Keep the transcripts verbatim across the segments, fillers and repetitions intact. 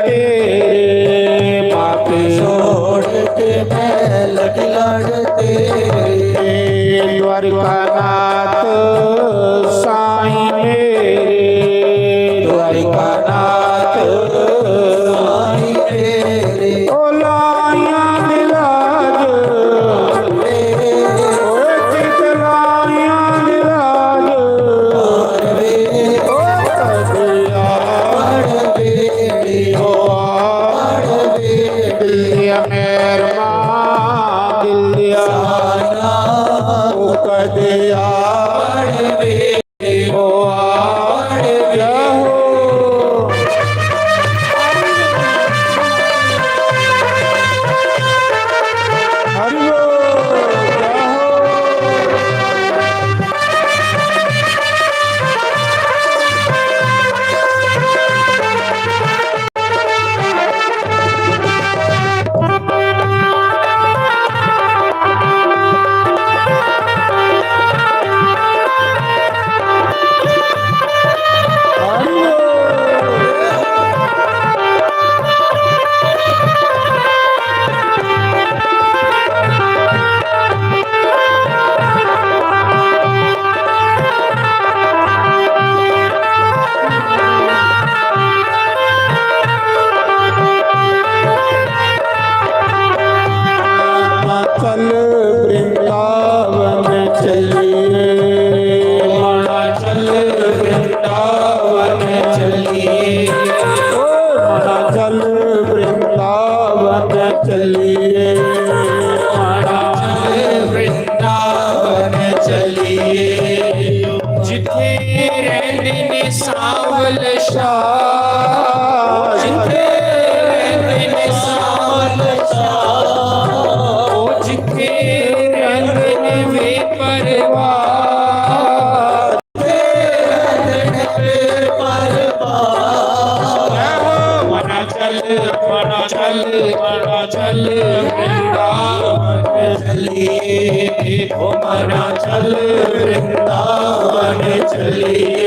तेरे, माँ के छोड़ के मैं लड़ लड़ तेरे। द्वारिकानाथ साईं मेरे, द्वारिकानाथ साईं मेरे। ओ लाइयां दे लाज, ओ चित लाइयां दे लाज, ओ कदिया दिल दिया मेहरमा, दिल दिया साना, ओ कदिया ओ आड़ गया हो। हरि बोल, जय हो। चल वृंदावन चलिए, माँ चल वृंदावन चलिए, ओ माँ चल वृंदावन चलिए, माँ चल वृंदावन चलिए। जिथे रहंदे ने सांवल शाह, जिथे रहंदे ने सांवल शाह, ओ जिथे रहंदे ने वे परवाह, जिथे रहंदे ने वे परवाह। मना चल, मना चल, मना चल वृंदावन चलिए, ओ माना चल वृंदावन चलिए।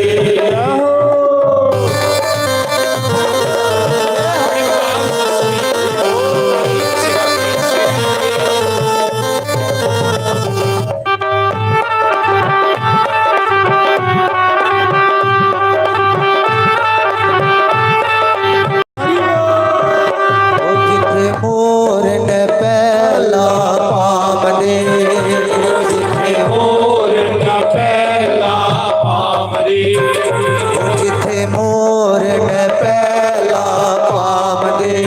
ओ जिथे मोर न पहला पाम दे, जिथे मोर न पहला पाम दे, जिथे मोर न पहला पाम दे,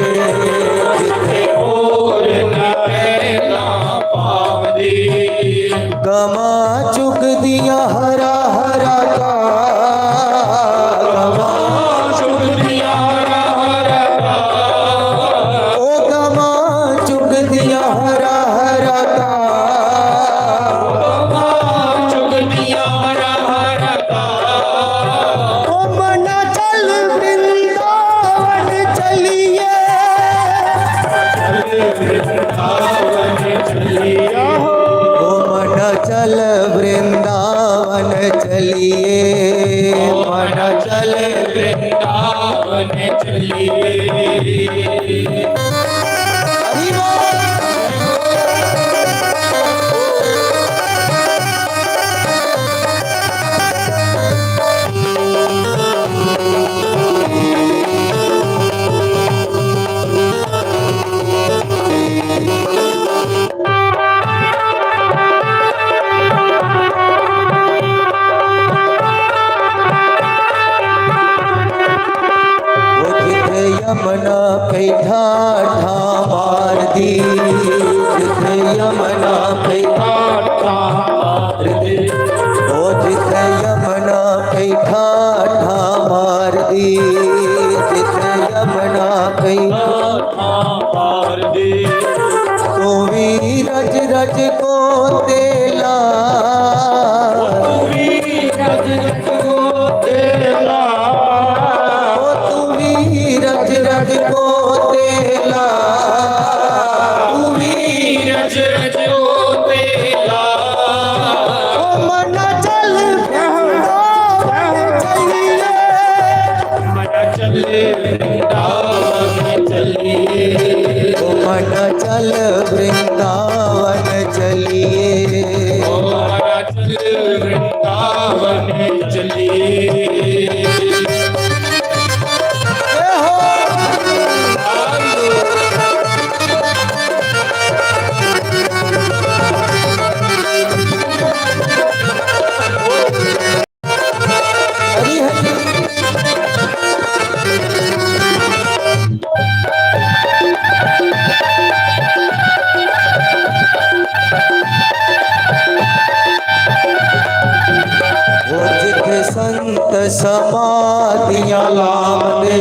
जिथे मोर न पहला पाम दे। गमा चुगदियां हरा हरा का, गमा चुगदियां हरा हरा का, ओ गमा चुगदियां हरा हरा का, गमा चुगदियां हरा हरा का। ओ मना चल वृंदावन चलिए। ओ मन चल वृंदावन चलिए, मन चल वृंदावन चलिए। ओ जिथे यमुना कई ठाठा मार दी, जिथे यमुना कई ठाठा मार दी, ओ जिथे यमुना कई ठाठा मार दी, जिथे यमुना कई ठाठा मार दी। तू भी रज रज को तेला, तू भी रज रज को तेला, ओ तू भी रज रज को तेला, तू भी रज रज को तेला। ओ मन चल वृंदावन चलिए, मन चल वृंदावन समाधियां लामदे।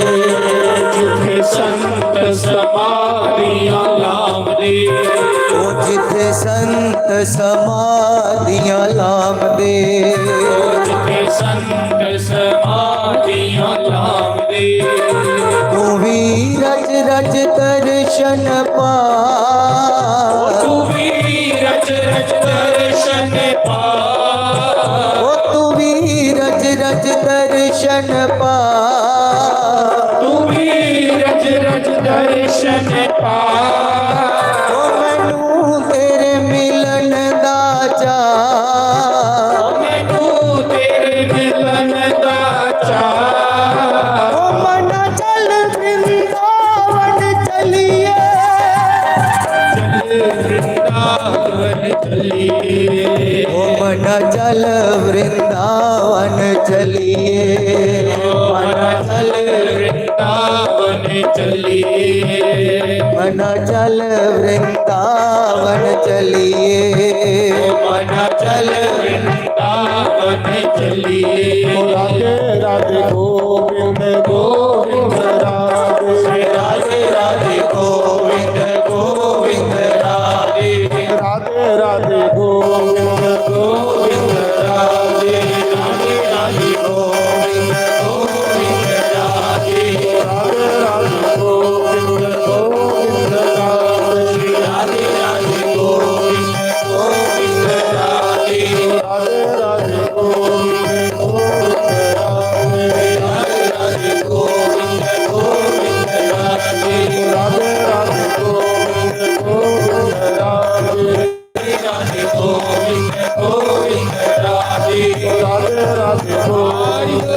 जिथे संत समाधियां लामदे। ओ जिथे संत समाधियां लामदे। जिथे संत समाधियां लामदे। तू भी रच रच दर्शन पा। तू भी रच रच दर्शन पा। ओ तू भी रच रच दर्शन पा। तू भी रच रच दर्शन पा। ओ मैनू तेरे मिलन दा चा। मैनू तेरे मिलन दा चा। ओ मना चल वृंदावन चलिए। चल वृंदावन चलिए। ओ मना चल वृंदावन चलिए। मना चल वृंदावन चलिए। मना चल वृंदावन चलिए। मना चल वृंदावन चलिए। राधे राधे गोविंद गोविंद राधे। राधे राधे गोविंद गोविंद राधे। राधे राधे गोविंद गोविंद राधे। राधे राधे गोविंद गोविंद राधे। राधे राधे गोविंद गोविंद राधे। राधे राधे गोविंद गोविंद राधे। राधे राधे गोविंद गोविंद राधे। राधे राधे गोविंद गोविंद राधे। राधे राधे गोविंद गोविंद राधे। राधे गोविंद गोविंद राधे। राधे राधे गोविंद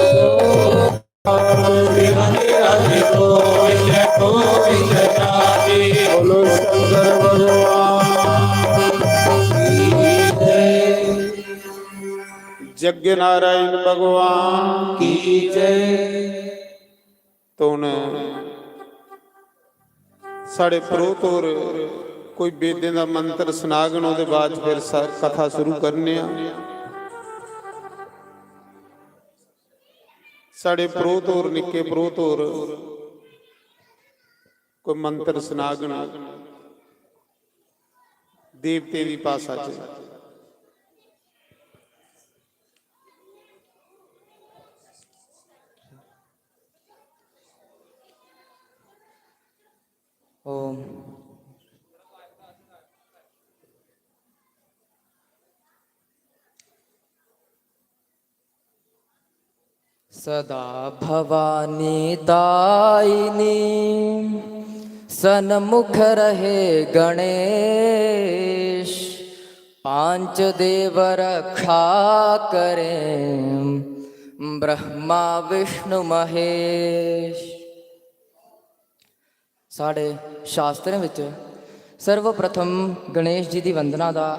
राधे राधे गोविंद गोविंद राधे। बोलो शंकर भगवान की जय। जग्गे नारायण भगवान की जय। तो हुन साढ़े परोह्त होर कोई वेदें दा मंत्र सनागन, ओह्दे बाद फिर स-, कथा शुरू करने आं। साढ़े परोह्त होर, निक्के परोह्त होर कोई मंत्र सनागन देवतें दी भाशा च। ओम। सदा भवानी दायिनी, सन्मुख रहे गणेश। पांच देव रक्षा करें, ब्रह्मा विष्णु महेश। साढ़े शास्त्रें बिच सर्वप्रथम गणेश जी दी वंदना दा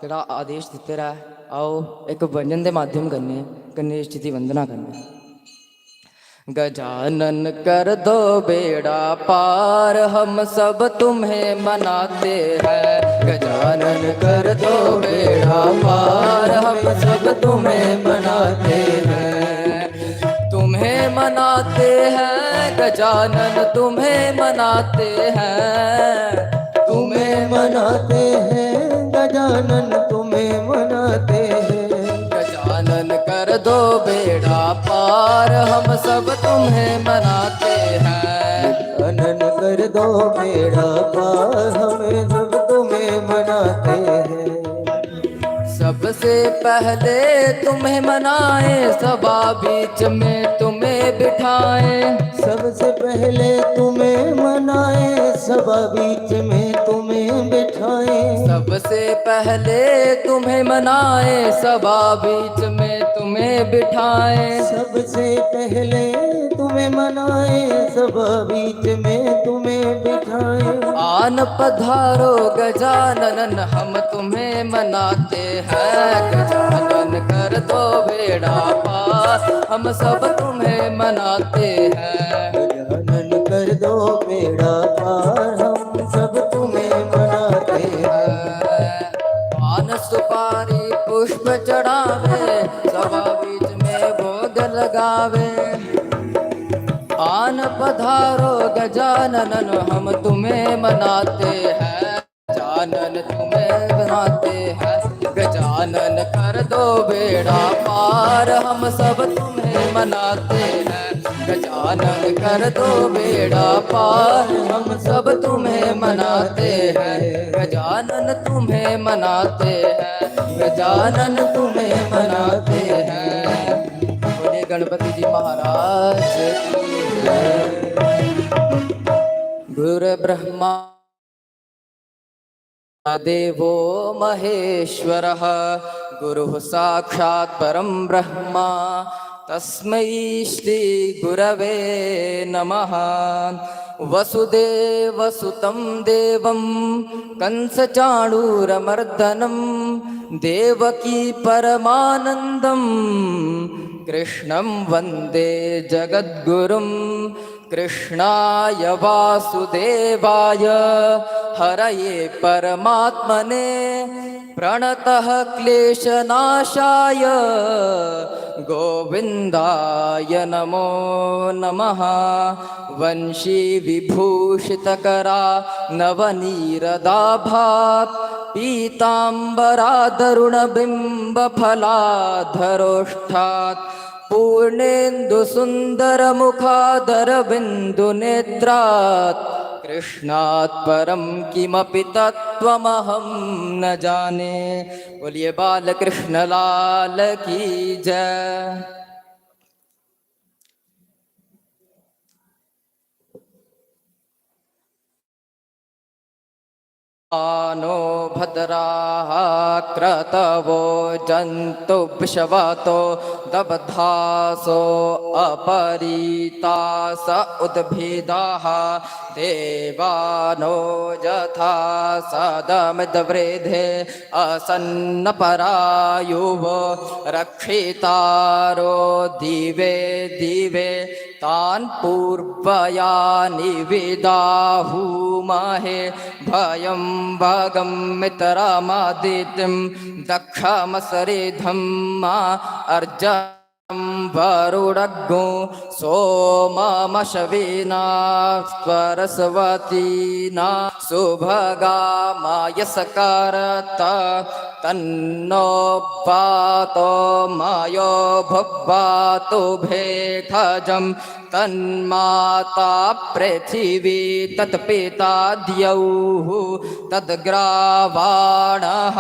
जेह्ड़ा आदेश दित्ते दा ऐ, आओ इक भजन दे माध्यम कन्नै गणेश जी दी वंदना करने। गजानन कर दो बेड़ा पार, हम सब तुम्हें मनाते हैं। गजानन कर दो बेड़ा पार, हम सब तुम्हें मनाते हैं। तुम्हें मनाते हैं गजानन, तुम्हें मनाते हैं। तुम्हें मनाते हैं गजानन, तुम्हें मनाते हैं। गजानन कर दो बेड़ा पार, हम सब तुम्हें मनाते हैं। गजानन कर दो बेड़ा पार, हम सब तुम्हें मनाते हैं। सबसे पहले तुम्हें मनाए, सभा बीच में तुम्हें बिठाए। सबसे पहले तुम्हें मनाए, सभा बीच में तुम्हें बिठाए। सबसे पहले तुम्हें मनाए, सभा बीच में तुम्हें बिठाए। सबसे पहले तुम्हें मनाए, सभा बीच में तुम्हें बिठाए। आन पधारो गजानन, हम तुम्हें मनाते हैं। गजानन कर दो बेड़ा पार, हम सब तुम्हें मनाते हैं। गजानन कर दो बेड़ा पार, हम सब तुम्हें मनाते हैं। पान सुपारी पुष्प चढ़ावे, सभा बीच में भोग लगा। आवे। आन पधारो गजानन, हम तुम्हें मनाते हैं। गजानन तुम्हें मनाते हैं। गजानन कर दो बेड़ा पार, हम सब तुम्हें मनाते हैं। गजानन कर दो बेड़ा पार, हम सब तुम्हें मनाते हैं। गजानन तुम्हें मनाते हैं। गजानन तुम्हें मनाते हैं। बोलिए गणपति जी महाराज की जय। गुरु ब्रह्मा देवो महेश्वरः, गुरुः साक्षात् परं ब्रह्म, तस्मै श्री गुरवे नमः। वसुदेवसुतं देवं कंसचाणूरमर्दनं, देवकी परमानन्दं कृष्णं वन्दे जगद्गुरुम्। कृष्णाय वासुदेवाय हरये परमात्मने, प्रणतः क्लेशनाशाय गोविन्दाय नमो नमः। वंशीविभूषितकरानवनीरदाभात् पीताम्बरादरुणबिम्बफलाधरोष्ठात् पूर्णेन्दुसुन्दरमुखादरविन्दुनेत्रात् कृष्णात् परं किमपि तत्त्वमहं न जाने। बोलिए बालकृष्ण लाल की जय। नो भद्राः क्रतवो जन्तु विषवतो दग्धासो अपरीतास उद्भिदाः देवानो यथा सदमिद्वृधे असन्नपरायुवो रक्षितारो दिवे दिवे तान् पूर्वया निविदाहूमहे भयं भगं मित्रमदितिं दक्षमसरिधं मा अर्जं वरुणग्गुं सोममश्विना स्वरस्वतीना सुभगा मायस्करत तन्नो वातो मयो भुब्वातु भेषजं तन्माता पृथिवी तत्पिता द्यौः तद्ग्रावाणः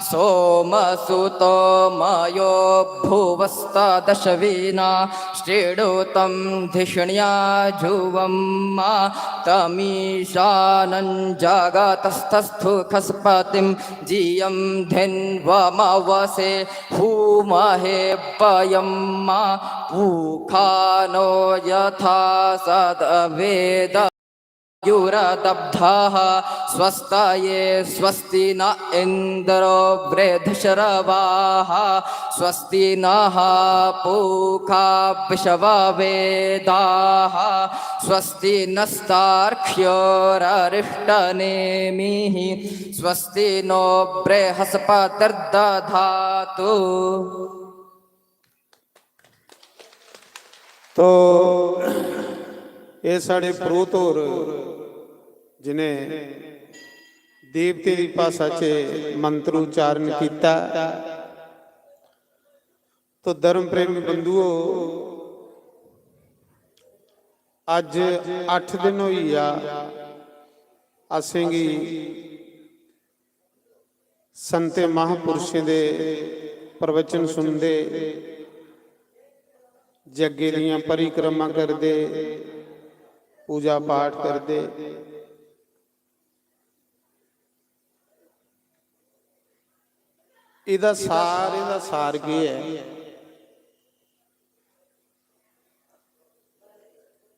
सोमसुतो मयो भुवस्तदश्विना शृणु तं धिषण्या जुवं मातमीशानं जगतस्तस्थुखस्पतिं जियं धिन्वमवसे हूमहे वयं मा पूखानो यथा सदवेद युरदब्धाः स्वस्तये स्वस्ति न इन्द्रो वृद्धश्रवाः स्वस्ति नः पूखा विश्ववेदाः स्वस्ति नस्तार्क्ष्योररिष्टनेमिः स्वस्ति नो बृहस्पतिर्दधातु। तो एह् साढ़े परोह्त होर जिनें देवतें दी भाशा च मंत्र उच्चारण कीता, तो धर्म प्रेमी बंधुओ, अज्ज अट्ठ दिन होई गेआ असेंगी संतें महापुरुषें दे प्रवचन सुनदे, जग्गे दियां परिक्रमा करदे, पूजा पाठ करदे। एह्दा सारें दा सार केह् ऐ?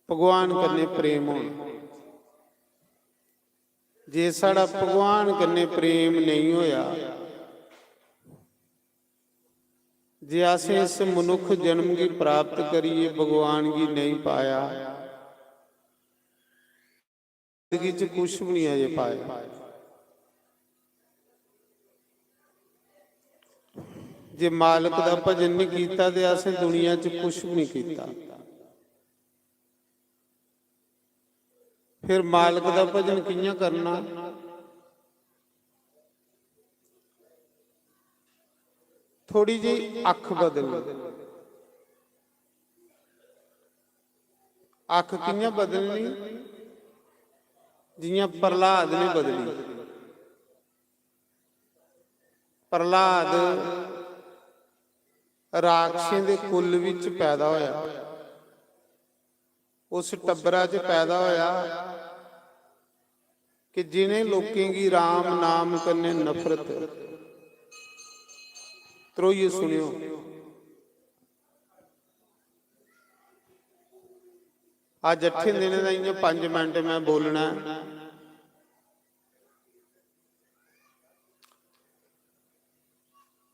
भगवान कन्नै प्रेम होना। जे साढ़ा भगवान कन्नै प्रेम नेईं होया, जे असें इस मनुक्ख जन्म गी प्राप्त करियै भगवान गी नेईं पाया, जिंदगी च कुछ भी नहीं अजें पाया। जे मालक दा भजन नहीं कीता ते असें दुनिया च कुछ भी नहीं कीता। फिर मालक दा भजन कि'यां करना? थोड़ी जेही अक्ख बदलनी। अक्ख कि'यां बदलनी? जि'यां प्रहलाद ने बदली। प्रहलाद राक्षसें दे कुल विच पैदा होया। उस टब्बरा च पैदा होया कि जिनें लोकें गी राम नाम कन्नै नफरत, ध्रोइयै सुनेओ, अज्ज अट्ठें दिनें दा इ'यां पंज मिंट में बोलना ऐ।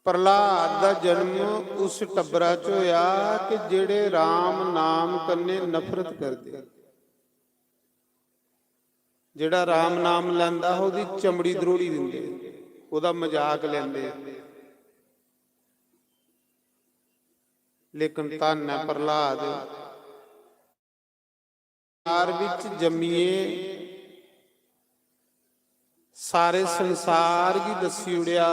प्रहलाद दा जन्म उस टब्बरा च होया कि जेह्ड़े राम नाम कन्नै नफरत करदे। जेह्ड़ा राम नाम लैंदा हा, ओह्दी चमड़ी द्रोड़ी दिंदे, ओह्दा मजाक लैंदे। लेकिन धन्न ऐ प्रहलाद, संसार विच जम्मिये सारे संसार गी दस्सी ओड़ेआ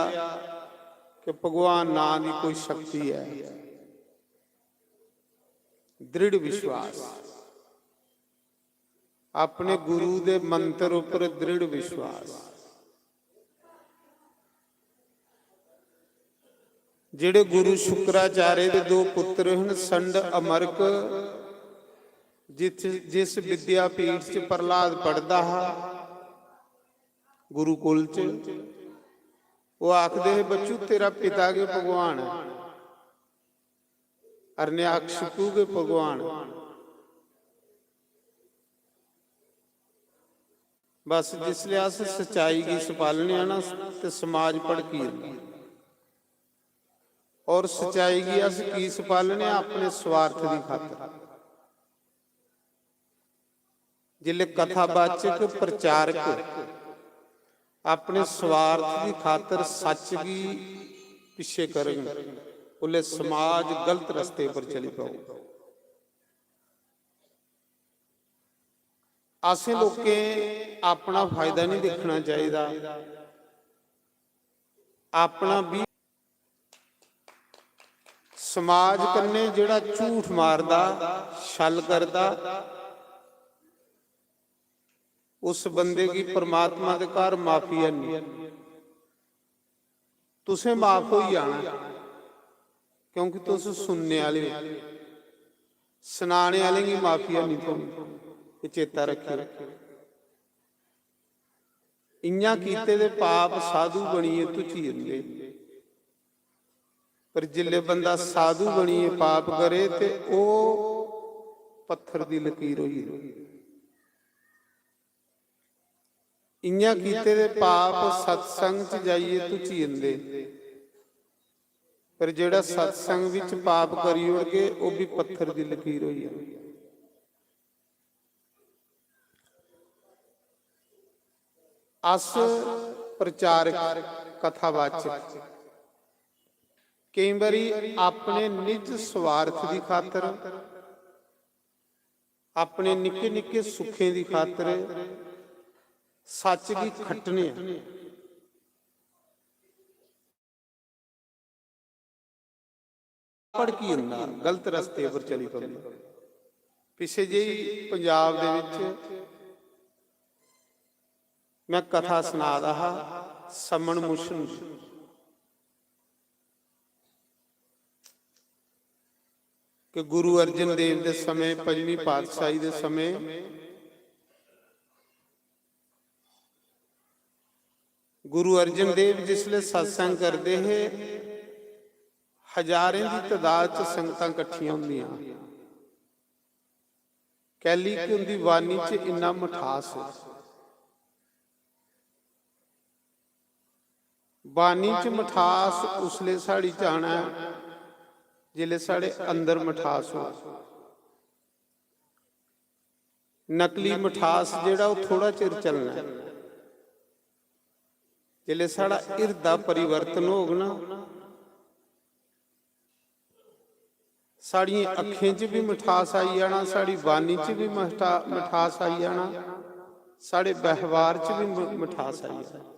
कि भगवान नां दी कोई शक्ति ऐ। दृढ़ विश्वास, अपने गुरु दे मंत्र उपर दृढ़ विश्वास। जेह्ड़े गुरु शुक्राचार्य दे दो पुत्र हन, संड अमरक, जिस, जिस विद्यापीठ च प्रहलाद पढ़दा हा, गुरुकुल च, ओह् आखदे हे, "बच्चू, तेरा पिता गै भगवान ऐ, हरण्याकशिपु गै भगवान ऐ।" बस जिसलै अस सच्चाई गी छपालने आं ना, ते समाज भड़की जंदा। और सच्चाई गी अस की छपालने आं? अपने स्वार्थ दी खातर। जिसलै कथावाचक, प्रचारक अपने स्वार्थ दी खातर सच गी पिच्छे करन, उसलै समाज गलत रस्ते पर चली पौग। असें लोकें अपना फायदा नहीं दिक्खना चाहिदा, अपना भी। समाज कन्नै जेह्ड़ा झूठ मारदा, छल करदा, उस बंदे गी परमात्मा दे घर माफी है नहीं। तुसें माफ होई जाना, क्योंकि तुस सुनने आह्ले हो। सनाने आह्लें गी माफी है नहीं थ्होनी, एह् चेता रक्खेओ। इ'यां कीते दे पाप साधु बनियै धुची जंदे, पर जिसलै बंदा साधु बनियै पाप करे ते ओह् पत्थर दी लकीर होई जंदी। इ'यां कीते दे पाप सत्संग च जाइयै धुची जंदे, पर जेह्ड़ा सत्संग बिच पाप करी ओड़गे, ओह् बी पत्थर दी लकीर होई जंदी। अस प्रचारक, कथावाचक केईं बारी अपने निज स्वार्थ दी खातर, अपने निक्के निक्के सुखें दी खातर सच गी खट्टने आं। भड़की जंदा, गलत रस्ते पर चली पौंदा। पिच्छे जेही पंजाब दे विच में कथा सना दा हा, समन मुशन दी, कि गुरु अर्जन देव दे समें, पंजवीं पातशाही दे समें, गुरु अर्जन देव जिसलै सत्संग करदे हे, हजारें दी तादाद च संगतां कट्ठियां होंदियां। कैली कि उंदी वाणी च इन्ना मठास ऐ। वाणी च मठास उसलै साढ़ी च आना ऐ, जिसलै साढ़े अंदर मठास हो। नकली मठास जेह्ड़ा, ओह् थोड़ा चिर चलना ऐ। जिसलै साढ़ा हिरदा परिवर्तन होग ना, साढ़ियें अक्खें च बी मठास आई जाना, साढ़ी बाणी च बी मठा-, मठास आई जाना, साढ़े व्यवहार च बी म-, मठास आई जाना।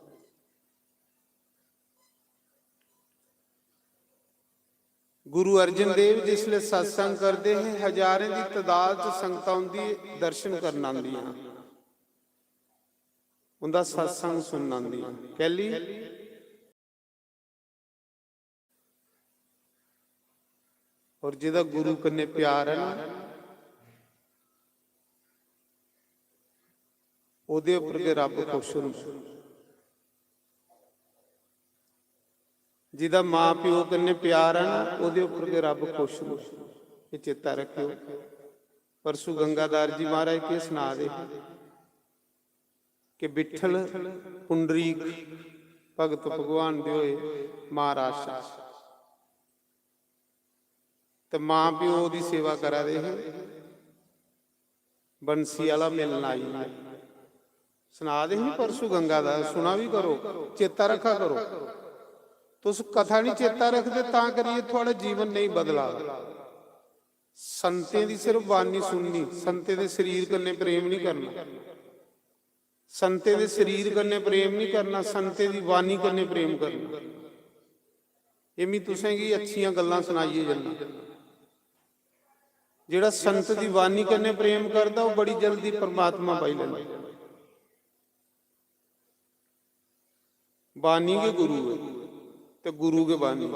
गुरु अर्जन देव जिसलै सत्संग करदे हे, हजारें दी तदाद च संगतां उंदी दर्शन करन आंदियां, उंदा सत्संग सुनन आंदियां। कैली? और जेह्दा गुरु कन्नै प्यार ऐ ना, ओह्दे उप्पर गै रब्ब खुश होंदा। जेह्दा मां प्यो कन्नै प्यार ऐ ना, ओह्दे उप्पर गै रब्ब खुश होंदा। एह् चेता रक्खेओ। परसों गंगाधर जी महाराज केह् सना दे हे कि विठल पुंडरीक भगत भगवान दे होए महाराष्ट्र च। ते मां प्यो दी सेवा करा दे हे। बंसी आह्ला मिलन आई गेआ। सना दे ही परसों गंगाधर, सुना भी करो, चेता रखा करो। तुस कथा नहीं चेता रखदे, तां करियै थुआढ़ा जीवन नहीं बदला। संतें दी सिर्फ बाणी सुननी, संतें दे शरीर कन्नै प्रेम नहीं करना। संतें दे शरीर कन्नै प्रेम नहीं करना, संतें दी बाणी कन्नै प्रेम करना। एह् में तुसें गी अच्छियां गल्लां सनाइयै जन्ना। जेह्ड़ा संत दी बाणी कन्नै प्रेम करदा, ओह् बड़ी जल्दी परमात्मा पाई लैंदा। बाणी गै गुरु ऐ ते गुरु गै बाणी।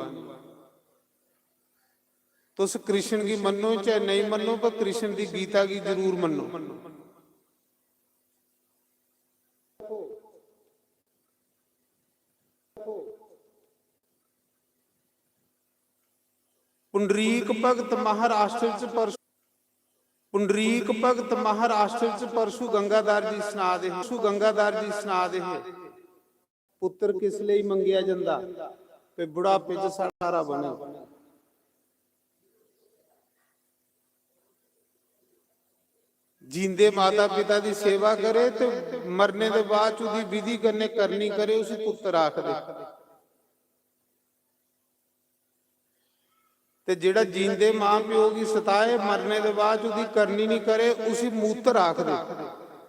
तुस कृष्ण गी मन्नो चाहे नेईं मन्नो, पर कृष्ण दी गीता गी जरूर मन्नो। पुंडरीक भगत महाराष्ट्र च परसों पुंडरीक भगत महाराष्ट्र च परसू गंगाधर जी सना दे हे, परसू गंगाधर जी सना दे हे, पुत्र किस लेई मंगेआ जंदा ते बुढ़ापे च सहारा बने। जींदे माता पिता दी सेवा करे ते मरने दे बाद च ओह्दी विधि कन्नै करनी करे, उसी पुत्र आखदे। ते जेह्ड़ा जींदे मां प्यो गी सताए, मरने दे बाद च ओह्दी करनी निं करे, उसी मूत्र आखदे।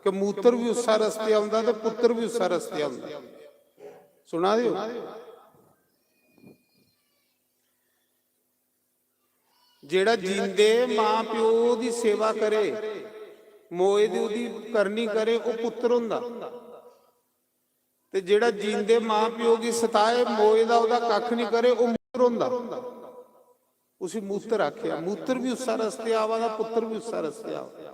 कि मूत्र बी उस्सै रस्ते औंदा ते पुत्र बी उस्सै रस्ते औंदा। सुना दे ओ? जेह्ड़ा जींदे मां प्यो दी सेवा करे, मोए दी ओह्दी करनी करे, ओह् पुत्र होंदा। ते जेह्ड़ा जींदे मां प्यो गी सताए, मोए दा ओह्दा कक्ख निं करे, ओह् मूत्र होंदा। उसी मूत्र आखेआ। मूत्र बी उस्सै रस्ते आवा दा, पुत्र बी उस्सै रस्ते आवा दा।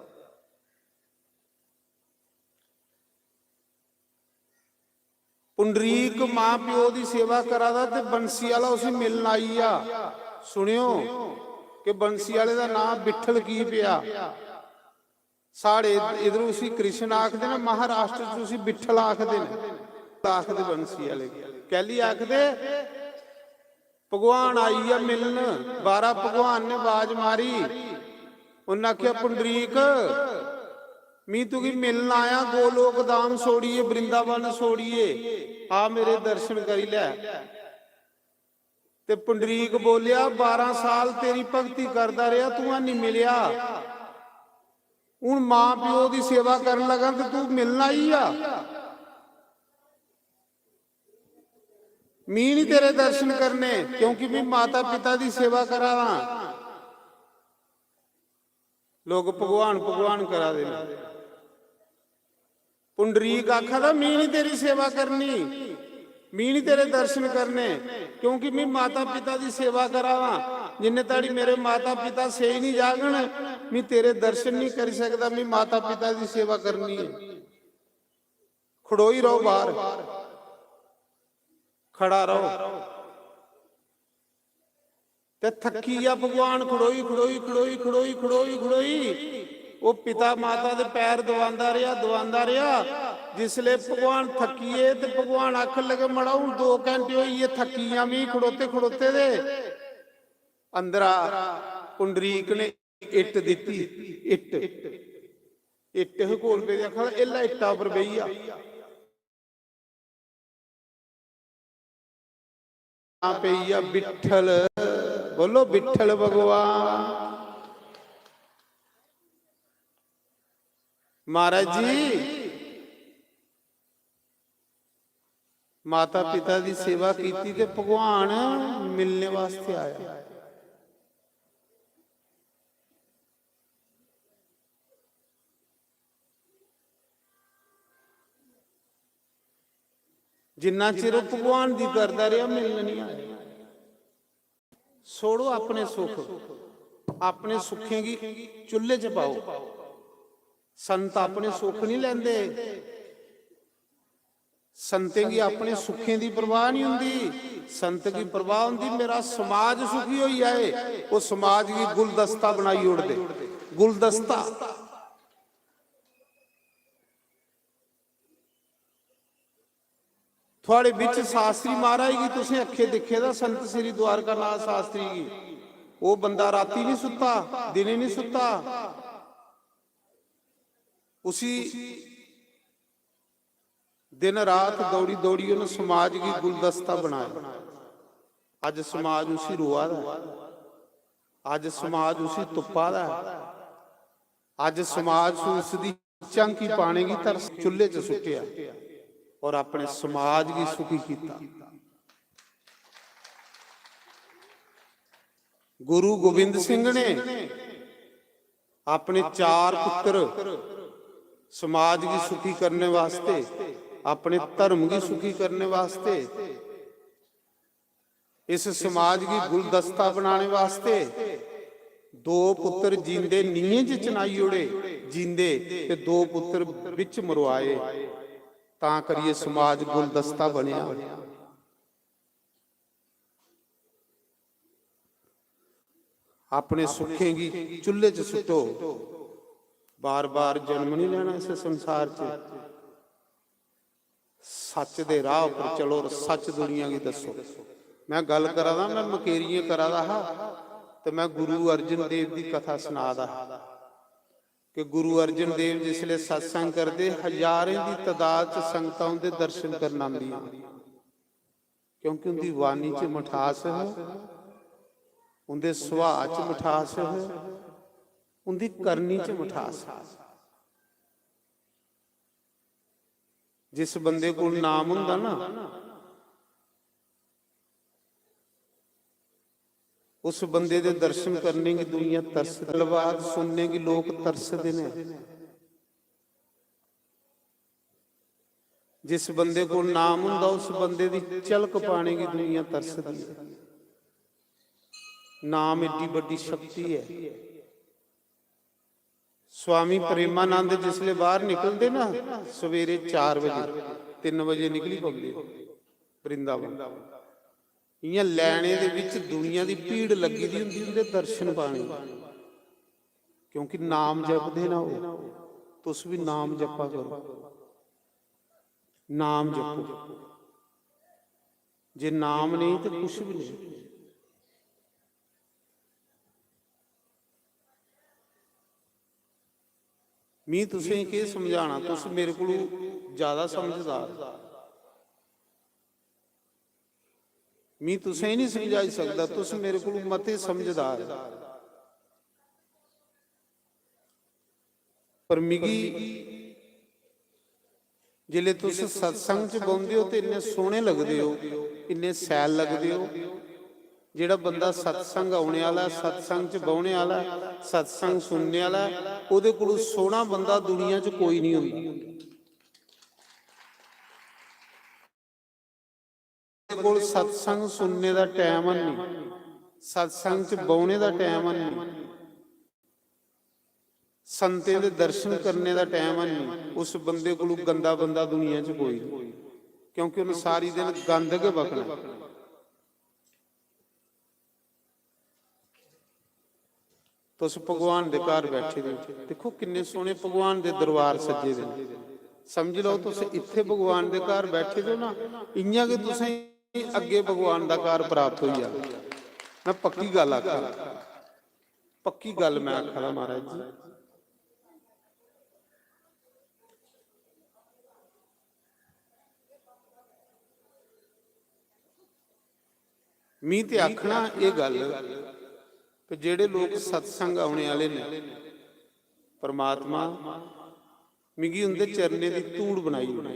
पुंडरीक मां प्यो दी सेवा करा दा ते बंसी आह्ला उसी मिलन आई गेआ। सुनेओ कि बंसी आह्ले दा नांऽ बिट्ठल की पेआ। साढ़े इधर उसी कृष्ण आखदे न, महाराष्ट्र च उसी बिट्ठल आखदे न। आखदे बंसी आह्ले गी। कैली आखदे? भगवान आई गेआ मिलन, बारा भगवान ने आवाज मारी। उन्नै आखेआ, "पुंडरीक, मी तुगी मिलन आया, गोलोक धाम छोड़ियै, वृंदावन छोड़ियै, आ मेरे दर्शन करी लै।" ते पुंडरीक बोलेआ, "बारां साल तेरी भक्ति करदा रेहा, तूं हैनी मिलेआ। हून मां प्यो दी सेवा करन लगा ते तूं मिलन आई गेआ। मी निं तेरे दर्शन करने, क्योंकि मी माता पिता दी सेवा करा दा।" लोक भगवान भगवान करा दे न। पुंडरीक आखा दा, "मी निं तेरी सेवा करनी, मी निं तेरे दर्शन करने, क्योंकि मी माता पिता दी सेवा करा दा। जिन्ने धड़ी मेरे माता पिता सेई निं जागन, मी तेरे दर्शन निं करी सकदा, मी माता पिता दी सेवा करनी ऐ।" खड़ोई रहो बाहर, खड़ा रहो। ते थक्की गेआ भगवान, खड़ोई, खड़ोई, खड़ोई, खड़ोई, खड़ोई, खड़ोई। ओह् पिता माता दे पैर दबांदा रेहा, दबांदा रेहा। जिसले भगवान थक्की गे ते भगवान आखन लगे, "मड़ा, हून दो घैंटे होई गे, थक्की गेआ मी खड़ोते, खड़ोते दे।" अंदरा पुंडरीक ने इट्ट दित्ती, इट्ट। इट्ट हे कोल पेदे, आखन लगा, "एल्लै इट्टा उप्पर बेही जा।" नां पेई गेआ बिट्ठल। बोलो, बिट्ठल भगवान। महाराज जी, माता पिता दी सेवा कीती ते भगवान मिलने वास्ते आया। जिन्ना चिर ओह् भगवान दी करदा रेहा, मिलन निं आया। छोड़ो अपने सुख, अपने सुखें गी चुल्हे च पाओ। संत अपने सुख नहीं लेंदे, संतें गी अपने सुखें दी परवाह नहीं होंदी। संत गी परवाह होंदी, मेरा समाज सुखी होई जाए। ओह् समाज गी गुलदस्ता बनाई ओड़दे। गुलदस्ता। थुआड़े बिच शास्त्री महाराज गी तुसें अक्खे दिक्खे दा, संत श्री द्वारका नाथ शास्त्री गी? ओह् बंदा राती नहीं सुत्ता, दिनें नहीं सुत्ता। उसी दिन रात दौड़ी दौड़ी उन्हें समाज गी गुलदस्ता बनाया। अज समाज उसी रोआ दा ऐ, अज समाज उसी तुप्पा दा ऐ, अज समाज उस दी झांकी पाने गी तरस चुल्हे च सुट्टेआ और अपने समाज गी सुखी कीता। गुरु गोबिंद सिंह ने अपने चार पुत्र समाज गी सुखी करने वास्ते, अपने धर्म गी सुखी करने वास्ते, इस समाज गी गुलदस्ता बनाने वास्ते दो पुत्र जींदे नीहें च चनाई ओड़े, जींदे, ते दो पुत्र बिच मरवाए। तां करियै समाज गुलदस्ता बनेआ। अपने सुखें गी चुल्हे च सुट्टो। बार बार जन्म नहीं लेना इस संसार च। सच दे राह पर चलो और सच दुनिया गी दसो। मैं गल करा दा, मैं मकेरियें करा दा हा, ते मैं गुरु अर्जन देव दी कथा सना दा हा कि गुरु अर्जन देव जिसले सत्संग करदे, हजारें दी तादाद च संगतां उंदे दर्शन करन आंदियां, क्योंकि उंदी वाणी च मठास है, उंदे सुभाऽ च मठास है, उंदी करनी च मठास है। जिस बंदे कोल नाम हुंदा ना, उस बंदे दे दर्शन करने गी दुनिया तरसदी, गल्लबात सुनने गी लोक तरसदे ने। जिस बंदे कोल नाम हुंदा, उस बंदे दी झलक पाने गी दुनिया तरसदी ऐ। नाम एड्डी बड्डी शक्ति ऐ। स्वामी प्रेमानंद जिसले बाहर निकलदे ना सवेरे चार बजे, तिन्न बजे निकली पौंदे वृंदावन। इयां लैने दे विच दुनिया दी भीड़ लग्गी दी हुंदी उंदे दर्शन पाने गी, क्योंकि नाम जपदे ना ओह। तुस भी नाम जपा करो, नाम जपो। जे नाम नेईं ते कुछ भी नेईं। मी तुसें केह् समझाना, तुस मेरे कोलू ज्यादा समझदार ओ। मी तुसें ही नहीं समझाई सकदा, तुस मेरे कोलू मते समझदार ओ। पर मिगी जिसले तुस सत्संग च बौंहदे ओ ते इन्ने सोहने लगदे ओ, इन्ने सैल लगदे ओ। जेहड़ा बंदा सत्संग औने आह्ला ऐ, सत्संग च बौहने आह्ला ऐ, सत्संग सुनने आह्ला ऐ, ओहदे कोलू सोहना बंदा दुनिया च कोई नहीं होंदा। ओहदे कोल सत्संग सुनने दा टैम है नहीं, सत्संग च बौहने दा टैम है नहीं, संतें दे दर्शन करने दा टैम है नहीं। उस बंदे कोलू गंदा बंदा दुनिया च कोई नहीं, क्योंकि उन्हें सारी दिन गंद गै बकना। तुस भगवान दे घर बैठे दे ओ, दिक्खो किन्ने सोहने भगवान दे दरबार सज्जे दे न। समझी लैओ, तुस इत्थे भगवान दे घर बैठे दे ओ ना, इयां गै तुसें अग्गे भगवान दा घर प्राप्त होई जाना। मैं पक्की गल्ल आखा दा, पक्की गल्ल मैं आखा दा महाराज जी। मी ते आखना एह् गल्ल कि जेह्ड़े लोक सत्संग औने आह्ले न, परमात्मा मिगी उं'दे चरणें दी धूड़ बनाई ओड़े।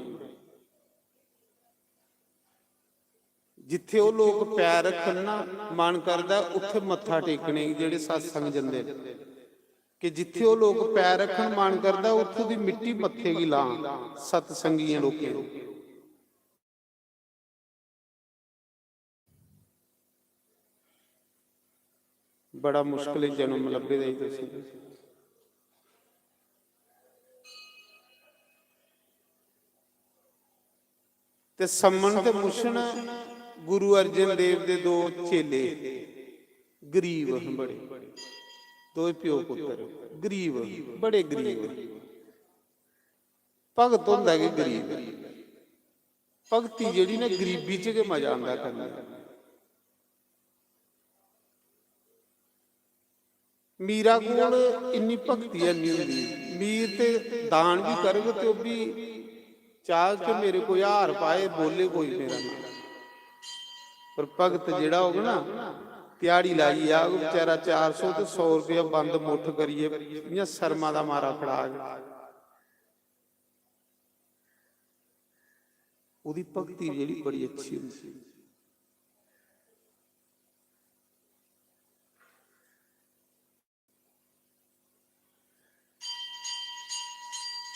जित्थै ओह् लोक पैर रक्खन ना, मन करदा उत्थै मत्था टेकने गी जेह्ड़े सत्संग जंदे न, कि जित्थै ओह् लोक पैर रक्खन, मन करदा उत्थूं दी मिट्टी मत्थे गी लां सत्संगियें लोकें दी। बड़ा मुश्कल जन्म लब्भे दा ई तुसें। ते सम्मन ते मुशन गुरु अर्जन देव दे दो चेले, गरीब हे बड़े, दो प्यो पुत्तर, गरीब, बड़े गरीब। भगत होंदा गै गरीब। भगती जेह्ड़ी ना, गरीबी च गै मजा आंदा करने दा। मीरा कोल इन्नी भगती हैनी होंदी। मीर ते दान बी करग ते ओह् बी चाह्ग कि मेरे कोई हार पाए, बोले कोई मेरा नांऽ। पर भगत जेह्ड़ा होग ना, ध्याड़ी लाइयै आग बेचारा, चार सौ ते सौ रपेआ बंद मुट्ठ करियै इ'यां शर्मा दा मारा फड़ाग। ओह्दी भगती जेह्ड़ी बड़ी अच्छी होंदी।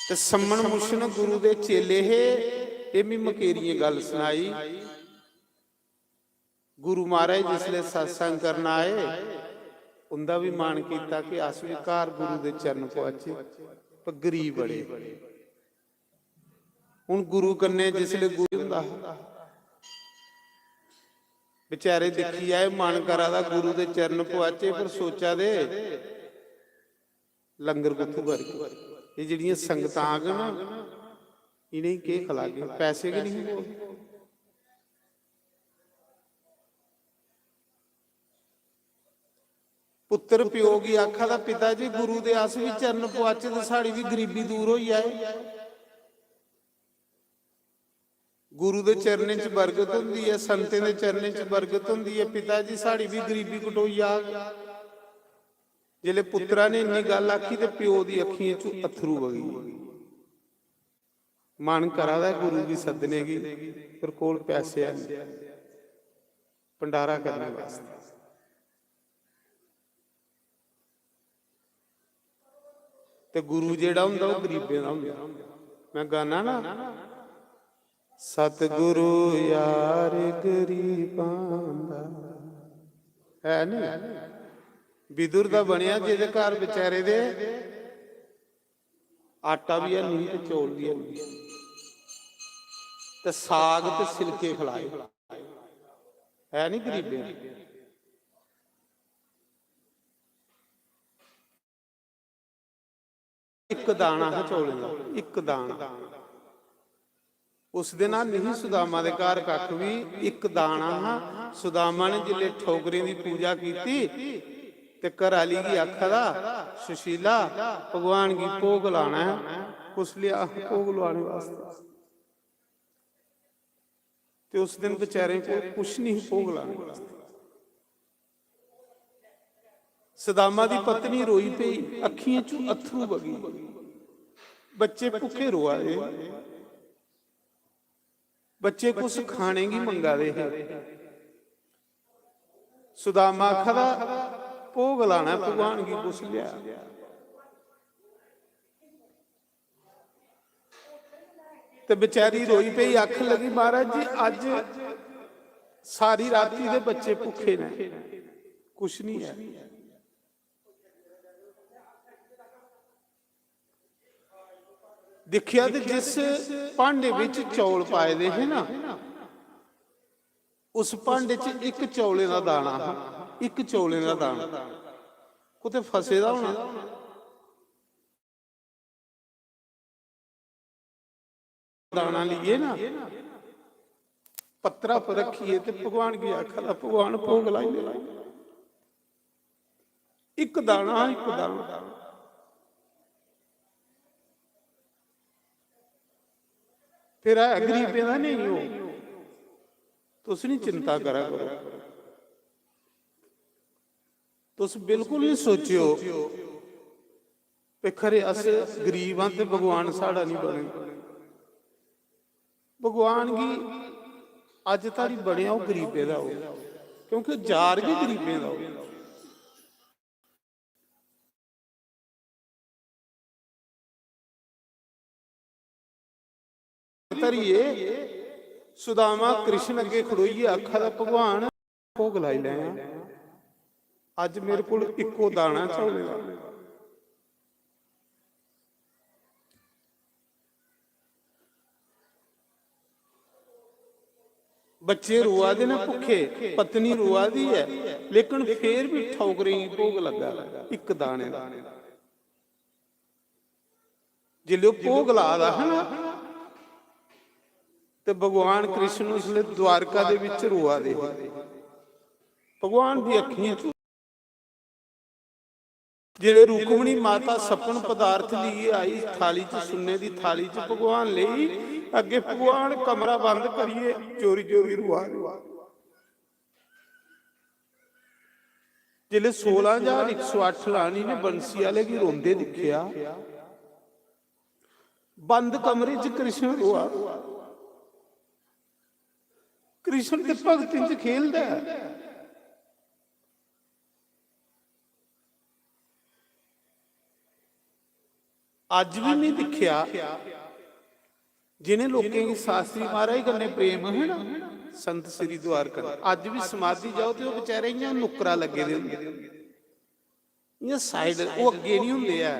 ते सम्मन मुशन गुरु दे चेले हे। एह् मी मकेरियें गल्ल सनाई। गुरु महाराज जिसलै सत्संग करन आए, उं'दा बी मन कीता कि अस बी घर गुरु दे चरण पोआचै, पर गरीब बड़े। हून गुरु कन्नै जिसलै गुरु होंदा हा, बेचारे दिक्खी आए, मन करा दा गुरु दे चरण पोआचै, पर सोचा दे लंगर कुत्थूं करगे? एह् जेह्ड़ियां संगतां आङन, इ'नेंगी केह् खलागे? पैसे गै नेईं होग। पुत्तर प्यो गी आखा दा, "पिता जी, गुरु दे अस बी चरण पोआचै ते साढ़ी बी गरीबी दूर होई जाए।" गुरु दे चरणें च बरकत होंदी ऐ, संतें दे चरणें च बरकत होंदी ऐ। "पिता जी, साढ़ी बी गरीबी कटोई जाग।" जिसलै पुत्तरा ने इन्नी गल्ल आखी ते प्यो दी अक्खियें च अत्थरू बगी गे। मन करा दा ऐ गुरु गी सद्दने गी, पर कोल पैसे है नहीं भंडारा करने वास्तै। ते गुरु जेह्ड़ा होंदा, ओह् गरीबें दा होंदा। में गाना ना, "सतगुरु यार गरीबां दा", है नी? विदुर दा बनेआ, जेह्दे घर बेचारे दे आटा बी है नहीं ते चौल बी है नहीं, ते साग ते सिलके खलाए, है नी गरीबें गी? इक दाना हा चौलें दा, इक दाना। उस दिन निही सुदामा दे घर कक्ख बी, इक दाना हा। सुदामा ने जिसलै ठौकरें दी पूजा कीती ते घरै आह्ली गी आखा दा, "सुशीला, भगवान गी भोग लाना ऐ।" कुस लेआ? भोग लुआने वास्तै। ते उस दिन बेचारें कोल कुछ नहीं भोग लाने वास्तै। सुदामा दी पत्नी रोई पेई, अक्खियें चों अत्थरू बगी। बच्चे भुक्खे रोआ दे, बच्चे कुछ खाने गी मंगा दे हे। सुदामा आखा दा, "भोग लाना ऐ भगवान गी, कुछ लेआ।" ते बेचारी रोई पेई, आखन लगी, "महाराज जी, अज्ज सारी राती दे बच्चे भुक्खे न, कुछ नहीं है।" दिक्खेआ ते जिस भांडे बिच चौल पाए दे हे ना, उस भांडे च इक चौलें दा दाना हा, इक चौलें दा दाना। कुतै फसे दा होना। दाना लेइयै ना, पत्तरा पर रक्खियै ते भगवान गी आखा दा, "भगवान, भोग लाई ले।" इक दाना, इक दाना। फिर है गरीबें दा नेईं हो, तुस नहीं चिंता करा करो। तुस बिल्कुल निं सोचेओ कि खरे अस गरीब आं ते भगवान साढ़ा निं बने। भगवान गी अज्ज धोड़ी बनेआ ओह् गरीबें दा ओह्, क्योंकि जार गै गरीबें दा ओह्। धरियै सुदामा कृष्ण अग्गें खड़ोइयै आखा दा, "भगवान, भोग लाई लैं, अज्ज मेरे कोल इक्को दाना चौलें दा।" बच्चे रोआ दे न भुक्खे, पत्नी रोआ दी ऐ, लेकिन फेर बी ठौकरें गी भोग लग्गा दा इक दाने दा। जिसलै ओह् भोग ला दा हा ना, ते भगवान कृष्ण उसलै द्वारका दे बिच रोआ दे हे। भगवान दी अक्खियें च जेल्लै रुक्मणी माता सपन पदार्थ लेइयै आई, थाली च, सुन्ने दी थाली च भगवान लेई, अग्गें भगवान कमरा बंद करियै चोरी चोरी रोआ दे। जेल्लै सोलां ज्हार इक सौ अट्ठ रानी ने बंसी आह्ले गी रोंदे दिक्खेआ, बंद कमरे च कृष्ण रोआ। कृष्ण ते भगतें च खेलदा ऐ। अज्ज बी में दिक्खेआ, जिनें लोकें गी शास्त्री महाराज कन्नै प्रेम है ना, संत श्री द्वार कन्नै, अज्ज बी समाधि जाओ ते ओह् बेचारे इ'यां नुक्करा लग्गे दे होंदे, इ'यां side, ओह् अग्गें निं होंदे ऐ।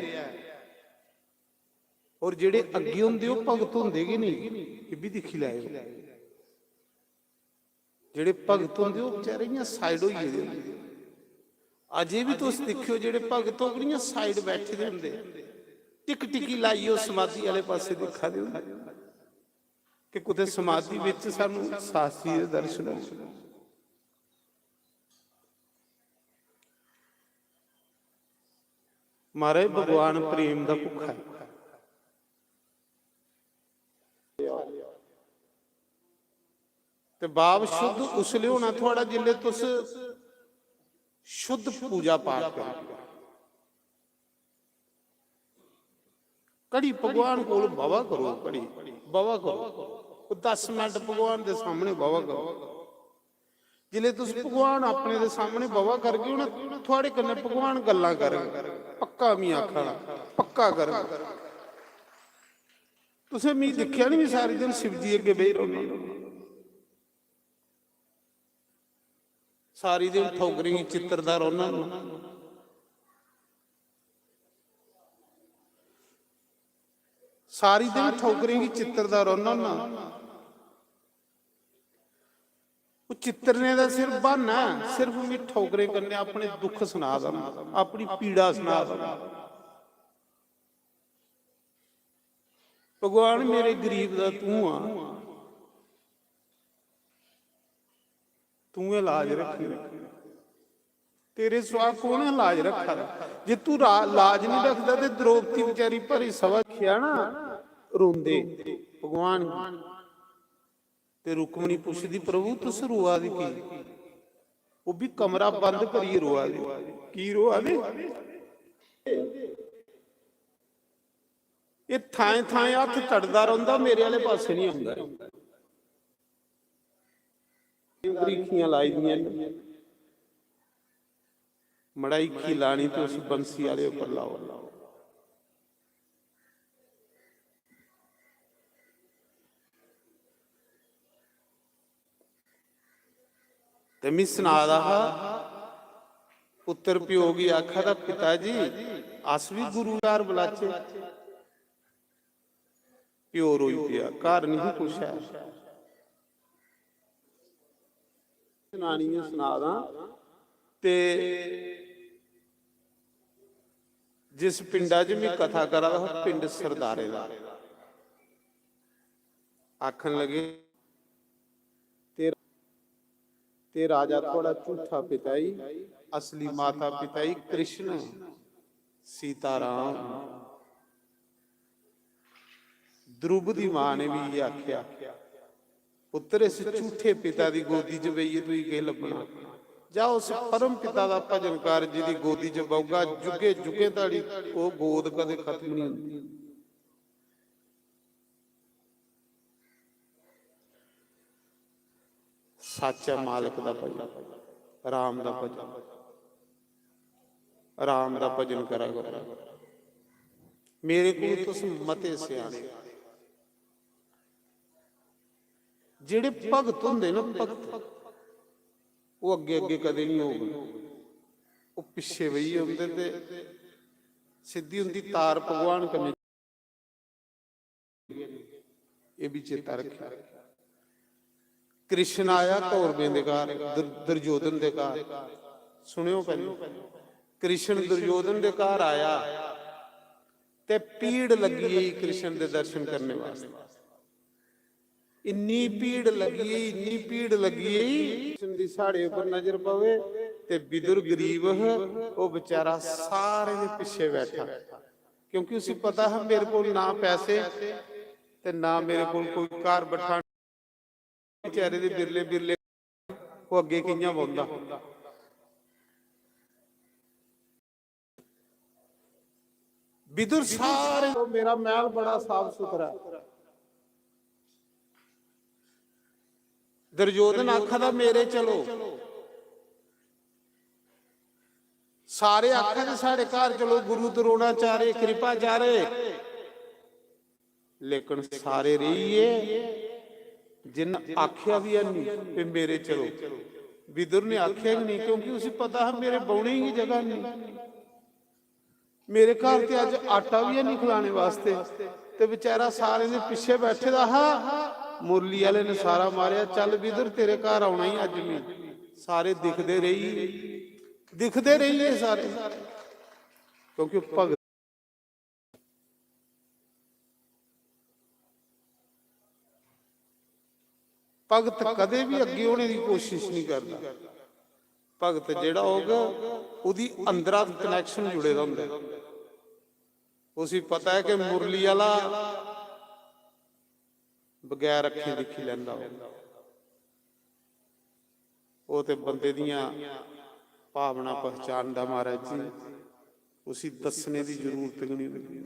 और जेह्ड़े अग्गें होंदे, ओह् भगत होंदे गै नेईं, एह् बी दिक्खी लैएओ। जेह्ड़े भगत होंदे, ओह् बेचारे इ'यां side होई गेदे होंदे। अजें बी तुस दिक्खेओ, जेह्ड़े भगत होङन, इ'यां side बैठे दे होंदे, टिक टिकी लाइयै ओह् समाधि आह्ले पास्सै दिक्खा दे होंदे कि कुतै समाधि बिच सानूं शास्त्री दे दर्शन होन। महाराज, भगवान प्रेम दा भुक्खा ऐ। ते भाव शुद्ध उसलै होना थुआढ़ा जिसलै तुस शुद्ध पूजा पाठ करो। घड़ी भगवान कोल बवा करो, घड़ी बवा करो, कोई दस मिंट भगवान दे सामने बवा करो। जिसलै तुस भगवान अपने दे सामने बवा करगे, उ'नें थुआढ़े कन्नै भगवान गल्लां करग। पक्का मी आखा दा, पक्का करग। तुसें मी दिक्खेआ निं, मी सारी दिन शिवजी अग्गें बेही रौह्ना। सारी दिन ठौगरें गी चित्तरदा रौह्ना। सारी दिन ठौगरें गी चित्तरदा रौह्ना ना। ओह् चित्तरने दा सिर्फ ब्हाना ऐ, सिर्फ मी ठौगरें कन्नै अपने दुख सना दा ना, अपनी पीड़ा सना दा ना। भगवान, मेरे गरीब दा तूं आ, तूं गै लाज रक्खी। तेरे सिवा कौन ऐ लाज रक्खा दा? जे तू रा-, लाज निं रखदा ते द्रौपदी बेचारी भरी सभा दिक्खेआ ना, रोंदे भगवान गी। ते रुक्मणी पुछदी, "प्रभु, तुस रोआ दे की?" ओह् बी कमरा बंद करियै रोआ दे। की रोआ दे? एह् थाएं थाएं हत्थ चटदा रौंह्दा, मेरे आह्ले पास्सै निं औंदा। बरीकियां लाई दियां न। मड़ाई की लानी ते उस बंसी आह्ले उप्पर लाओ। ते मी सना दा हा, पुत्तर प्यो गी आखा दा, "पिता जी, अस बी गुरु घर बलाचे।" प्यो रोई पेआ, घर निं ही कुछ ऐ। जनानी गी सना दा ते जिस पिंडा च में कथा करा दा हा, पिंड सरदारे दा, आखन लगे, "ते, ते राजा थुआढ़ा झूठा पिता ही, असली माता पिता ही कृष्ण, सीता राम।" ध्रुव दी मां ने भी इयै आखेआ, "पुत्तर, इस झूठे पिता दी गोदी च बेहियै तुगी केह् लब्भना? जा उस परम पिता दा भजन कर, जिदी गोदी च बौगा जुगे जुगे धड़ी, ओह गोद कदे खत्म नहीं होंदी। सच्च ऐ मालक दा भजन, राम दा भजन, राम दा भजन करा करो। मेरे कोल तुस मते स्याने। जेह्ड़े भगत होंदे ना, भगत, ओह् अग्गे अग्गे कदें नहीं होग, ओह् पिच्छे बेहियै उं'दे ते सिद्धी उं'दी तार भगवान कन्नै। एह् बी चेता रक्खेओ। कृष्ण आया कौरवें दे घर, दुर-, दुर्योधन दे घर। सुनेओ पैह्लें, कृष्ण दुर्योधन दे घर आया ते भीड़ लग्गी गेई कृष्ण दे दर्शन करने वास्तै। इन्नी भीड़ लग्गी गेई, इन्नी भीड़ लग्गी गेई, कृष्ण दी साढ़े उप्पर नजर पवे ते विदुर गरीब ह, ओह् बेचारा सारे दे पिच्छे बैठा, क्योंकि उसी पता हा मेरे कोल ना पैसे ते ना मेरे कोल कोई घर बठाने। बेचारे दे बिरले बिरले, ओह् अग्गे कि'यां बौंह्दा। विदुर सारे, "मेरा मैह्ल बड़ा साफ सुथरा ऐ।" दुर्योधन आखा दा, "मेरे चलो।" सारे आखा दे, "साढ़े घर चलो, गुरु द्रोणाचार्य, कृपाचार्य।" लेकिन सारे रेही गे, जिन्न आखेआ बी हैनी, "ते मेरे चलो।" विदुर ने आखेआ गै नहीं, क्योंकि उसी पता हा मेरे बौह्ने गी जगह नहीं। मेरे घर ते अज्ज आटा बी हैनी खलाने वास्ते, ते बेचारा सारें दे पिच्छे बैठे दा हा। मुरली आह्ले ने सारा मारेआ, "चल विदुर, तेरे घर औना ही अज्ज में।" सारे दिखदे रेही, दिखदे रेही गे सारे, क्योंकि भगत भगत कदें बी अग्गें होने दी कोशिश नहीं करदा। भगत जेह्ड़ा होग, ओह्दी अंदरा connection जुड़े दा होंदा ऐ। उसी पता ऐ कि मुरली आह्ला बगैर अक्खीं दिक्खी लैंदा होग। ओह् ते बंदे दियां भावना पहचानदा, महाराज जी, उसी दस्सने दी जरूरत गै नहीं होंदी।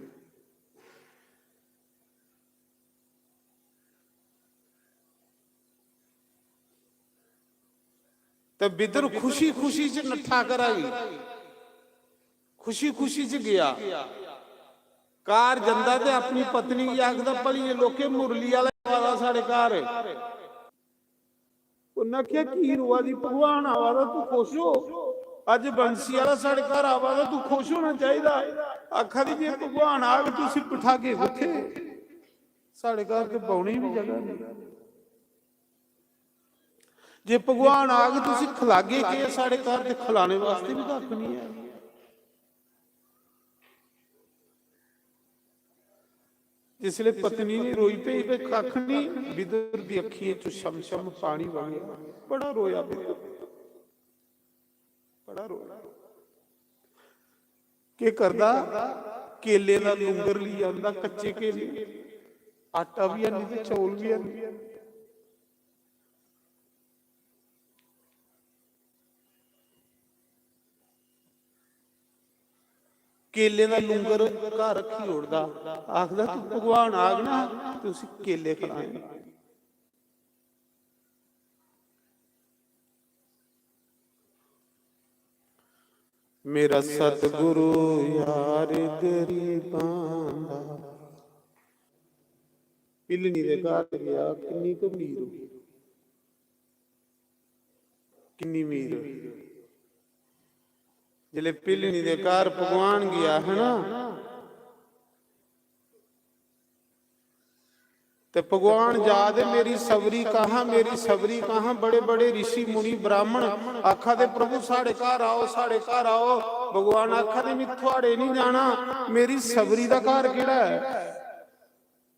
ते विदुर खुशी खुशी च नट्ठा करा गी, खुशी खुशी च गया। घर जंदा ते अपनी पत्नी गी आखदा, "भलिये लोके, मुरली आह्ला आवा दा साढ़े घर।" उन्नै आखेआ, "की रोआ दी? भगवान आवा दा, तू खुश हो। अज्ज बंसी आह्ला साढ़े घर आवा दा, तू खुश होना चाहिदा।" आखा दी, "जे भगवान आग, ते उसी बठागे कुत्थे? साढ़े घर ते बौह्ने बी जगह नहीं। जे भगवान आग, ते उसी खलागे केह्? साढ़े घर ते खलाने वास्ते बी कक्ख नहीं ऐ।" जिसले पत्नी ने रोई पेई, ते कक्ख नहीं, विदुर दी अक्खियें चों छम छम पानी बगेआ। बड़ा रोया विदुर, बड़ा रोया। केह् करदा? केले दा लुंगर लेई आंदा, कच्चे केले, आटा बी हैनी ते चौल बी हैनी। केले दा लुंगर घर रक्खी ओड़दा, आखदा, "तू भगवान आग ना, ते उसी केले खलाने।" मेरा सतगुरु यार गरीबां दा। भिल्लनी दे घर गया, किन्नी कुमीर हो, किन्नी मीर हो। जिसले भिल्लनी दे घर भगवान गया है ना, ते भगवान जा दे, "मेरी सबरी कहाँ, मेरी सबरी कहाँ?" बड़े बड़े ऋषि मुनि ब्राह्मण आखा दे, "प्रभु, साढ़े घर आओ, साढ़े घर आओ।" भगवान आखा दे, "में थुआड़े नहीं जाना, मेरी सबरी दा घर केड़ा है?"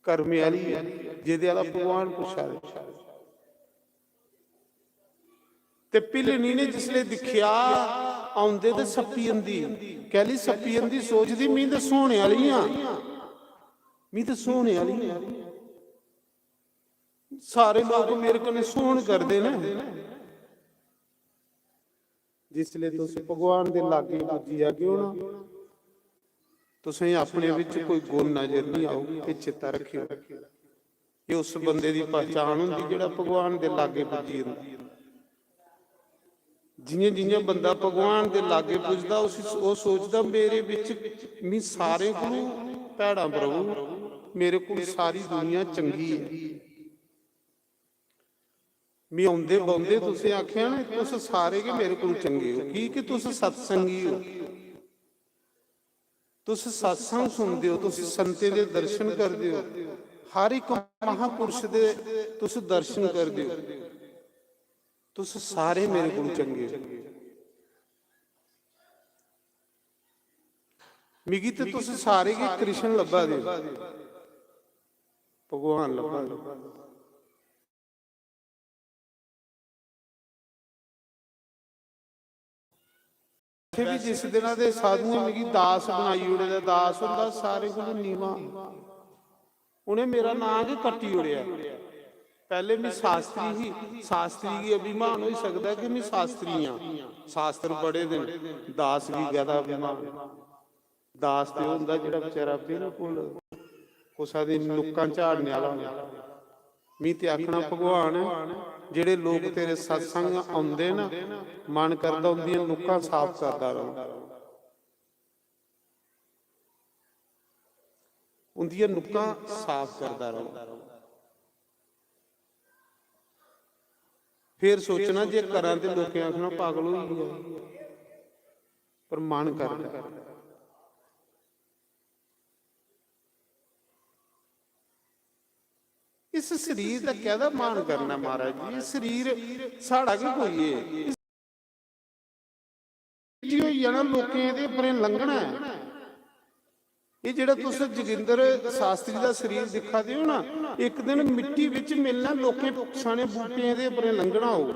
कर्मे आह्ली ऐ, जेह्दे आह्ला भगवान पुच्छा दे। ते भिल्लनी ने जिसले दिक्खेआ औंदे ते सप्पी जंदी। कैली सप्पी जंदी? सोचदी, "मी ते सोने आह्ली आं, मी ते सोने आह्ली आं। सारे लोक मेरे कन्नै सोन करदे न।" जिसले तुस भगवान दे लागे पुज्जी जागे ओ ना, तुसें अपने बिच कोई गुण नजर नहीं आग। एह् चेता रखेओ, एह् उस बंदे दी पहचान होंदी जेह्ड़ा भगवान दे लागे पुज्जी जंदा। जियां जियां बंदा भगवान दे लागे पुजदा, उसी ओह् सोचदा, "मेरे बिच, मी सारें कोलू भैड़ा प्रभु, मेरे कोल सारी दुनिया चंगी ऐ।" मी औंदे बौंदे तुसें आखेआ ना, तुस सारे गै मेरे कोल चंगे ओ, की कि तुस सत्संगी ओ। तुस सत्संग सुनदे ओ, तुस संतें दे दर्शन करदे ओ, हर इक महापुरुष दे तुस दर्शन करदे ओ। तुस सारे मेरे कोल चंगे ओ। मिगी ते तुस सारे गै कृष्ण लब्भा दे ओ, भगवान लब्भा दे ओ। इत्थै बी जिस दिना दे साधुएं मिगी दास बनाई ओड़े दा, दास होंदा सारें कोला नीवा। उ'नें मेरा नांऽ गै कट्टी ओड़ेआ। पैह्ले में शास्त्री ही, शास्त्री गी अभिमान होई सकदा कि में शास्त्री आं, शास्त्र पढ़े दे न, दास गी कैह्दा अभिमान? दास ते ओह् होंदा जेह्ड़ा बेचारा बिल्कुल कुसै दी नुक्कां झाड़ने आह्ला होंदा। मी ते आखना, भगवान, जेह्ड़े लोक तेरे सत्संग औंदे न, मन करदा उं'दियां नुक्कां साफ करदा र'वां, उं'दियां नुक्कां साफ करदा र'वां। फिर सोचना, जे करां ते लोकें आखना, "पागल होई गेआ," पर मन करदा। इस शरीर दा कैह्दा मान करना, महाराज जी? एह् शरीर साढ़ा गै कोई ऐ। मिट्टी होई जाना, लोकें एह्दे उप्परें लंघना ऐ। एह् जेह्ड़ा तुस जोगिंदर शास्त्री दा शरीर दिक्खा दे ओ ना, इक दिन मिट्टी बिच मिलना, लोकें सने बूटें एह्दे उप्परें लंघना होग।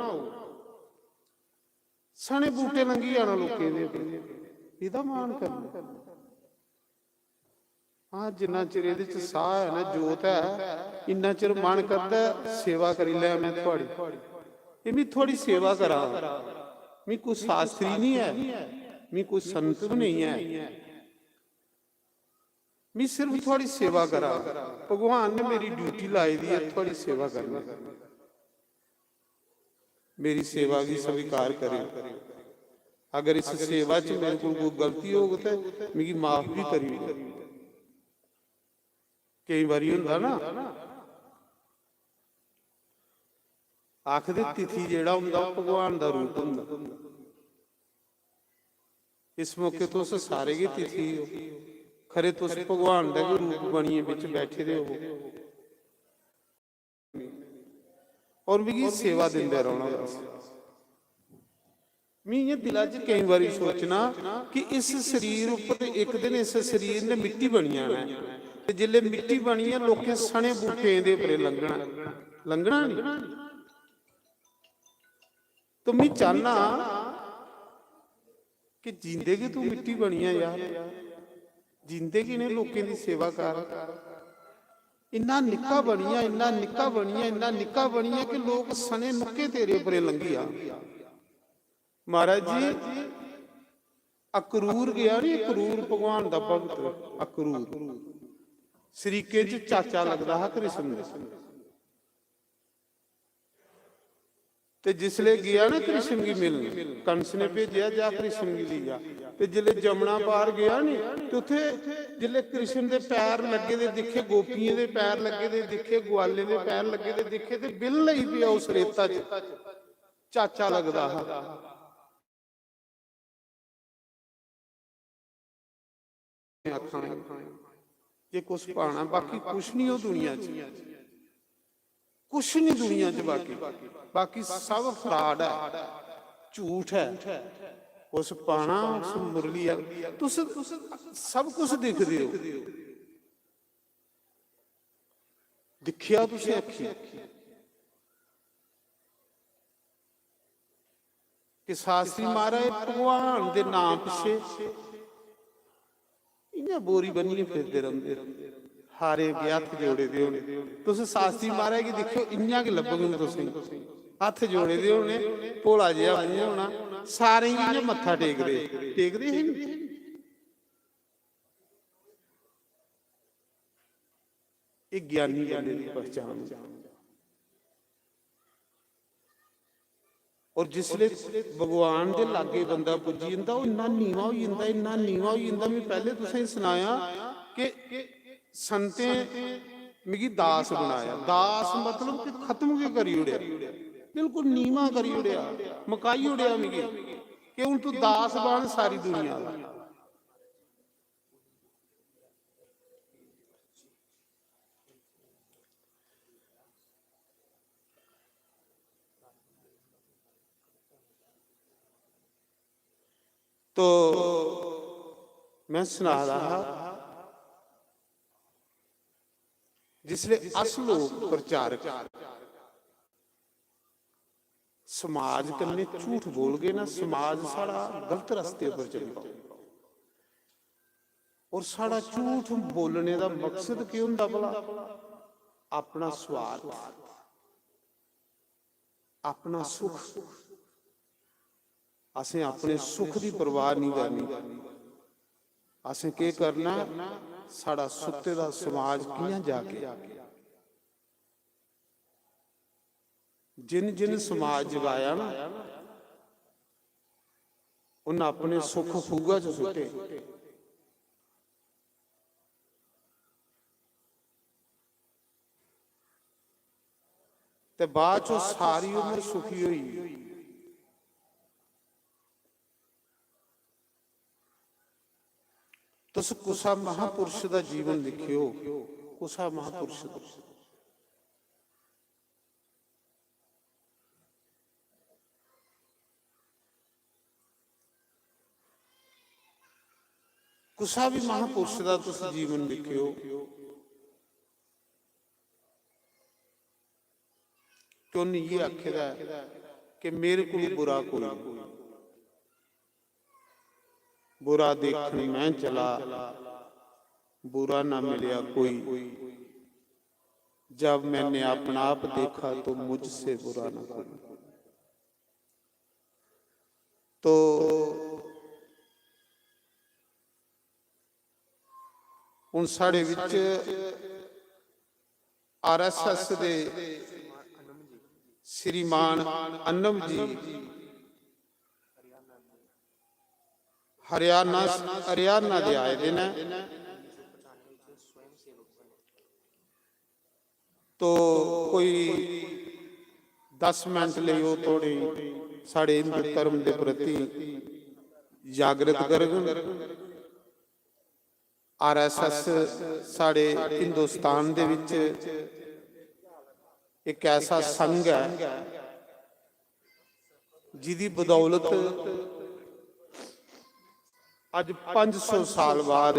सने बूटे लंघी जाना लोकें एह्दे उप्परें। एह्दा मान करना। हां, जिन्ना चिर एह्दे च साह् ऐ ना, जोत ऐ, इन्ना चिर मन करदा ऐ, सेवा करी लैं में थुआढ़ी। एह् में थुआढ़ी सेवा करां। में कोई शास्त्री निं ऐ, में कोई संत बी नेईं ऐ। में सिर्फ थुआढ़ी सेवा करां। भगवान ने मेरी ड्यूटी लाई दी ऐ थुआढ़ी सेवा करने दी। मेरी सेवा गी स्वीकार करेओ। अगर इस सेवा च मेरे कोल कोई गलती होग ते मिगी माफ बी करी ओड़ो। केईं बारी होंदा ना, आखदे तिथि जेह्ड़ा होंदा, ओह् भगवान दा रूप होंदा। इस मौके तुस सारे गै तिथि ओ, खरे तुस भगवान दा गै रूप बनियै बिच बैठे दे ओ। और मिगी सेवा दिंदे रौह्ना बस। में इ'यां दिला च केईं बारी सोचना कि इस शरीर उप्पर इक दिन इस शरीर ने मिट्टी बनी जाना ऐ। ते जिसलै मिट्टी बनी ऐ, लोकें सने बूटें दे उप्परें लंघना, लंघना निं। तो में चाह्न्ना कि जींदे गै तू मिट्टी बनी जा यार, जींदे गै इ'नें लोकें दी सेवा कर। इन्ना निक्का बनी जा, इन्ना निक्का बनी जा, इन्ना निक्का बनी जा कि लोक सने नुक्के तेरे उप्परें लंघी जान। महाराज जी, अक्रूर गेआ नी, अक्रूर भगवान दा भगत, अक्रूर शरीकें च चाचा लगदा हा कृष्ण दे। ते जिसले गेआ ना कृष्ण गी मिलन, कंस ने भेजेआ, "जा कृष्ण गी लेई जा।" ते जिसले जमुना पार गेआ नी, ते उत्थे जिसले कृष्ण दे पैर लग्गे दे दिक्खे, गोपियें दे पैर लग्गे दे दिक्खे, ग्वालें दे पैर लग्गे दे दिक्खे, ते बिलन लगी पेआ उस रेता च, चाचा लगदा हा। आखां जे कुछ पाना, बाकी कुछ नहीं हो दुनिया च, कुछ नहीं दुनिया च बाकी, बाकी सब फ्राड है, झूठ है। उस पाना, उस मुरली, तुस सब कुछ दिखदे हो, दिक्खेआ तुसें अक्खीं। कि शास्त्री महाराज भगवान दे नां पिच्छे इ'यां बोरी बन्नियै फिरदे रौंह्दे। हारें अग्गें हत्थ जोड़े दे होने। तुस शास्त्री महाराज गी दिक्खेओ, इ'यां गै लब्भङन तुसेंगी। हत्थ जोड़े दे होने, भोला जेहा मूंह् होना, सारें गी इ'यां मत्था टेकदे, टेकदे हे नी। एह् ज्ञानी बंदे दी पहचान। और जिसले भगवान दे लागे बंदा पुज्जी जंदा, ओह् इन्ना नीवा होई जंदा, इन्ना नीवा होई जंदा। मैं पैह्ले तुसेंगी सनाया कि संतें मिगी दास बनाया। दास मतलब कि खत्म गै करी ओड़ेआ, बिल्कुल नीवा करी ओड़ेआ, मकाई ओड़ेआ मिगी कि हून तू दास बन सारी दुनिया दा। तो मैं सना दा हा, जिसले अस लोक प्रचारक समाज कन्नै झूठ बोलगे ना, समाज साढ़ा गलत रस्ते उप्पर चली पौग। और साढ़ा झूठ बोलने दा मकसद केह् होंदा भला? अपना स्वार्थ, अपना सुख। असें अपने सुख दी परवाह नहीं करनी। असें केह् करना? साढ़ा सुत्ते दा समाज कि'यां जागे? जिन जिन समाज जगाया ना, उन अपने सुख खूहा च सुट्टे। ते बाद च ओह् सारी उम्र सुखी होई। तुस कुसा महापुरुष दा जीवन दिक्खेओ, कुसा महापुरुष दा। कुसा भी महापुरुष दा तुस जीवन दिक्खेओ, कि उन्नै इ'यै आखे दा ऐ कि मेरे कोल बुरा कोई नहीं। बुरा देखन मैं चला, बुरा ना मिलया कोई। जब मैंने अपना आप देखा तो मुझसे बुरा ना कोई। तो हुन साढ़े विच आरएसएस दे श्रीमान अन्नम जी हरियाणा, हरियाणा दे आए दे न। तो कोई दस मिनट लेई ओह् थोड़ी साढ़े हिंदू धर्म दे प्रति जागृत करङन। आरएसएस साढ़े हिंदुस्तान दे विच इक ऐसा संघ ऐ जिदी बदौलत अज पंज सौ साल बाद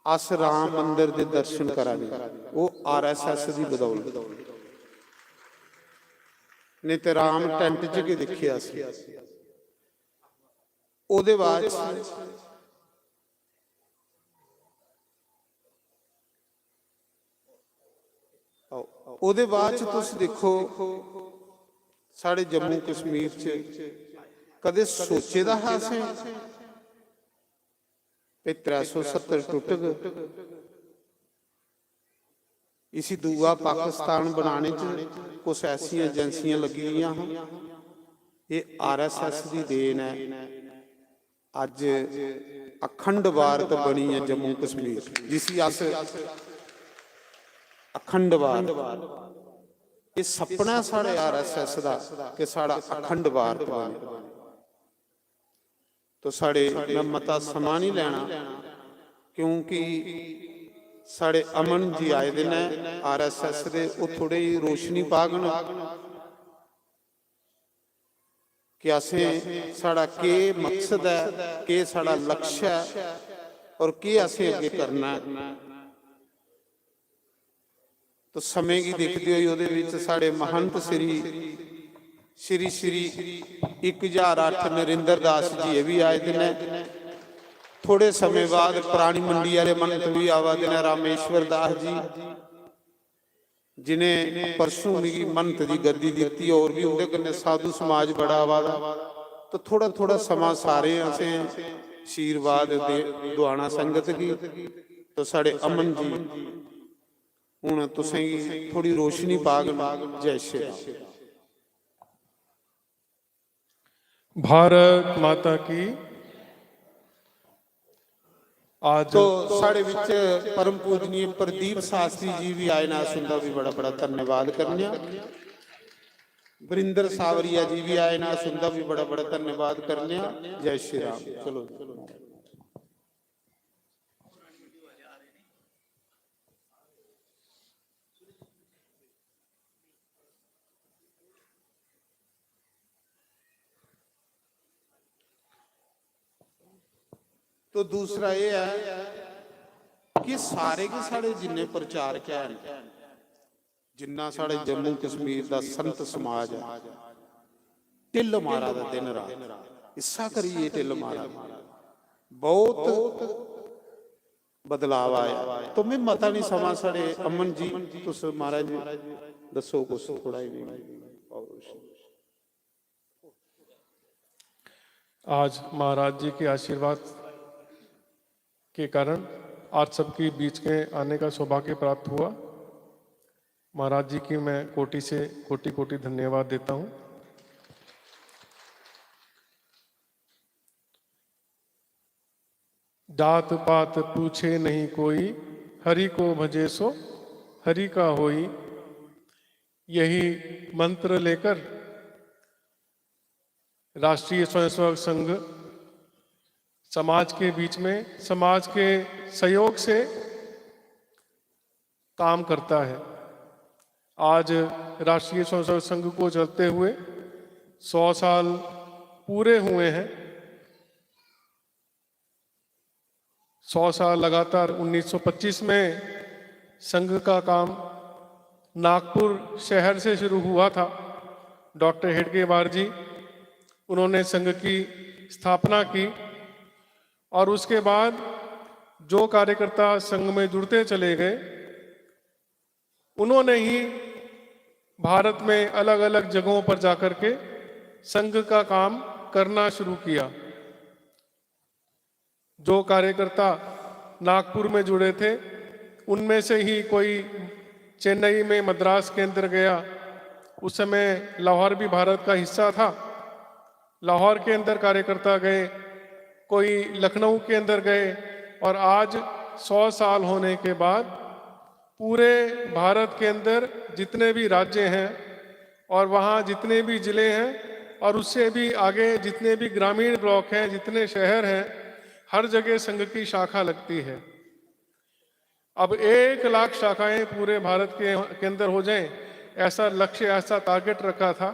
अस राम मंदिर दे दर्शन करा ने, ओह् आरएसएस दी बदौलत। नेईं ते राम टैंट च गै दिक्खेआ असें। ओह्दे बाद च आओ, ओह्दे बाद च तुस दिक्खो, साढ़े जम्मू कश्मीर च कदें सोचे दा हा असें भई त्रै सौ सत्तर टुटग? इसी दूआ पाकिस्तान बनाने च कुछ ऐसियां एजेंसियां लग्गी दियां हां। एह् आरएसएस दी देन ऐ। अज्ज अखंड भारत बनी ऐ जम्मू कश्मीर, जिसी अस अखंड भारत, एह् सपना ऐ साढ़े आरएसएस दा कि साढ़ा अखंड भारत बने। तो साढ़े, मैं मता समां नहीं लैना, क्योंकि साढ़े अमन जी आए दे न आरएसएस दे, ओह् थोड़ी जेही रोशनी पागन। कि असें, साढ़ा केह् मकसद ऐ, केह् साढ़ा लक्ष्य ऐ और केह् असें अग्गें करना ऐ। तो समें गी दिखदे होई ओह्दे बिच साढ़े महंत श्री, श्री, श्री इक ज्हार अट्ठ नरेंद्र दास जी एह् बी आए दे न। थोड़े समें बाद परानी मंडी आह्ले महंत बी आवा दे न, रामेश्वर दास जी। जिनें परसों मिगी महंत दी गद्दी दित्ती, होर बी उंदे कन्नै साधु समाज बड़ा आवा दा, तो थोड़ा थोड़ा समां सारे असें आशीर्वाद दे दुआना संगत गी। तो साढ़े अमन जी हून तुसेंगी थोड़ी रोशनी पागन। जय श्री राम। भारत माता की। आज तो साढ़े विच परम पूजनीय प्रदीप शास्त्री जी भी आए ना, अस उंदा भी बड़ा बड़ा धन्यवाद करने आं। वरिंदर सावरिया जी भी आए ना, अस उंदा भी बड़ा बड़ा धन्यवाद करने आं। जय श्री राम। चलो। तो दूसरा एह् ऐ कि सारे के सारे जिन्ने प्रचारक हैन, जिन्ना साढ़े जम्मू कश्मीर दा संत समाज ऐ, ढिल्ल मारा दा दिन रात, इस्सा करियै ढिल्ल मारा दा। बहुत बदलाव आया। तो मैं मता नहीं समां, साढ़े अमन जी, तुस महाराज दसो कुछ थोड़ा ही। आज महाराज जी के आशीर्वाद के कारण आप सबके बीच के आने का सौभाग्य प्राप्त हुआ। महाराज जी की मैं कोटि से कोटि कोटि धन्यवाद देता हूँ। जात पात पूछे नहीं कोई, हरि को भजे सो हरि का होई। यही मंत्र लेकर राष्ट्रीय स्वयंसेवक संघ समाज के बीच में, समाज के सहयोग से काम करता है। आज राष्ट्रीय स्वयंसेवक संघ को चलते हुए सौ साल पूरे हुए हैं। सौ साल लगातार, उन्नीस सौ पच्चीस में संघ का काम नागपुर शहर से शुरू हुआ था। डॉक्टर हेडगेवार जी, उन्होंने संघ की स्थापना की और उसके बाद जो कार्यकर्ता संघ में जुड़ते चले गए, उन्होंने ही भारत में अलग-अलग जगहों पर जाकर के संघ का काम करना शुरू किया। जो कार्यकर्ता नागपुर में जुड़े थे, उनमें से ही कोई चेन्नई में, मद्रास के अंदर गया। उस समय लाहौर भी भारत का हिस्सा था। लाहौर के अंदर कार्यकर्ता गए, कोई लखनऊ के अंदर गए, और आज सौ साल होने के बाद पूरे भारत के अंदर जितने भी राज्य हैं और वहाँ जितने भी ज़िले हैं और उससे भी आगे जितने भी ग्रामीण ब्लॉक हैं, जितने शहर हैं, हर जगह संघ की शाखा लगती है। अब एक लाख शाखाएं पूरे भारत के, के अंदर हो जाएं, ऐसा लक्ष्य, ऐसा टारगेट रखा था।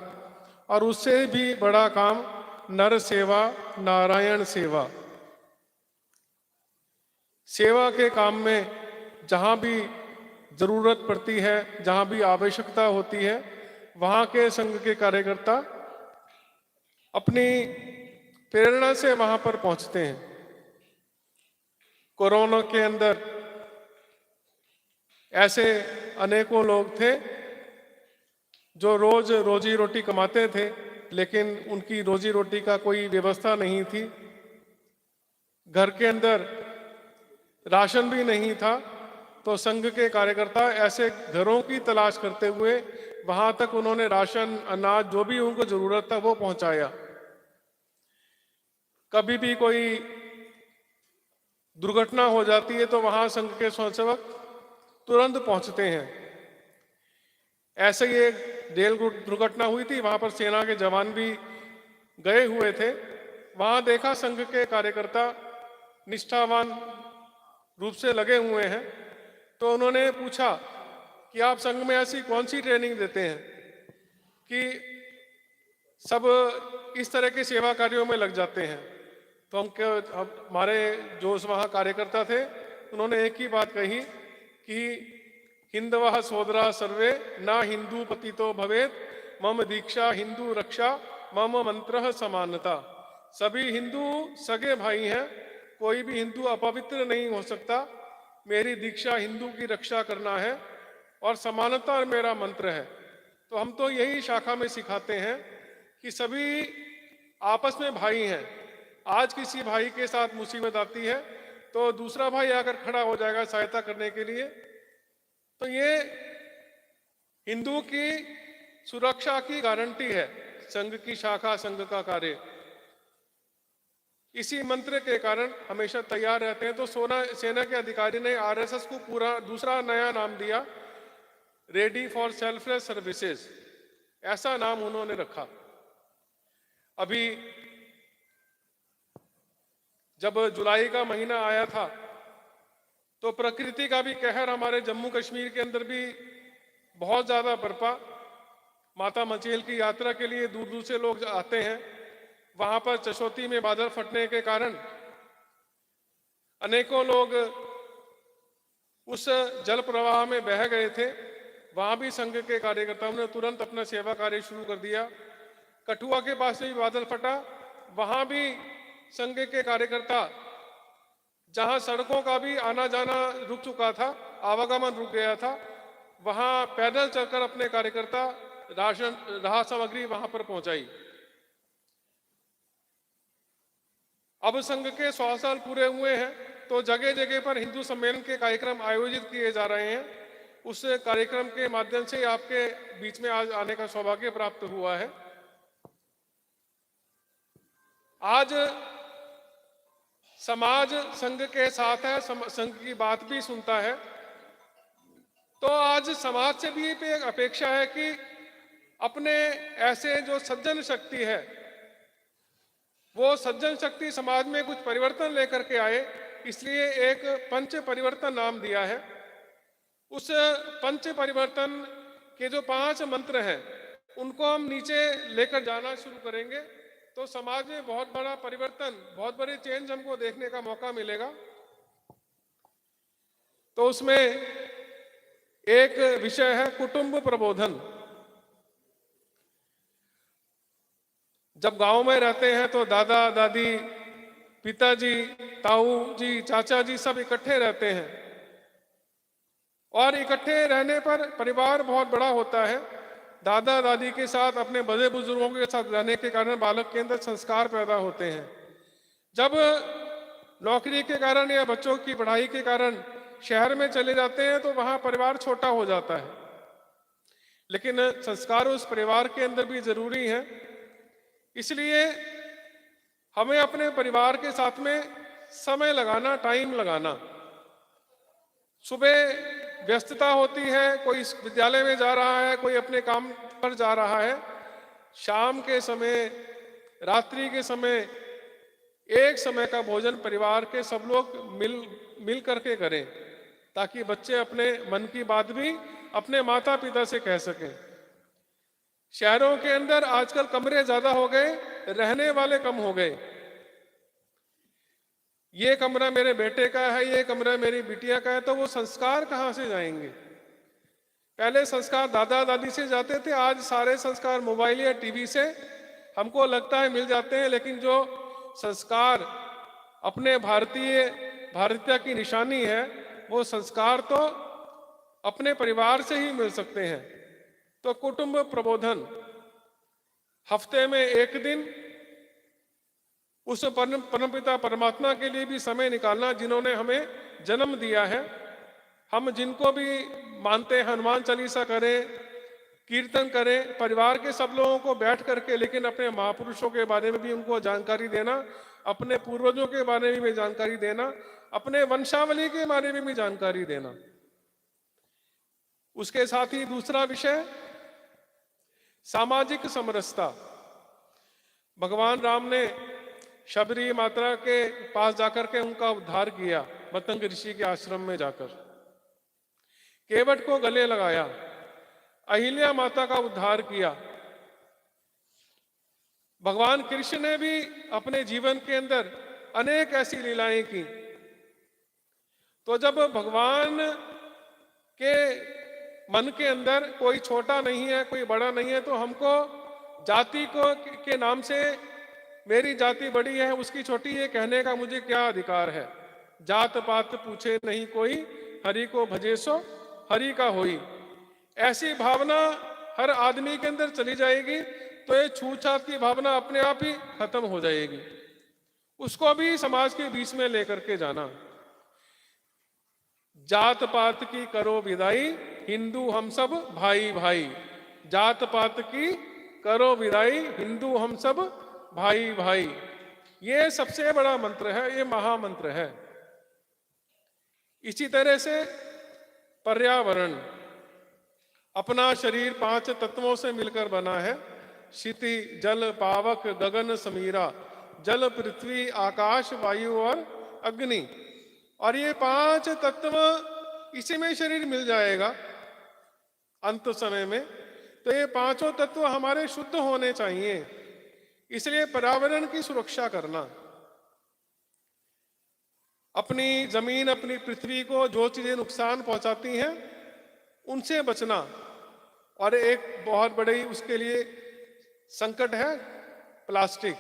और उससे भी बड़ा काम नर सेवा, नारायण सेवा। सेवा के काम में जहाँ भी ज़रूरत पड़ती है, जहाँ भी आवश्यकता होती है, वहाँ के संघ के कार्यकर्ता अपनी प्रेरणा से वहाँ पर पहुँचते हैं। कोरोना के अंदर ऐसे अनेकों लोग थे जो रोज रोजी रोटी कमाते थे, लेकिन उनकी रोजी रोटी का कोई व्यवस्था नहीं थी। घर के अंदर राशन भी नहीं था, तो संघ के कार्यकर्ता ऐसे घरों की तलाश करते हुए वहां तक उन्होंने राशन, अनाज, जो भी उनको जरूरत था, वो पहुंचाया। कभी भी कोई दुर्घटना हो जाती है तो वहां संघ के स्वयंसेवक तुरंत पहुंचते हैं। ऐसे ही एक रेल दुर्घटना हुई थी, वहां पर सेना के जवान भी गए हुए थे। वहां देखा संघ के कार्यकर्ता निष्ठावान रूप से लगे हुए हैं, तो उन्होंने पूछा कि आप संघ में ऐसी कौन सी ट्रेनिंग देते हैं कि सब इस तरह के सेवा कार्यों में लग जाते हैं। तो हम क्या, हमारे जो उस वहाँ कार्यकर्ता थे, उन्होंने एक ही बात कही कि हिंदवः सोदरा सर्वे, ना हिंदू पतितो भवेत, मम दीक्षा हिंदू रक्षा, मम मंत्र समानता। सभी हिंदू सगे भाई हैं, कोई भी हिंदू अपवित्र नहीं हो सकता। मेरी दीक्षा हिंदू की रक्षा करना है। और समानता मेरा मंत्र है। तो हम तो यही शाखा में सिखाते हैं कि सभी आपस में भाई हैं। आज किसी भाई के साथ मुसीबत आती है तो दूसरा भाई आकर खड़ा हो जाएगा सहायता करने के लिए। तो ये हिंदू की सुरक्षा की गारंटी है, संघ की शाखा, संघ का कार्य। इसी मंत्र के कारण हमेशा तैयार रहते हैं। तो सोना, सेना के अधिकारी ने आरएसएस को पूरा दूसरा नया नाम दिया, रेडी फॉर सेल्फलेस सर्विसेज, ऐसा नाम उन्होंने रखा। अभी जब जुलाई का महीना आया था तो प्रकृति का भी कहर हमारे जम्मू कश्मीर के अंदर भी बहुत ज्यादा बरपा। माता मचेल की यात्रा के लिए दूर दूर से लोग आते हैं। वहां पर चशोती में बादल फटने के कारण अनेकों लोग उस जल प्रवाह में बह गए थे। वहां भी संघ के कार्यकर्ताओं ने तुरंत अपना सेवा कार्य शुरू कर दिया। कठुआ के पास भी बादल फटा, वहां भी संघ के कार्यकर्ता, जहां सड़कों का भी आना जाना रुक चुका था, आवागमन रुक गया था, वहां पैदल चलकर अपने कार्यकर्ता राशन, राहत सामग्री वहां पर पहुंचाई। अब संघ के सौ साल पूरे हुए हैं, तो जगह जगह पर हिंदू सम्मेलन के कार्यक्रम आयोजित किए जा रहे हैं। उस कार्यक्रम के माध्यम से आपके बीच में आज आने का सौभाग्य प्राप्त हुआ है। आज समाज संघ के साथ है, सम-, संघ की बात भी सुनता है। तो आज समाज से भी ये अपेक्षा है कि अपने ऐसे जो सज्जन शक्ति है, वो सज्जन शक्ति समाज में कुछ परिवर्तन लेकर के आए, इसलिए एक पंच परिवर्तन नाम दिया है। उस पंच परिवर्तन के जो पांच मंत्र हैं, उनको हम नीचे लेकर जाना शुरू करेंगे, तो समाज में बहुत बड़ा परिवर्तन, बहुत बड़ी चेंज हमको देखने का मौका मिलेगा। तो उसमें एक विषय है कुटुंब प्रबोधन। जब गांव में रहते हैं तो दादा दादी, पिताजी, ताऊ जी, चाचा जी सब इकट्ठे रहते हैं और इकट्ठे रहने पर परिवार बहुत बड़ा होता है। दादा दादी के साथ, अपने बड़े बुजुर्गों के साथ रहने के कारण बालक के अंदर संस्कार पैदा होते हैं। जब नौकरी के कारण या बच्चों की पढ़ाई के कारण शहर में चले जाते हैं तो वहां परिवार छोटा हो जाता है, लेकिन संस्कार उस परिवार के अंदर भी जरूरी है। इसलिए हमें अपने परिवार के साथ में समय लगाना, टाइम लगाना। सुबह व्यस्तता होती है, कोई विद्यालय में जा रहा है, कोई अपने काम पर जा रहा है। शाम के समय, रात्रि के समय एक समय का भोजन परिवार के सब लोग मिल मिल करके करें, ताकि बच्चे अपने मन की बात भी अपने माता पिता से कह सकें। शहरों के अंदर आजकल कमरे ज्यादा हो गए, रहने वाले कम हो गए। ये कमरा मेरे बेटे का है, ये कमरा मेरी बिटिया का है, तो वो संस्कार कहाँ से जाएंगे? पहले संस्कार दादा दादी से जाते थे, आज सारे संस्कार मोबाइल या टीवी से हमको लगता है मिल जाते हैं, लेकिन जो संस्कार अपने भारतीय, भारतीयता की निशानी है, वो संस्कार तो अपने परिवार से ही मिल सकते हैं। तो कुटुंब प्रबोधन, हफ्ते में एक दिन उस परम, परमपिता परमात्मा के लिए भी समय निकालना, जिन्होंने हमें जन्म दिया है। हम जिनको भी मानते हैं, हनुमान चालीसा करें, कीर्तन करें, परिवार के सब लोगों को बैठ करके, लेकिन अपने महापुरुषों के बारे में भी उनको जानकारी देना, अपने पूर्वजों के बारे में भी जानकारी देना, अपने वंशावली के बारे में भी जानकारी देना। उसके साथ ही दूसरा विषय, सामाजिक समरसता। भगवान राम ने शबरी माता के पास जाकर के उनका उद्धार किया, मतंग ऋषि के आश्रम में जाकर केवट को गले लगाया, अहिल्या माता का उद्धार किया। भगवान कृष्ण ने भी अपने जीवन के अंदर अनेक ऐसी लीलाएं की। तो जब भगवान के मन के अंदर कोई छोटा नहीं है, कोई बड़ा नहीं है, तो हमको जाति को, के नाम से मेरी जाति बड़ी है, उसकी छोटी, ये कहने का मुझे क्या अधिकार है? जात पात पूछे नहीं कोई, हरि को भजे सो हरि का होई। ऐसी भावना हर आदमी के अंदर चली जाएगी तो ये छूत छात की भावना अपने आप ही खत्म हो जाएगी। उसको भी समाज के बीच में लेकर के जाना। जात पात की करो विदाई, हिंदू हम सब भाई भाई। जात पात की करो विदाई, हिंदू हम सब भाई भाई। ये सबसे बड़ा मंत्र है, ये महामंत्र है। इसी तरह से पर्यावरण, अपना शरीर पांच तत्वों से मिलकर बना है। क्षिति, जल, पावक, गगन, समीरा। जल, पृथ्वी, आकाश, वायु और अग्नि। और ये पांच तत्व, इसी में शरीर मिल जाएगा अंत समय में। तो ये पांचों तत्व हमारे शुद्ध होने चाहिए। इसलिए पर्यावरण की सुरक्षा करना, अपनी जमीन, अपनी पृथ्वी को जो चीजें नुकसान पहुंचाती हैं, उनसे बचना। और एक बहुत बड़ी उसके लिए संकट है प्लास्टिक।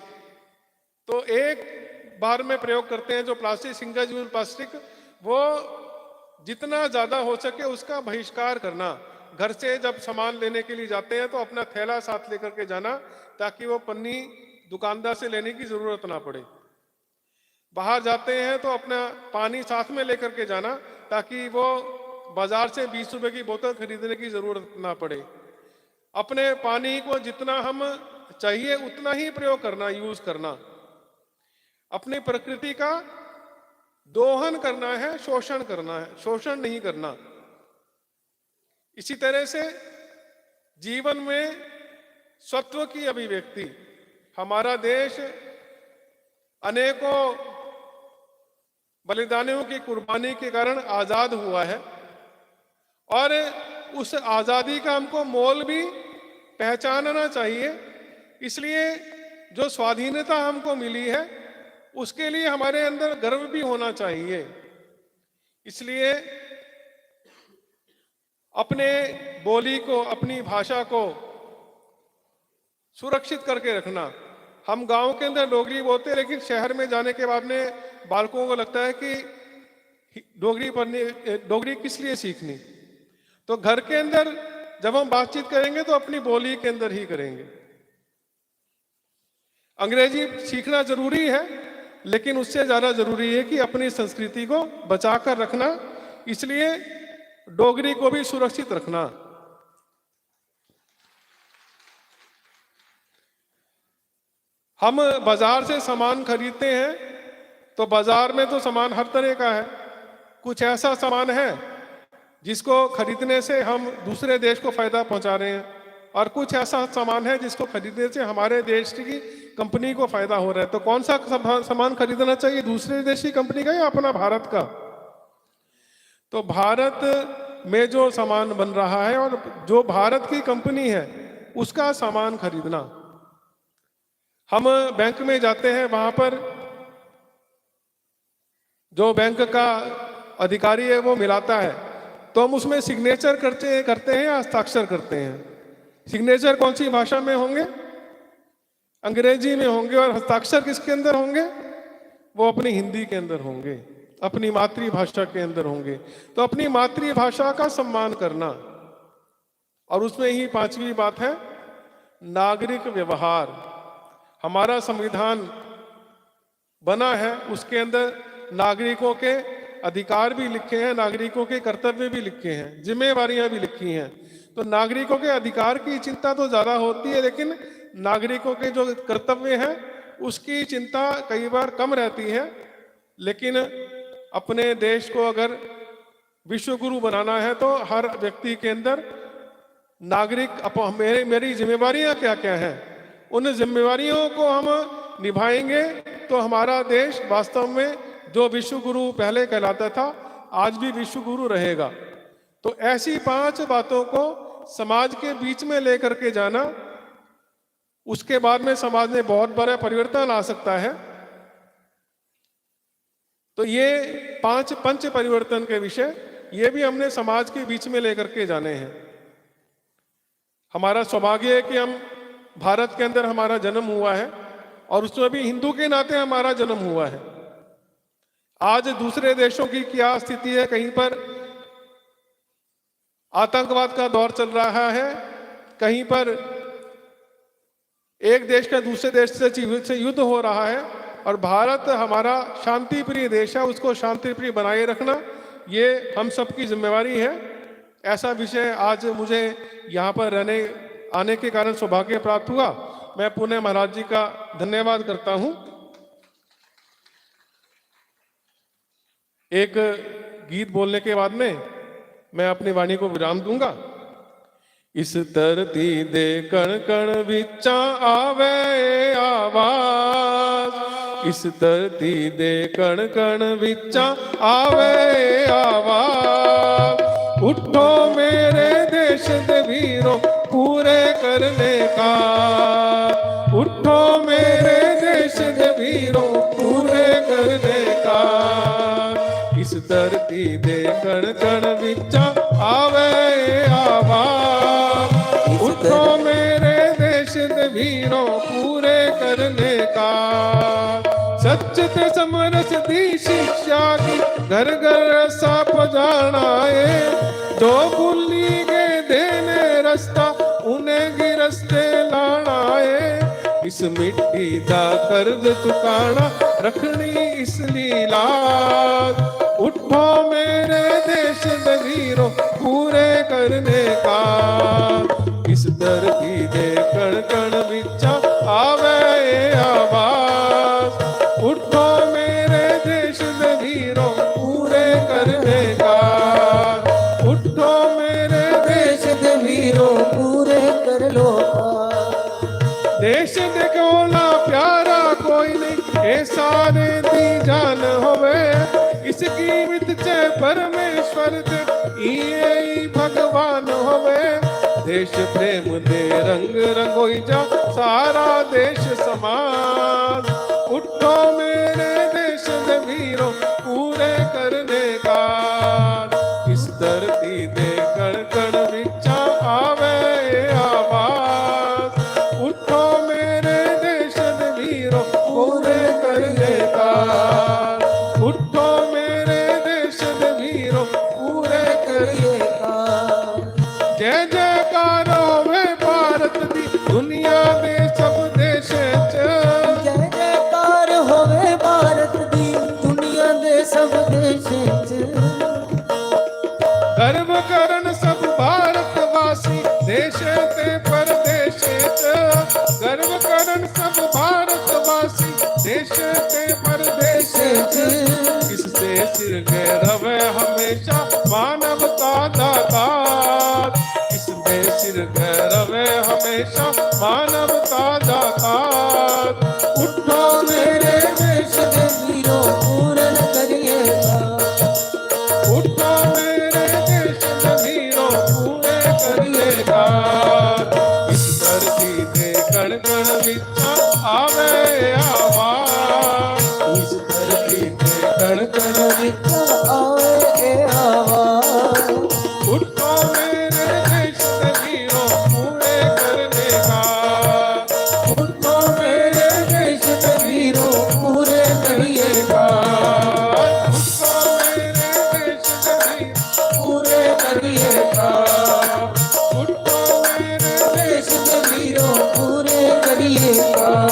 तो एक बार में प्रयोग करते हैं जो प्लास्टिक, सिंगल यूज प्लास्टिक, वो जितना ज्यादा हो सके उसका बहिष्कार करना। घर से जब सामान लेने के लिए जाते हैं तो अपना थैला साथ लेकर के जाना, ताकि वो पन्नी दुकानदार से लेने की जरूरत ना पड़े। बाहर जाते हैं तो अपना पानी साथ में लेकर के जाना, ताकि वो बाजार से बीस रुपए की बोतल खरीदने की जरूरत ना पड़े। अपने पानी को जितना हम चाहिए उतना ही प्रयोग करना, यूज करना। अपनी प्रकृति का दोहन करना है, शोषण करना है, शोषण नहीं करना। इसी तरह से जीवन में सत्व की अभिव्यक्ति। हमारा देश अनेकों बलिदानियों की कुर्बानी के कारण आजाद हुआ है और उस आजादी का हमको मोल भी पहचानना चाहिए। इसलिए जो स्वाधीनता हमको मिली है, उसके लिए हमारे अंदर गर्व भी होना चाहिए। इसलिए अपने बोली को, अपनी भाषा को सुरक्षित करके रखना। हम गांव के अंदर डोगरी बोलते हैं, लेकिन शहर में जाने के बाद में बालकों को लगता है कि डोगरी पढ़नी, डोगरी किस लिए सीखनी। तो घर के अंदर जब हम बातचीत करेंगे तो अपनी बोली के अंदर ही करेंगे। अंग्रेजी सीखना जरूरी है, लेकिन उससे ज्यादा जरूरी है कि अपनी संस्कृति को बचाकर रखना। इसलिए डोगरी को भी सुरक्षित रखना। हम बाजार से सामान खरीदते हैं तो बाजार में तो सामान हर तरह का है। कुछ ऐसा सामान है जिसको खरीदने से हम दूसरे देश को फायदा पहुंचा रहे हैं, और कुछ ऐसा सामान है जिसको खरीदने से हमारे देश की कंपनी को फायदा हो रहा है। तो कौन सा सामान खरीदना चाहिए, दूसरे देश की कंपनी का या अपना भारत का? तो भारत में जो सामान बन रहा है और जो भारत की कंपनी है, उसका सामान खरीदना। हम बैंक में जाते हैं, वहां पर जो बैंक का अधिकारी है वो मिलाता है, तो हम उसमें सिग्नेचर करते करते हैं या हस्ताक्षर करते हैं? सिग्नेचर कौन सी भाषा में होंगे? अंग्रेजी में होंगे। और हस्ताक्षर किसके अंदर होंगे? वो अपनी हिंदी के अंदर होंगे, अपनी मातृभाषा के अंदर होंगे। तो अपनी मातृभाषा का सम्मान करना। और उसमें ही पांचवी बात है नागरिक व्यवहार। हमारा संविधान बना है, उसके अंदर नागरिकों के अधिकार भी लिखे हैं, नागरिकों के कर्तव्य भी लिखे हैं, जिम्मेवारियां भी लिखी हैं। तो नागरिकों के अधिकार की चिंता तो ज्यादा होती है, लेकिन नागरिकों के जो कर्तव्य हैं उसकी चिंता कई बार कम रहती है। लेकिन अपने देश को अगर विश्व गुरु बनाना है तो हर व्यक्ति के अंदर नागरिक अप-, मेरे, मेरी जिम्मेवारियां क्या क्या हैं, उन जिम्मेवारियों को हम निभाएंगे तो हमारा देश वास्तव में जो विश्व गुरु पहले कहलाता था, आज भी विश्व गुरु रहेगा। तो ऐसी पांच बातों को समाज के बीच में लेकर के जाना, उसके बाद में समाज में बहुत बड़ा परिवर्तन आ सकता है। तो ये पांच पंच परिवर्तन के विषय, ये भी हमने समाज के बीच में लेकर के जाने हैं। हमारा सौभाग्य है कि हम भारत के अंदर हमारा जन्म हुआ है और उसमें भी हिंदू के नाते हमारा जन्म हुआ है। आज दूसरे देशों की क्या स्थिति है, कहीं पर आतंकवाद का दौर चल रहा है, कहीं पर एक देश का दूसरे देश से चीज- से युद्ध हो रहा है, और भारत हमारा शांति प्रिय देश है, उसको शांति प्रिय बनाए रखना, ये हम सबकी जिम्मेवारी है। ऐसा विषय आज मुझे यहाँ पर रहने आने के कारण सौभाग्य प्राप्त हुआ। मैं पुनः महाराज जी का धन्यवाद करता हूँ। एक गीत बोलने के बाद में मैं अपनी वाणी को विराम दूंगा। इस धरती दे कण कण विचां आवे आवाज, इस धरती दे कण कण विचां आवे आवाज। उठो मेरे देश दे वीरों, पूरे करने का। उठो मेरे देश दे वीरों, पूरे करने का। इस धरती दे कण कण विचां आवे आवाज। इस उठो धर- मेरे देश दे वीरों, पूरे करने का। सच ते समरस दी शिक्षा की घर घर रसा पजाना है। जो भूली गए देने रस्ता, उन्हें गी रस्ते लाना है। इस मिट्टी दा कर्ज चुकाना, रखनी इसली लाज। उठो मेरे देश दे वीरों, पूरे करने का। इस धरती दे कण कण विचां आवे आवाज। उठो मेरे देश दे वीरों, पूरे करने का। उठो मेरे देश दे वीरों, पूरे कर लो। देश दे कोला प्यारा कोई नहीं, ए सारे दी जान होवे। इस कीमत च परमेश्वर दे इये ही भगवान होवे। देश प्रेम दे रंग रंगोई जा सारा देश समाज। उठो मेरे देश दे वीरों, पूरे करने का। इस धरती दे कण कण विचां आवे आवाज। उठो मेरे देश दे वीरों, पूरे करने का। उठो मेरे देश दे वीरों, पूरे करने का। जय जयकार होवे भारत दी, दुनिया दे सब देशें च। जय जयकार होवे भारत दी, दुनिया दे सब देशें च। गर्व करन सब भारतवासी, देश ते परदेश च। गर्व करन सब भारतवासी, देश ते परदेश च। इससे सिर गए रवे हमेशा मानवता दा ताज। इससे सिर गए रवे हमेशा मानवता दा ताज। उठो मेरे देश दे वीरों, पूरन करिए। उठो मेरे देश दे वीरों, पूरे करिए। इस धरती दे कण कण विचां आवे आवाज। इस धरती दे कण कण विचां आवे आवाज। उठो मेरे देश दे वीरों, पूरे करने का। उठो मेरे देश दे वीरों, पूरे करिए का। उठो मेरे देश दे वीरों, पूरे करिए का। उठो मेरे देश दे वीरों, पूरे करिए का।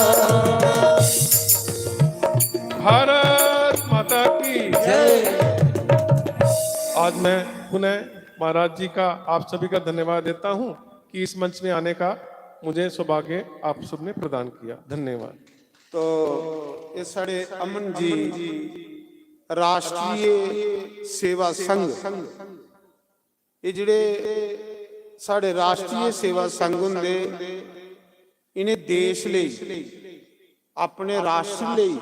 भारत माता की जय। आज मैं पुनः महाराज जी का, आप सभी का धन्यवाद देता हूँ कि इस मंच में आने का मुझे सौभाग्य आप सबने प्रदान किया। धन्यवाद। तो ये साढ़े अमन जी राष्ट्रीय सेवा संघ, ये जेह्ड़े साढ़े राष्ट्रीय सेवा संघ होंदे, इ'नें देश लेई, अपने राष्ट्र लेई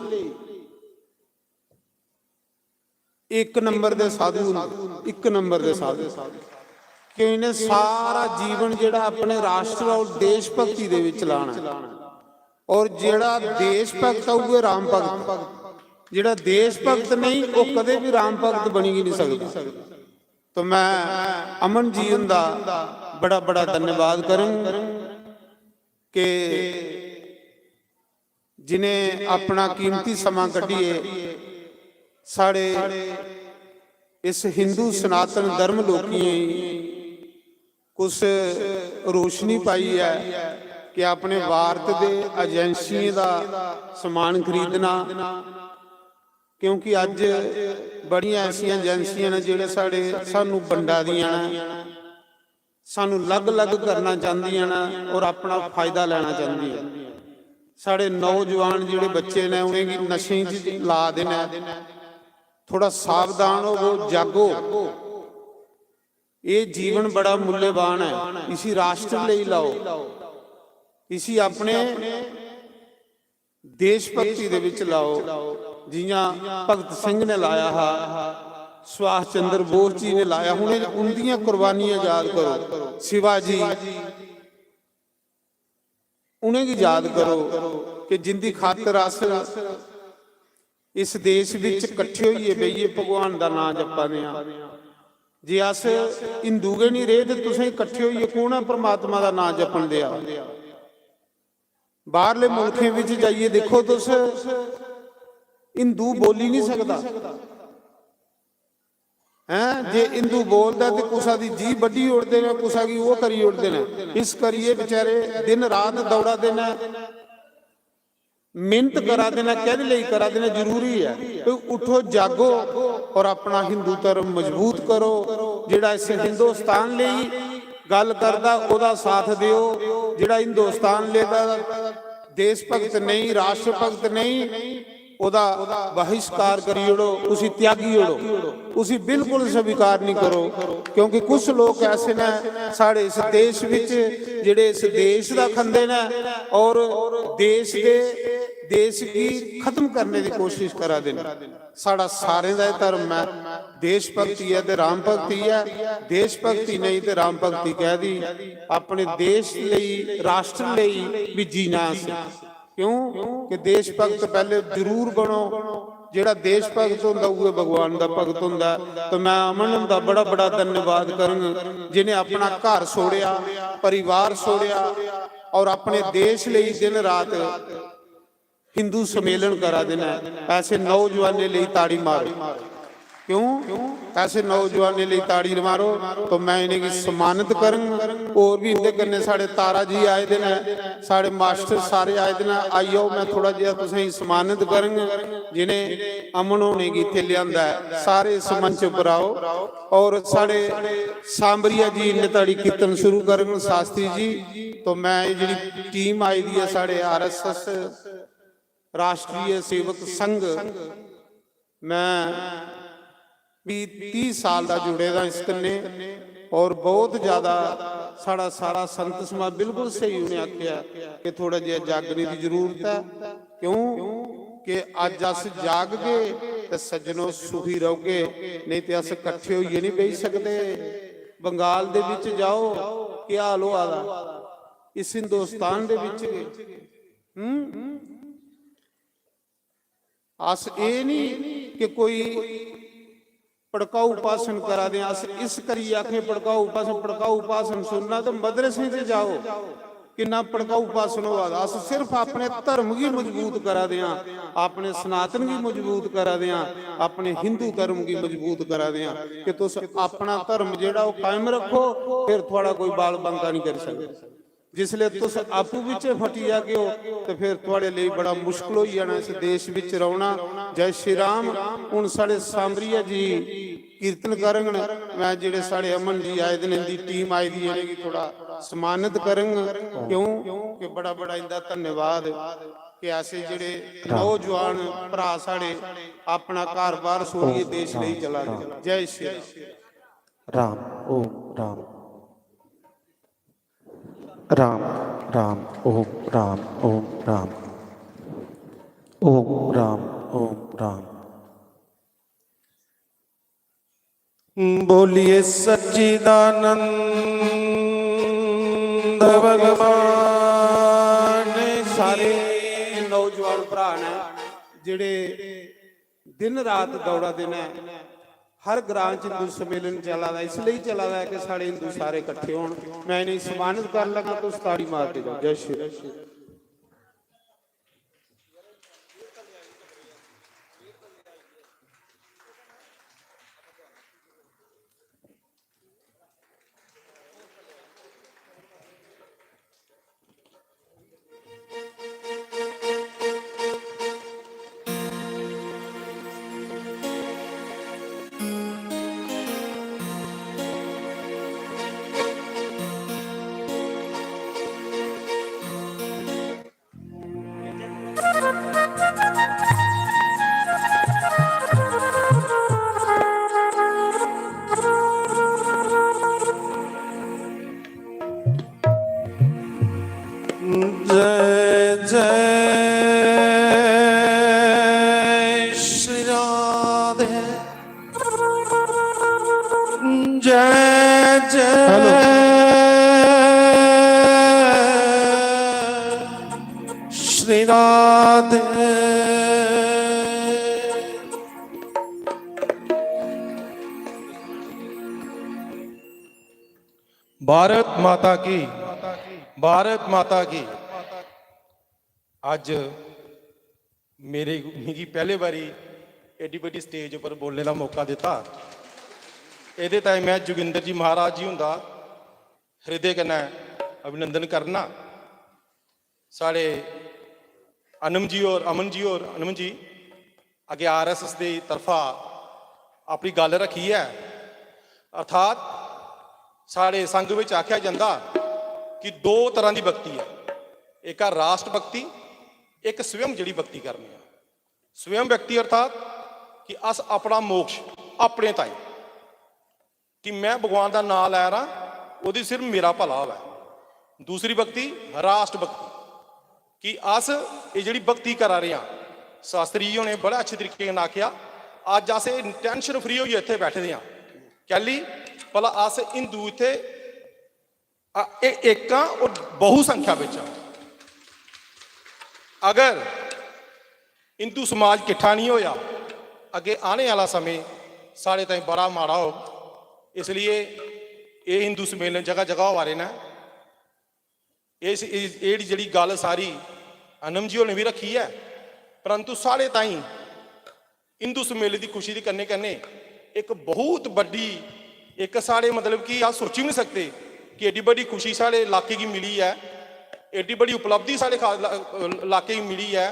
इक नंबर दे साधु न, इक नंबर दे साधु। कि इ'नें सारा जीवन जेह्ड़ा अपने राष्ट्र और देशभक्ति दे विच लाना ऐ। और जेह्ड़ा देशभक्त ऐ, उ'ऐ राम भक्त। जेह्ड़ा देशभक्त नेईं, ओह् कदें बी राम भक्त बनी गै निं सकदा। तो मैं अमन जी हुंदा बड़ा, बड़ा धन्यवाद करङ कि जिनें अपना कीमती समां कड्ढियै साढ़े इस हिंदू सनातन धर्म लोकियें गी कुछ रोशनी पाई ऐ कि अपने भारत दे एजेंसियें दा समान खरीदना, क्योंकि अज्ज बड़ियां ऐसियां एजेंसियां न जेह्ड़े साढ़े, सानू बंडा दियां न, सानू अलग-अलग करना चांह्दियां न और अपना फायदा लैना चांह्दियां न। साढ़े नौजवान जेह्ड़े बच्चे न, उ'नेंगी नशें च ला दे न। थोड़ा सावधान होवो, जागो। एह् जीवन बड़ा मूल्यवान ऐ, इसी राष्ट्र लेई लाओ, इसी अपने देश भक्ति दे विच लाओ। जियां भगत सिंह ने लाया हा, सुभाष चंद्र बोस जी ने लाया, उ'नें, उंदियां कुर्बानियां याद करो, शिवाजी, उ'नेंगी याद करो कि जिंदी खातर अस इस देश विच कट्ठे होइयै बेहियै भगवान दा नां जप्पा दे आं। जे अस हिंदू गै निं रेह् ते तुसें कट्ठे होइयै कौन ऐ परमात्मा दा नां जपन देआ? बाहरले मुल्खें विच जाइयै दिक्खो तुस, हिंदू बोली निं सकदा। हैं, जे हिंदू बोलदा ते कुसा दी जीभ बड्ढी ओड़दे न, कुसा गी ओह् करी ओड़दे न। इस करियै बेचारे दिन रात दौड़ा दे न, मेहनत करा दे न। कैह्दे लेई करा दे न? जरूरी ऐ। ते उठो, जागो और अपना हिंदू धर्म मजबूत करो। जेह्ड़ा इस हिंदुस्तान लेई गल्ल करदा, ओह्दा साथ देओ। जेह्ड़ा हिंदुस्तान लेई दा देश भक्त नेईं, राष्ट्र भक्त नेईं, ओह्दा बहिष्कार करी ओड़ो, उसी त्यागी ओड़ो, उसी बिल्कुल स्वीकार नहीं करो। क्योंकि कुछ लोक ऐसे न साढ़े इस देश विच, जेह्ड़े इस देश दा खंदे न और देश दे, देश गी खत्म करने दी कोशिश करा दे न। साढ़ा सारें दा एह् धर्म ऐ, देश भक्ति ऐ ते राम भक्ति ऐ। देश भक्ति नेईं ते राम भक्ति कैह्दी? अपने देश लेई, राष्ट्र लेई भी जीना असें। क्यों? कि देश भक्त पैह्ले जरूर बनो। जेह्ड़ा देश भक्त होंदा, उ'ऐ भगवान दा भक्त होंदा। तो मैं अमन हुंदा बड़ा बड़ा धन्यवाद करंग, जिन्हें अपना घर छोड़ेआ, परिवार छोड़ेआ और अपने देश लेई दिन रात हिंदू सम्मेलन करा दे न। ऐसे नौजवानें लेई ताड़ी मारो। क्यों? ऐसे नौजवानें लेई ताड़ी मारो। तो मैं इ'नेंगी सम्मानित करंग। होर भी इं'दे कन्नै साढ़े तारा जी आए दे न, साढ़े मास्टर सारे आए दे न। आई जाओ, मैं थोड़ा जेहा तुसेंगी सम्मानित करंग, जि'नें अमन होने गी इत्थै लेआंदा ऐ। सारे इस मंच उप्पर आओ। और साढ़े सांबरिया जी इन्ने ताड़ी कीर्तन शुरू करंग, शास्त्री जी। तो मैं एह् जेह्ड़ी टीम आई दी ऐ साढ़े आरएसएस राष्ट्रीय सेवक संघ, मैं भी तीह साल दा जुड़े दा इस कन्नै और बहुत ज्यादा साढ़ा सारा संत समाज बिल्कुल स्हेई उ'नें आखेआ कि थोड़ा जेहा जागने दी जरूरत ऐ। क्यों कि अज्ज अस जागगे ते सज्जनो सुखी रौह्गे, नेईं ते अस कट्ठे होइयै निं बेही सकदे। बंगाल दे बिच जाओ, केह् हाल होआ दा, इस हिंदुस्तान दे बिच गै। हम्म? अस एह् निं कि कोई भड़काऊ भाशन करा दे आं, अस इस करियै आखें भड़काऊ भाशन, भड़काऊ भाशन सुनना ते मदरसें च जाओ, किन्ना भड़काऊ भाशन होआ दा। अस सिर्फ अपने धर्म गी मजबूत करा दे आं, अपने सनातन गी मजबूत करा दे आं, अपने हिंदू धर्म गी मजबूत करा दे आं कि तुस अपना धर्म जेह्ड़ा ओह् कायम रक्खो, फिर थुआढ़ा कोई बाल बांका निं करी सकदा। जिसले तुस आपूं बिच्चें फटी जागे ओ, ते फिर थुआढ़े लेई बड़ा मुश्कल होई जाना इस देश बिच रौह्ना। जय श्री राम। हुन साढ़े सांबरिया जी कीर्तन करङन। मैं जेह्ड़े साढ़े अमन जी आए दे न, इंदी टीम आई दी ऐ, इ'नेंगी थोड़ा सम्मानित करङ। क्यों कि बड़ा बड़ा इंदा धन्यवाद कि ऐसे जेह्ड़े नौजवान भ्राऽ साढ़े अपना घर-बार छोड़ियै देश लेई चला दे। जय श्री राम। राम, ओम राम। राम, राम, ओम राम, ओम राम। ओम राम, ओम राम। बोलिए सच्चिदानंद भगवान की। सारे नौजवान भ्राऽ न जेह्ड़े दिन रात दौड़ा दे न। हर ग्रां च हिंदू सम्मेलन चला दा, इसलेई चला दा ऐ कि साढ़े हिंदू सारे कट्ठे होन। मैं इ'नेंगी सम्मानित करन लगा, तुस ताड़ी मारदे जाओ। जय श्री राम। जय जय श्री राधे। जय जय श्री राधे। भारत माता की, भारत माता की। अज्ज मेरे, मिगी पैह्ले बारी एड्डी बड्डी stage उप्पर बोलने दा मौका दित्ता। एह्दे ताईं में जोगिंदर जी महाराज जी हुंदा हृदय कन्नै अभिनंदन करना। साढ़े अनम जी होर, अमन जी होर, अनम जी अग्गें आरएसएस दी तरफा अपनी गल्ल रक्खी ऐ। अर्थात साढ़े संघ बिच आखेआ जंदा कि दो तरह दी भक्ति ऐ, इक ऐ राष्ट्र भक्ति, इक स्वयं जेह्ड़ी भक्ति करनी ऐ। स्वयं भक्ति अर्थात कि अस अपना मोक्ष अपने ताईं, कि में भगवान दा नांऽ लै रहा, ओह्दी सिर्फ मेरा भला होऐ। दूसरी भक्ति राष्ट्र भक्ति, कि अस एह् जेह्ड़ी भक्ति करा दे आं, शास्त्री जी होरें बड़े अच्छे तरीके कन्नै आखेआ, अज्ज अस एह् tension free होइयै इत्थै बैठे दे आं। कैल्ली? भला अस हिंदू इत्थै, अ, ए-, इक आं और बहुसंख्या बिच आं। अगर हिंदू समाज किट्ठा नहीं होया, अग्गें आने आह्ला समें साढ़े ताईं बड़ा माड़ा होग। इसलिए एह् हिंदू सम्मेलन जगह जगह होआ दे न। इस, इस, एह् जेह्ड़ी गल्ल सारी अनम जी होरें बी रक्खी ऐ, परंतु साढ़े ताईं हिंदू सम्मेलन दी खुशी दे कन्नै कन्नै इक बहुत बड्डी, इक साढ़े, मतलब कि अस सोची बी नहीं सकदे कि एड्डी बड्डी खुशी साढ़े इलाके गी मिली ऐ, एड्डी बड्डी उपलब्धि साढ़े खा-, ला-, इलाके गी मिली ऐ।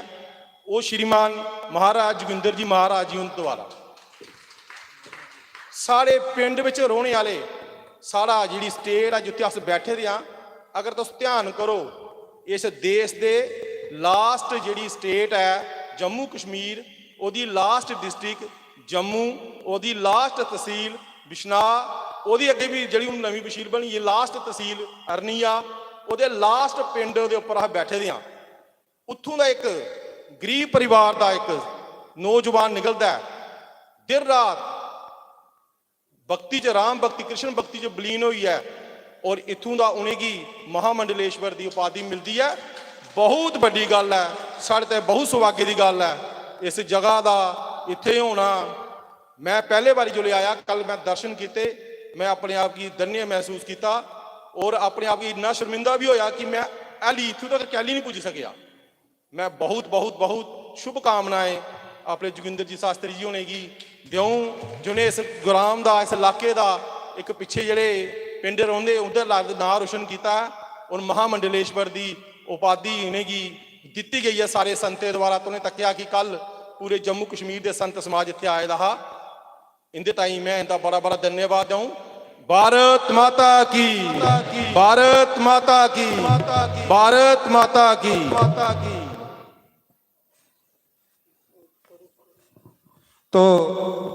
ओह् श्रीमान महाराज जोगिंदर जी महाराज जी हुंदे द्वारा। साढ़े पिंड बिच रौह्ने आह्ले, साढ़ा जेह्ड़ी state ऐ जित्थै अस बैठे दे आं, अगर तुस ध्यान करो, इस देश दे last जेह्ड़ी state ऐ जम्मू कश्मीर, ओह्दी last district जम्मू, ओह्दी last तसील बिश्नाह, ओह्दी अग्गें बी जेह्ड़ी हून नमीं तसील बनी ऐ, last तसील अरनिया, ओह्दे last पिंड दे उप्पर अस बैठे दे आं। उत्थूं दा इक गरीब परिवार दा इक नौजवान निकलदा ऐ, दिन रात भक्ति च, राम भक्ति, कृष्ण भक्ति च बलीन होइयै, और इत्थूं दा उ'नेंगी महामंडलेश्वर दी उपाधि मिलदी ऐ। बहुत बड्डी गल्ल ऐ, साढ़े ते बहुत सौभाग्य दी गल्ल ऐ। इस जगह दा इत्थै होना, मैं पैह्ले बारी जिसलै आया, कल मैं दर्शन कीते, मैं अपने आप गी धन्य महसूस कीता और अपने आप गी इन्ना शर्मिंदा बी होया कि मैं हाली इत्थूं तक कैल्ली नहीं पुज्जी सकेआ। मैं बहुत, बहुत, बहुत शुभकामनाएं अपने जोगिंदर जी शास्त्री जी होरें गी देऊं, जिनें इस ग्राम दा, इस इलाके दा इक पिच्छे जेह्ड़े पिंड रौंह्दे, उं'दे ला-, नांऽ रोशन कीता ऐ। और महामंडलेश्वर दी उपाधि इ'नेंगी दित्ती गई ऐ सारे संतें द्वारा। तुसें तक्केआ कि कल पूरे जम्मू कश्मीर दे संत समाज इत्थै आए दा हा। इंदे ताईं मैं इंदा बड़ा बड़ा धन्यवाद दूं। भारत माता की, भारत माता की, भारत माता की। तो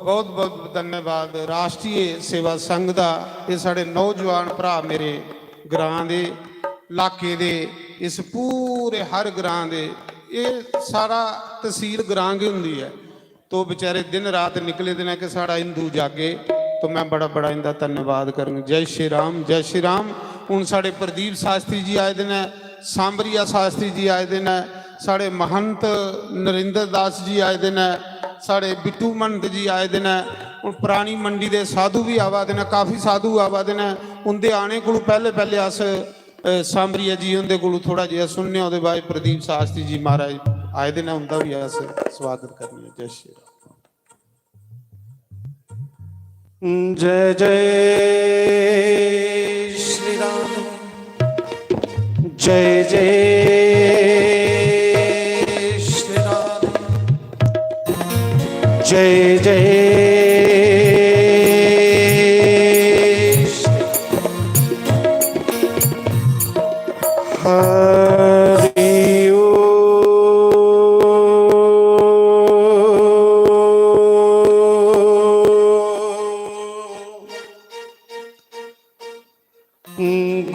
बहुत बहुत धन्यवाद राष्ट्रीय सेवा संघ दा। ये साढ़े नौजवान भ्रा मेरे ग्रां दे, इलाके दे, इस पूरे हर ग्रां दे, ये सारा तहसील ग्रां गै होंदी ऐ। तो बेचारे दिन रात निकले दे न कि साढ़ा हिंदू जागे। तो मैं बड़ा बड़ा इंदा धन्यवाद करङ। जय श्री राम, जय श्री राम। हून साढ़े प्रदीप शास्त्री जी आए दे न, सांबरिया शास्त्री जी आए दे न, साढ़े महंत नरेंद्र दास जी आए दे न, साढ़े बिट्टू महंत जी आए दे न। हून परानी मंडी दे साधु भी आवा दे न, काफी साधु आवा दे न। उंदे आने कोलू पैहले पैहले अस सांबरिया जी हुंदे कोलू थोड़ा जेहा सुनने आं, ओहदे बाद प्रदीप शास्त्री जी महाराज आए दे न, उंदा बी अस स्वागत करने आं। जय श्री राम। जय जय श्री राम। जय जय श्री राम। जय जय श्री हरि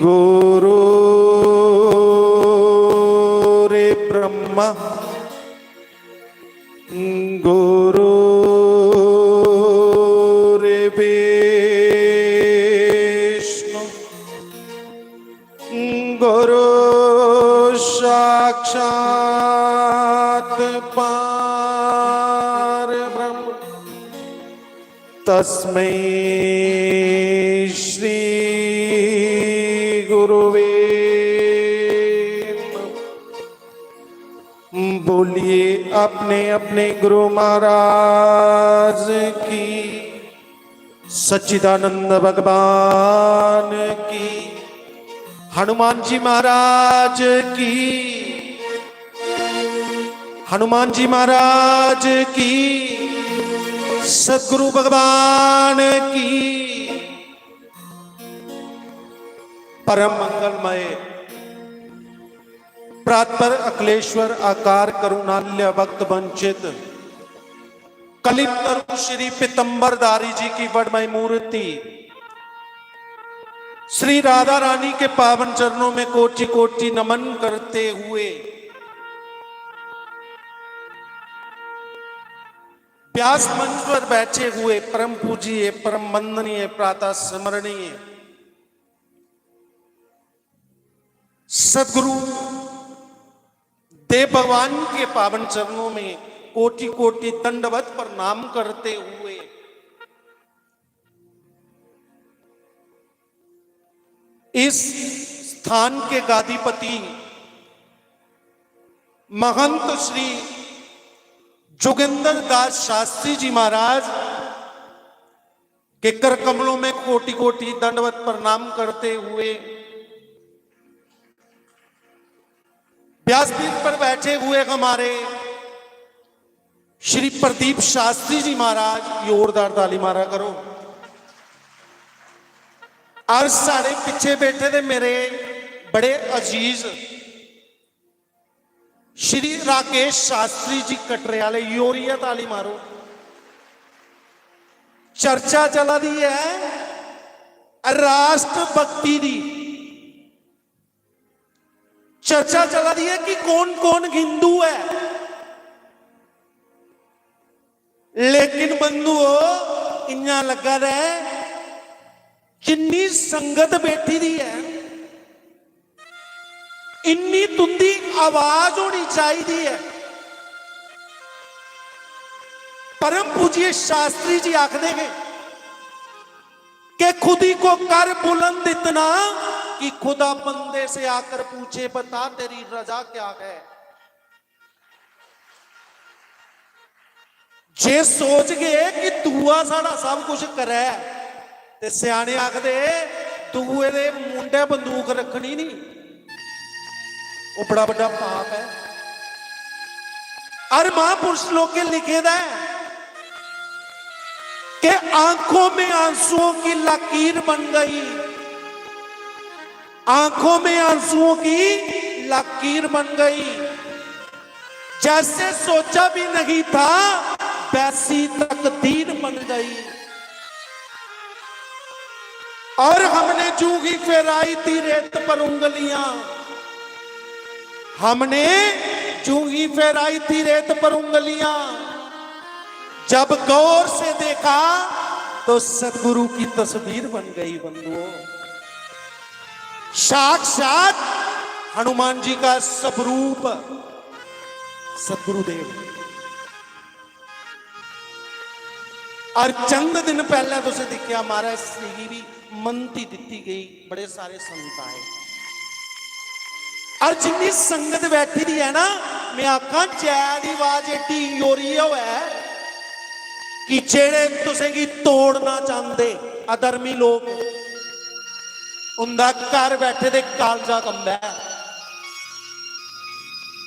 गुरु ब्रह्मा, गुरुर्विष्णु, गुरु साक्षात पार ब्रह्म, तस्मै श्री गुरुवे नमः। बोलिए अपने अपने गुरु महाराज की, सच्चिदानंद भगवान की, हनुमान जी महाराज की, हनुमान जी महाराज की, सदगुरु भगवान की। परम मंगलमय प्रातपर अखिलेश्वर आकार करुणालय भक्त वंचित कलिप तरु श्री पीतम्बरधारी जी की वर्णमय मूर्ति, श्री राधा रानी के पावन चरणों में कोटि कोटि नमन करते हुए व्यास मंच पर बैठे हुए परम पूज्य, परम वंदनीय, प्रातः स्मरणीय सदगुरु देव भगवान के पावन चरणों में कोटि कोटि दंडवत प्रणाम करते हुए इस स्थान के गादीपति महंत श्री जोगेंद्र दास शास्त्री जी महाराज के कर कमलों में कोटि कोटि दंडवत प्रणाम करते हुए व्यासपीठ पर बैठे हुए हमारे श्री प्रदीप शास्त्री जी महाराज, जोरदार ताली मारा करो। और साढ़े पीछे बैठे थे मेरे बड़े अजीज श्री राकेश शास्त्री जी कटरे वाले, जोरियै ताली मारो। चर्चा चला दी है राष्ट्रभक्ति दी, चर्चा चला दी है कि कौन कौन हिंदू है, लेकिन बंधुओ, इयां लग्गा दा ऐ जिन्नी संगत बैठी दी ऐ, इन्नी तुंदी आवाज होनी चाहिदी ऐ। परम पूज्य शास्त्री जी आखदे हे कि खुदी को कर बुलंद इतना कि खुदा बंदे से आकर पूछे, बता तेरी रजा क्या है। जे सोचगे कि दूआ साढ़ा सब कुछ करै, ते स्याने आखदे, दूए दे मुंढै बंदूक रक्खनी नी, ओह् बड़ा बड्डा पाप ऐ। और महापुरुष लोकें लिखे दा ऐ कि आंखों में आंसुओं की लकीर बन गई, आंखों में आंसुओं की लकीर बन गई, जैसे सोचा भी नहीं था वैसी तकदीर बन गई। और हमने जूं ही फहराई थी रेत पर उंगलियां, हमने जूं ही फहराई थी रेत पर उंगलियां, जब गौर से देखा तो सतगुरु की तस्वीर बन गई बंधुओं। साक्षात हनुमान जी का स्वरूप सतगुरुदेव। और चंद दिन पहले तुसें देखा महाराज श्री गी भी मंती दिती गई, बड़े सारे संत आए। और जिन्नी संगत बैठी दी है ना, मैं आखां जय दी आवाज एडी जोरी होऐ कि जेड़े तुसेंगी तोड़ना चांहदे अधर्मी लोक, उंदा घर बैठे दे कालजा कंबै।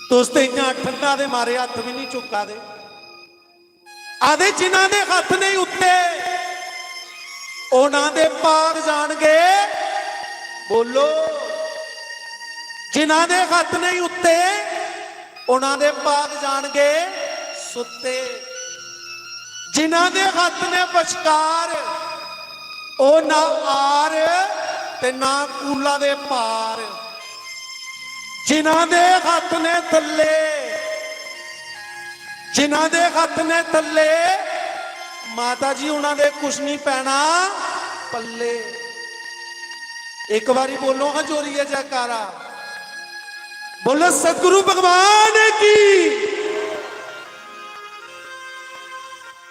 तुस ते इयां ठंडा दे मारे हत्थ भी नहीं चुका दे। आदे जिन्हां दे हत्थ नहीं उत्ते, उन्हां दे भाग जाणगे। बोलो, जिन्हां दे हत्थ नहीं उत्ते, उन्हां दे भाग जाणगे सुत्ते। जिन्हां दे हत्थ ने बश्कार, ओह ना आर ते ना कूला दे पार। जिन्हां दे हत्थ ने थल्ले, जिन्हां दे हत्थ ने थल्ले, माता जी उन्हां दे कुछ नहीं पैना पल्ले। एक बारी बोलो हां जोरियै जयकारा, बोलो सतगुरु भगवान की।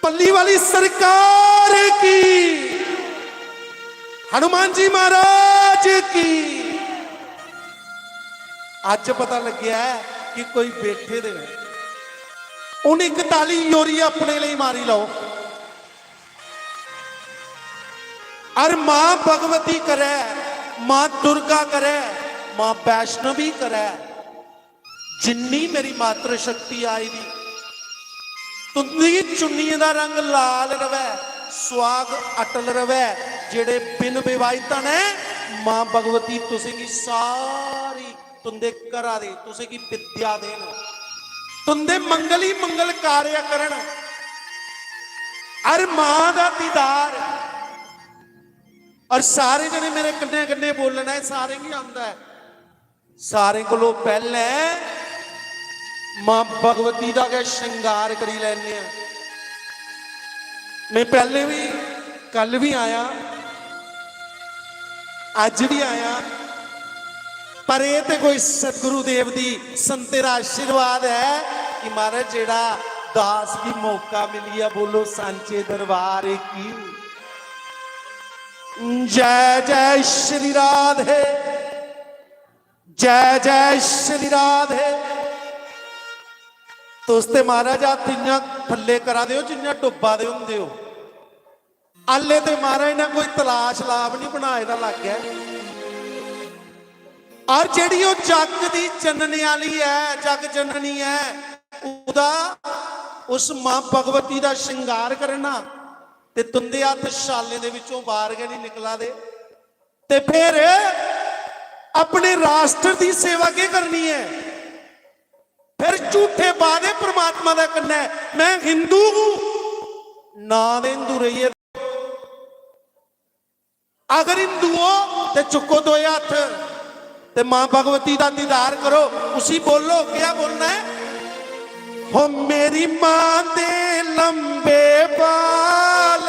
पल्ली वाली सरकार की, हनुमान जी महाराज की। अज्ज पता लग्या है कि कोई बैठे दे ने। उन इक ताली योरी अपने लेई मारी लाओ। अर मां भगवती करे, मां दुर्गा करे, मां वैष्णवी करे, जिन्नी मेरी मातृ शक्ति आई दी, तुंदी चुन्नियें दा रंग लाल रवै, सुहाग अटल रवै। जेड़े बिन विवाहिता ने, मां भगवती तुसेंगी सारी तुंदे घरा दे, तुसेंगी विद्या देन, तुंदे मंगल ही मंगल कार्य करन। अर मां दा दीदार, और सारे जने मेरे कन्ने कन्ने बोलना है, सारें गी आंदा है। सारें कोलों पैह्लें मां भगवती दा गै श्रृंगार करी लैने आं। मैं पैह्लें भी, कल भी आया, अज्ज भी आया, पर एह् ते कोई सतगुरु देव दी संतेरा आशीर्वाद है कि महाराज जेह्ड़ा दास गी मौका मिलिया, बोलो सांचे दरबार की जय जय श्री राधे। जय जय श्री राधे। तुस ते महाराज हत्थ इ'यां थल्ले करा दे ओ जि'यां डुब्बा दे होंदे ओ। हल्ले ते महाराज ने कोई तलाश लाभ नहीं बनाए दा लाग्गै। और जेह्ड़ी ओह् जग दी जनने आह्ली ऐ, जग जननी ऐ, उदा उस मां भगवती दा श्रृंगार करना ते तुंदे हत्थ छालें दे विचों बाहर गै नहीं निकला दे। ते फिर अपने राष्ट्र दी सेवा केह् करनी ऐ? फिर झूठे वादे परमात्मा दे कन्नै, "मैं हिंदू हूं", नां दे हिंदू रेहियै। अगर हिंदू हो ते चुक्को दोए हत्थ ते मां भगवती दा दीदार करो, उसी बोलो, क्या बोलना है? हो मेरी मां दे लंबे बाल,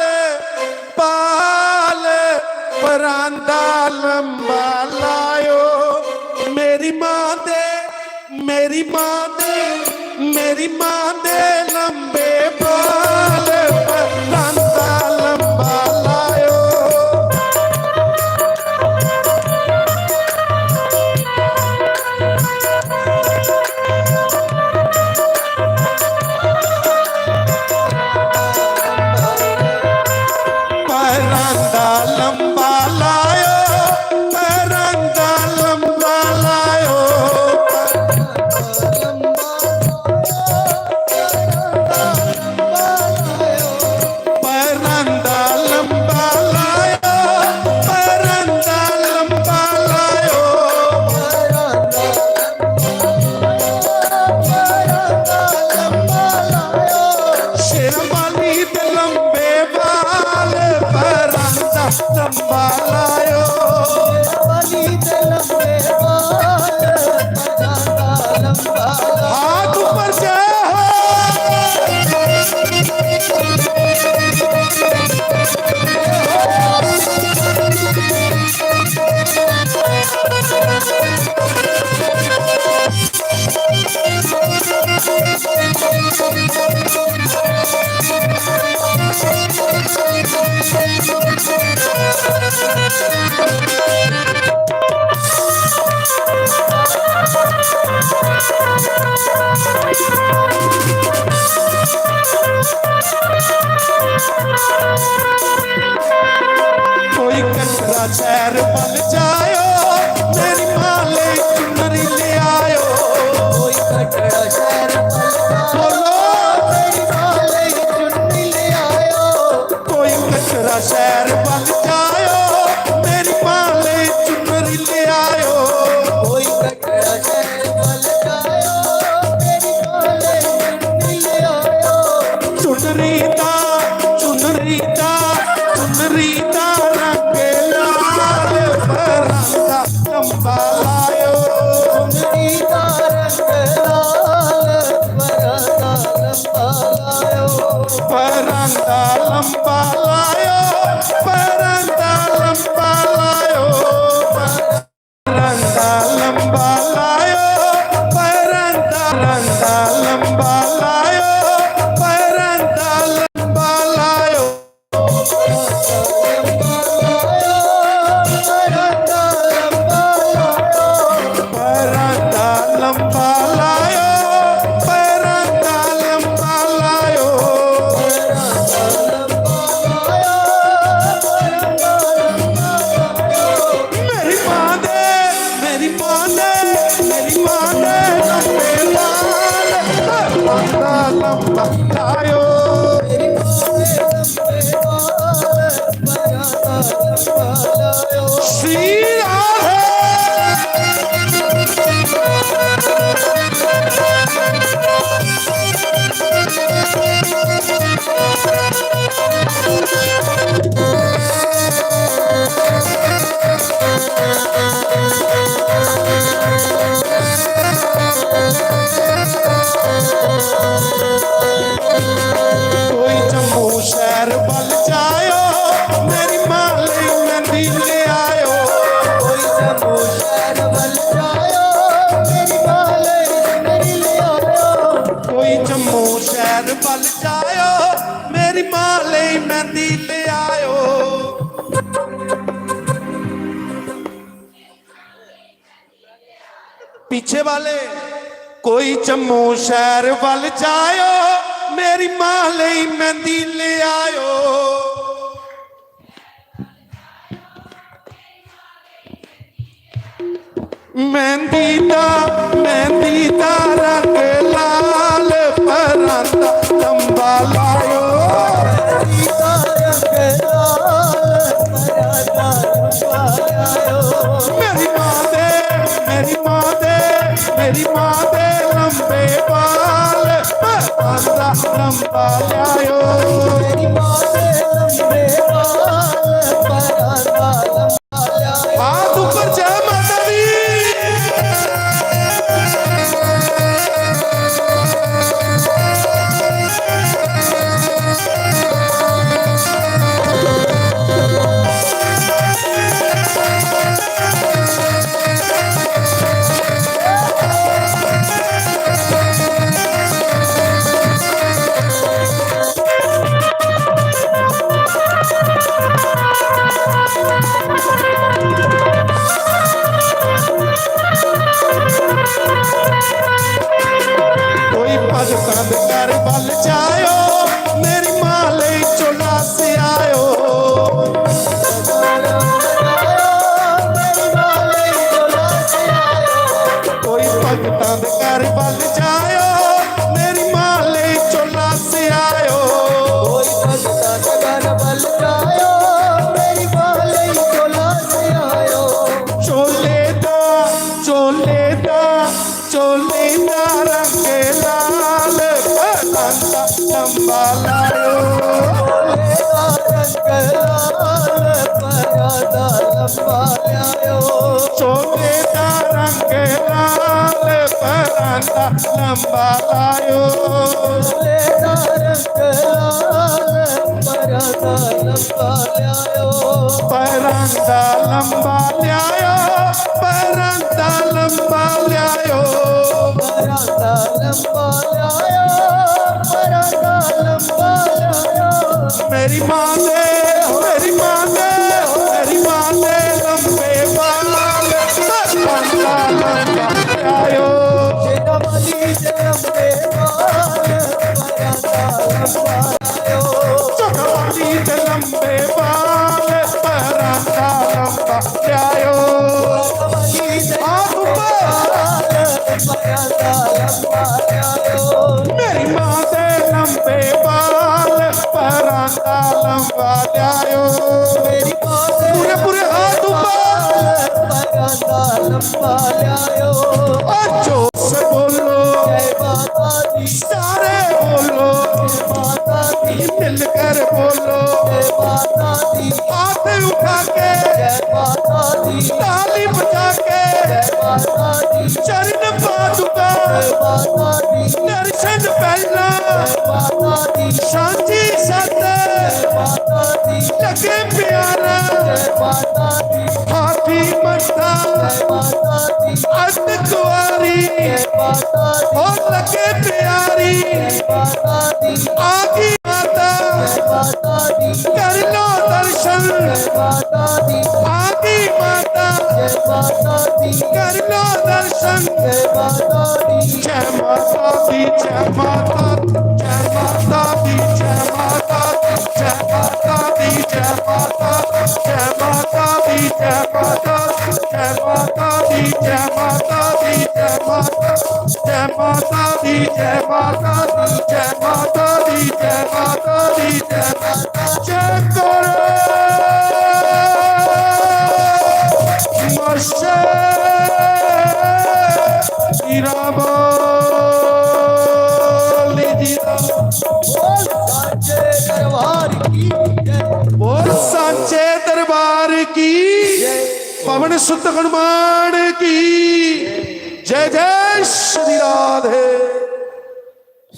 बाल, परांदा लंबा लायो। मेरी मां दे, मेरी मां दे, मेरी मां दे लंबे बाल, परांदा लंबा लायो। परांदा लंबा लायो, परांदा लंबा लायो। परांदा लंबा लायो, परांदा लंबा लायो, परांदा लंबा लायो, परांदा, परांदा लंबा लायो, परांदा लंबा लायो। परांदा लंबा लायो, परांदा लंबा लायो। मेरी मां दे, मेरी मां दे, मेरी मां दे लंबे बाल, परांदा लंबा लायो। श्री राधे। कोई जम्मू शैह्र बल जायो, मेरी मां लेई मेहंदी लेआयो। कोई जम्मू शैह्र बल जायो, मेरी मां लेई मेहंदी लेआयो। कोई जम्मू शैह्र बल जायो, मेरी मां लेई मेहंदी लेआयो। पीछे वाले, कोई जम्मू शैह्र वल जायो, मेरी मां लेई मेहंदी ले आयो। मेहंदी दा, मेहंदी दा रंग लाल, परांदा लंबा लायो। मेहंदी दा रंग लाल, परांदा लंबा लायो। मेरी मां दे, मेरी मां दे, मेरी मां दे लंबे बाल, परांदा लंबा लायो। मेरी मां दे लंबे बाल, परांदा लंबा हाथ ऊपर, जय माता दी। कोई भगतां दे घर बल जायो, मेरी मां लेई चोला सिआयो। कोई भगतां दे घर बल जायो, मेरी मां लेई चोला सिआयो। कोई भगतां दे घर बल जायो, मेरी मां लेई चोला सिआयो। चोले दा, चोले दा, चोले दा रंग लाल, परांदा लंबा लायो। चोले दा रंग लाल, परांदा लंबा लायो। चोले दा रंग लाल, परांदा लंबा लायो। चोले दा रंग लाल, परांदा लंबा लायो। परांदा लंबा लायो, परांदा लंबा लायो। परांदा लंबा लायो, परांदा लंबा लायो। मेरी मां दे, मेरी मां दे, मेरी मां दे लंबे बाल, परांदा लंबा लायो। शेरा वाली दे लंबे बाल, परांदा लंबा लायो। चोला वाली दे लंबे बाल, परांदा लंबा लायो। हाथ ऊपर। मेरी मां दे लंबे बाल, परांदा लंबा लायो। पूरे, पूरे हाथ ऊपर। ओ जोर से बोलो। सारे बोलो। मिलकर बोलो। हाथ उठा के, ताली बजा के, चरण पादुका, दर्शन पहला, सांझी सत, लगे प्यारा, हाथी मट्ठा, अर्ध कुंवारी, ओ लगे प्यारी, आगी माता, कर लो दर्शन, आगी माता, कर लो दर्शन। जय माता दी, जय माता, जय माता दी, जय माता, जय माता दी, जय माता, जय माता दी, जय माता, जय माता दी, जय माता दी, जय माता, जय माता दी, जय माता दी, जय माता दी, जय माता दी, जय माता। जय करो मर्शद हीरा बोली जी दा। बोल सांचे दरबार की जय। बोल सांचे दरबार की। जय। पवन सुत हनुमान की जय। जय श्री राधे।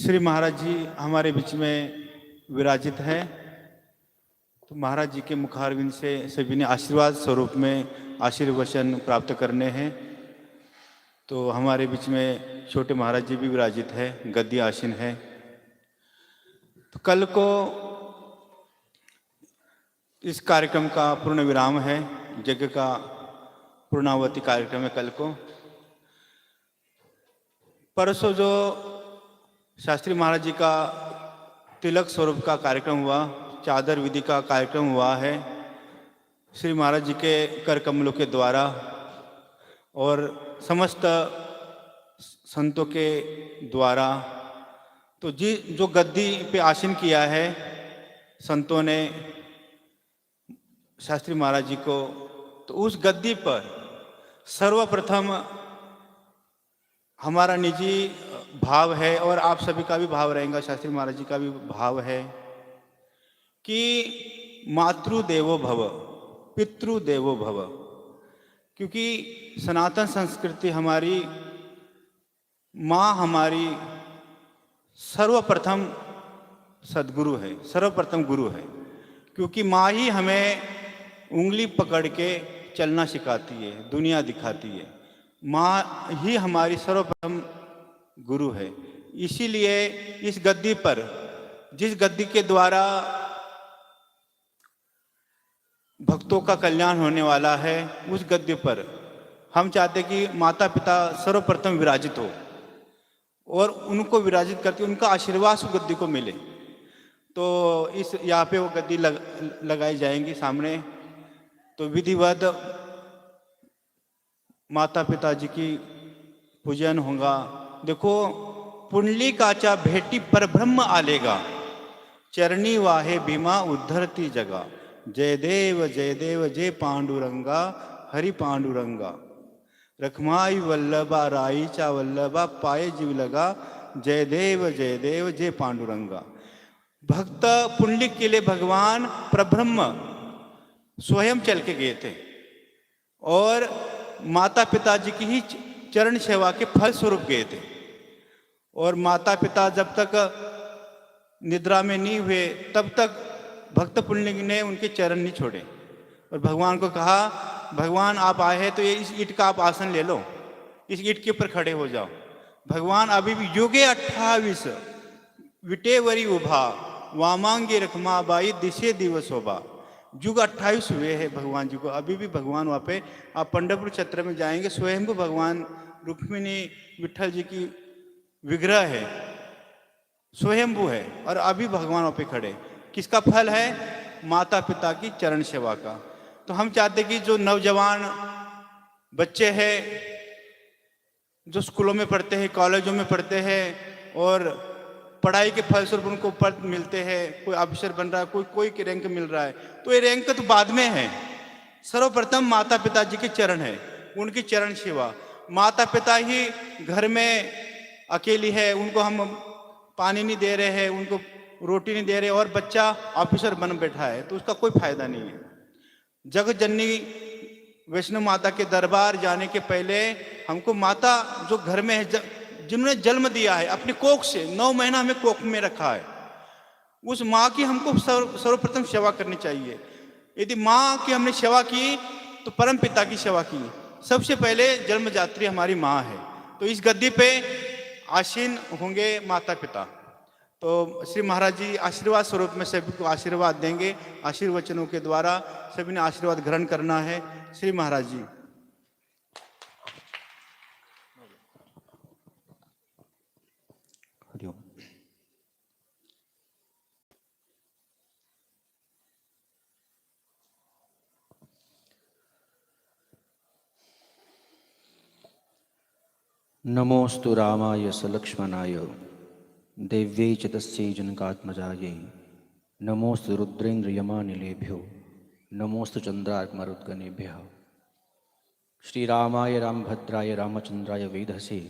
श्री महाराज जी हमारे बीच में विराजित हैं, तो महाराज जी के मुखारविंद से सभी ने आशीर्वाद स्वरूप में आशीर्वचन प्राप्त करने हैं। तो हमारे बीच में छोटे महाराज जी भी विराजित है, गद्दी आसीन है। तो कल को इस कार्यक्रम का पूर्ण विराम है, यज्ञ का पूर्णावती कार्यक्रम है कल को। परसों जो शास्त्री महाराज जी का तिलक स्वरूप का कार्यक्रम हुआ, चादर विधि का कार्यक्रम हुआ है, श्री महाराज जी के कर कमलों के द्वारा और समस्त संतों के द्वारा, तो जी जो गद्दी पे आसीन किया है संतों ने शास्त्री महाराज जी को, तो उस गद्दी पर सर्वप्रथम हमारा निजी भाव है और आप सभी का भी भाव रहेगा, शास्त्री महाराज जी का भी भाव है कि मातृ देवो भव, पितृ देवो भव, क्योंकि सनातन संस्कृति हमारी, माँ हमारी सर्वप्रथम सदगुरु है, सर्वप्रथम गुरु है, क्योंकि माँ ही हमें उंगली पकड़ के चलना सिखाती है, दुनिया दिखाती है। माँ ही हमारी सर्वप्रथम गुरु है। इसीलिए इस गद्दी पर, जिस गद्दी के द्वारा भक्तों का कल्याण होने वाला है, उस गद्दी पर हम चाहते कि माता पिता सर्वप्रथम विराजित हो और उनको विराजित करके उनका आशीर्वाद उस गद्दी को मिले। तो इस यहाँ पे वो गद्दी लग, लगाई जाएंगी सामने। तो विधिवत माता पिता जी की पूजन होगा। देखो, पुंडलीकाच्या भेटी परब्रह्म आलेगा, चरणी वाहे भीमा उद्धरती जगा। जय देव जय देव जय पांडुरंगा, हरि पांडुरंगा। रखमाई वल्लभा राईचा वल्लभा, पाये जीव लगा। जय देव जय देव जय पांडुरंगा। भक्त पुंडलिक के लिए भगवान परब्रह्म स्वयं चल के गए थे और माता पिता जी की ही च-, चरण सेवा के फल स्वरूप गए थे। और माता पिता जब तक निद्रा में नहीं हुए, तब तक भक्त पुंडलिक ने उनके चरण नहीं छोड़े और भगवान को कहा, "भगवान, आप आए हैं तो ये, इस ईंट का आप आसन ले लो, इस ईंट के ऊपर खड़े हो जाओ।" भगवान अभी भी युगे अट्ठावीस विटेवरी उभा, वामांगी रखमाबाई दिशे दिव शोभा। युग अट्ठाईस हुए हैं भगवान जी को, अभी भी भगवान वहाँ पे, आप पंढरपुर क्षेत्र में जाएंगे, स्वयंभू भगवान रुक्मिणी विठल जी की विग्रह है, स्वयंभू है और अभी भगवान वहाँ पे खड़े। किसका फल है? माता पिता की चरण सेवा का। तो हम चाहते कि जो नौजवान बच्चे हैं, जो स्कूलों में पढ़ते हैं, कॉलेजों में पढ़ते हैं और पढ़ाई के फलस्वरूप उनको पद मिलते हैं, कोई ऑफिसर बन रहा है, कोई, कोई रैंक मिल रहा है, तो ये रैंक तो बाद में है। सर्वप्रथम माता पिता जी के चरण है, उनकी चरण सेवा। माता पिता ही घर में अकेली है, उनको हम पानी नहीं दे रहे हैं, उनको रोटी नहीं दे रहे और बच्चा ऑफिसर बन बैठा है, तो उसका कोई फायदा नहीं है। जगत जननी वैष्णो माता के दरबार जाने के पहले हमको माता जो घर में है, ज-, जिन्होंने जन्म दिया है अपनी कोख से, नौ महीना हमें कोख में रखा है, उस माँ की हमको सर्व-, सर्वप्रथम सेवा करनी चाहिए। यदि माँ की हमने सेवा की, तो परम पिता की सेवा की। सबसे पहले जन्मदात्री हमारी माँ है। तो इस गद्दी पे आसीन होंगे माता पिता। तो श्री महाराज जी आशीर्वाद स्वरूप में सभी को आशीर्वाद देंगे। आशीर्वचनों के द्वारा सभी ने आशीर्वाद ग्रहण करना है। श्री महाराज जी। हरिओम। नमोऽस्तु रामाय सलक्ष्मणाय देव्यै च तस्यै जनकात्मजायै। नमोऽस्तु रुद्रेन्द्रयमानिलेभ्यो नमोऽस्तु चन्द्रार्कमरुद्गणेभ्यः। श्रीरामाय रामभद्राय रामचन्द्राय वेधसे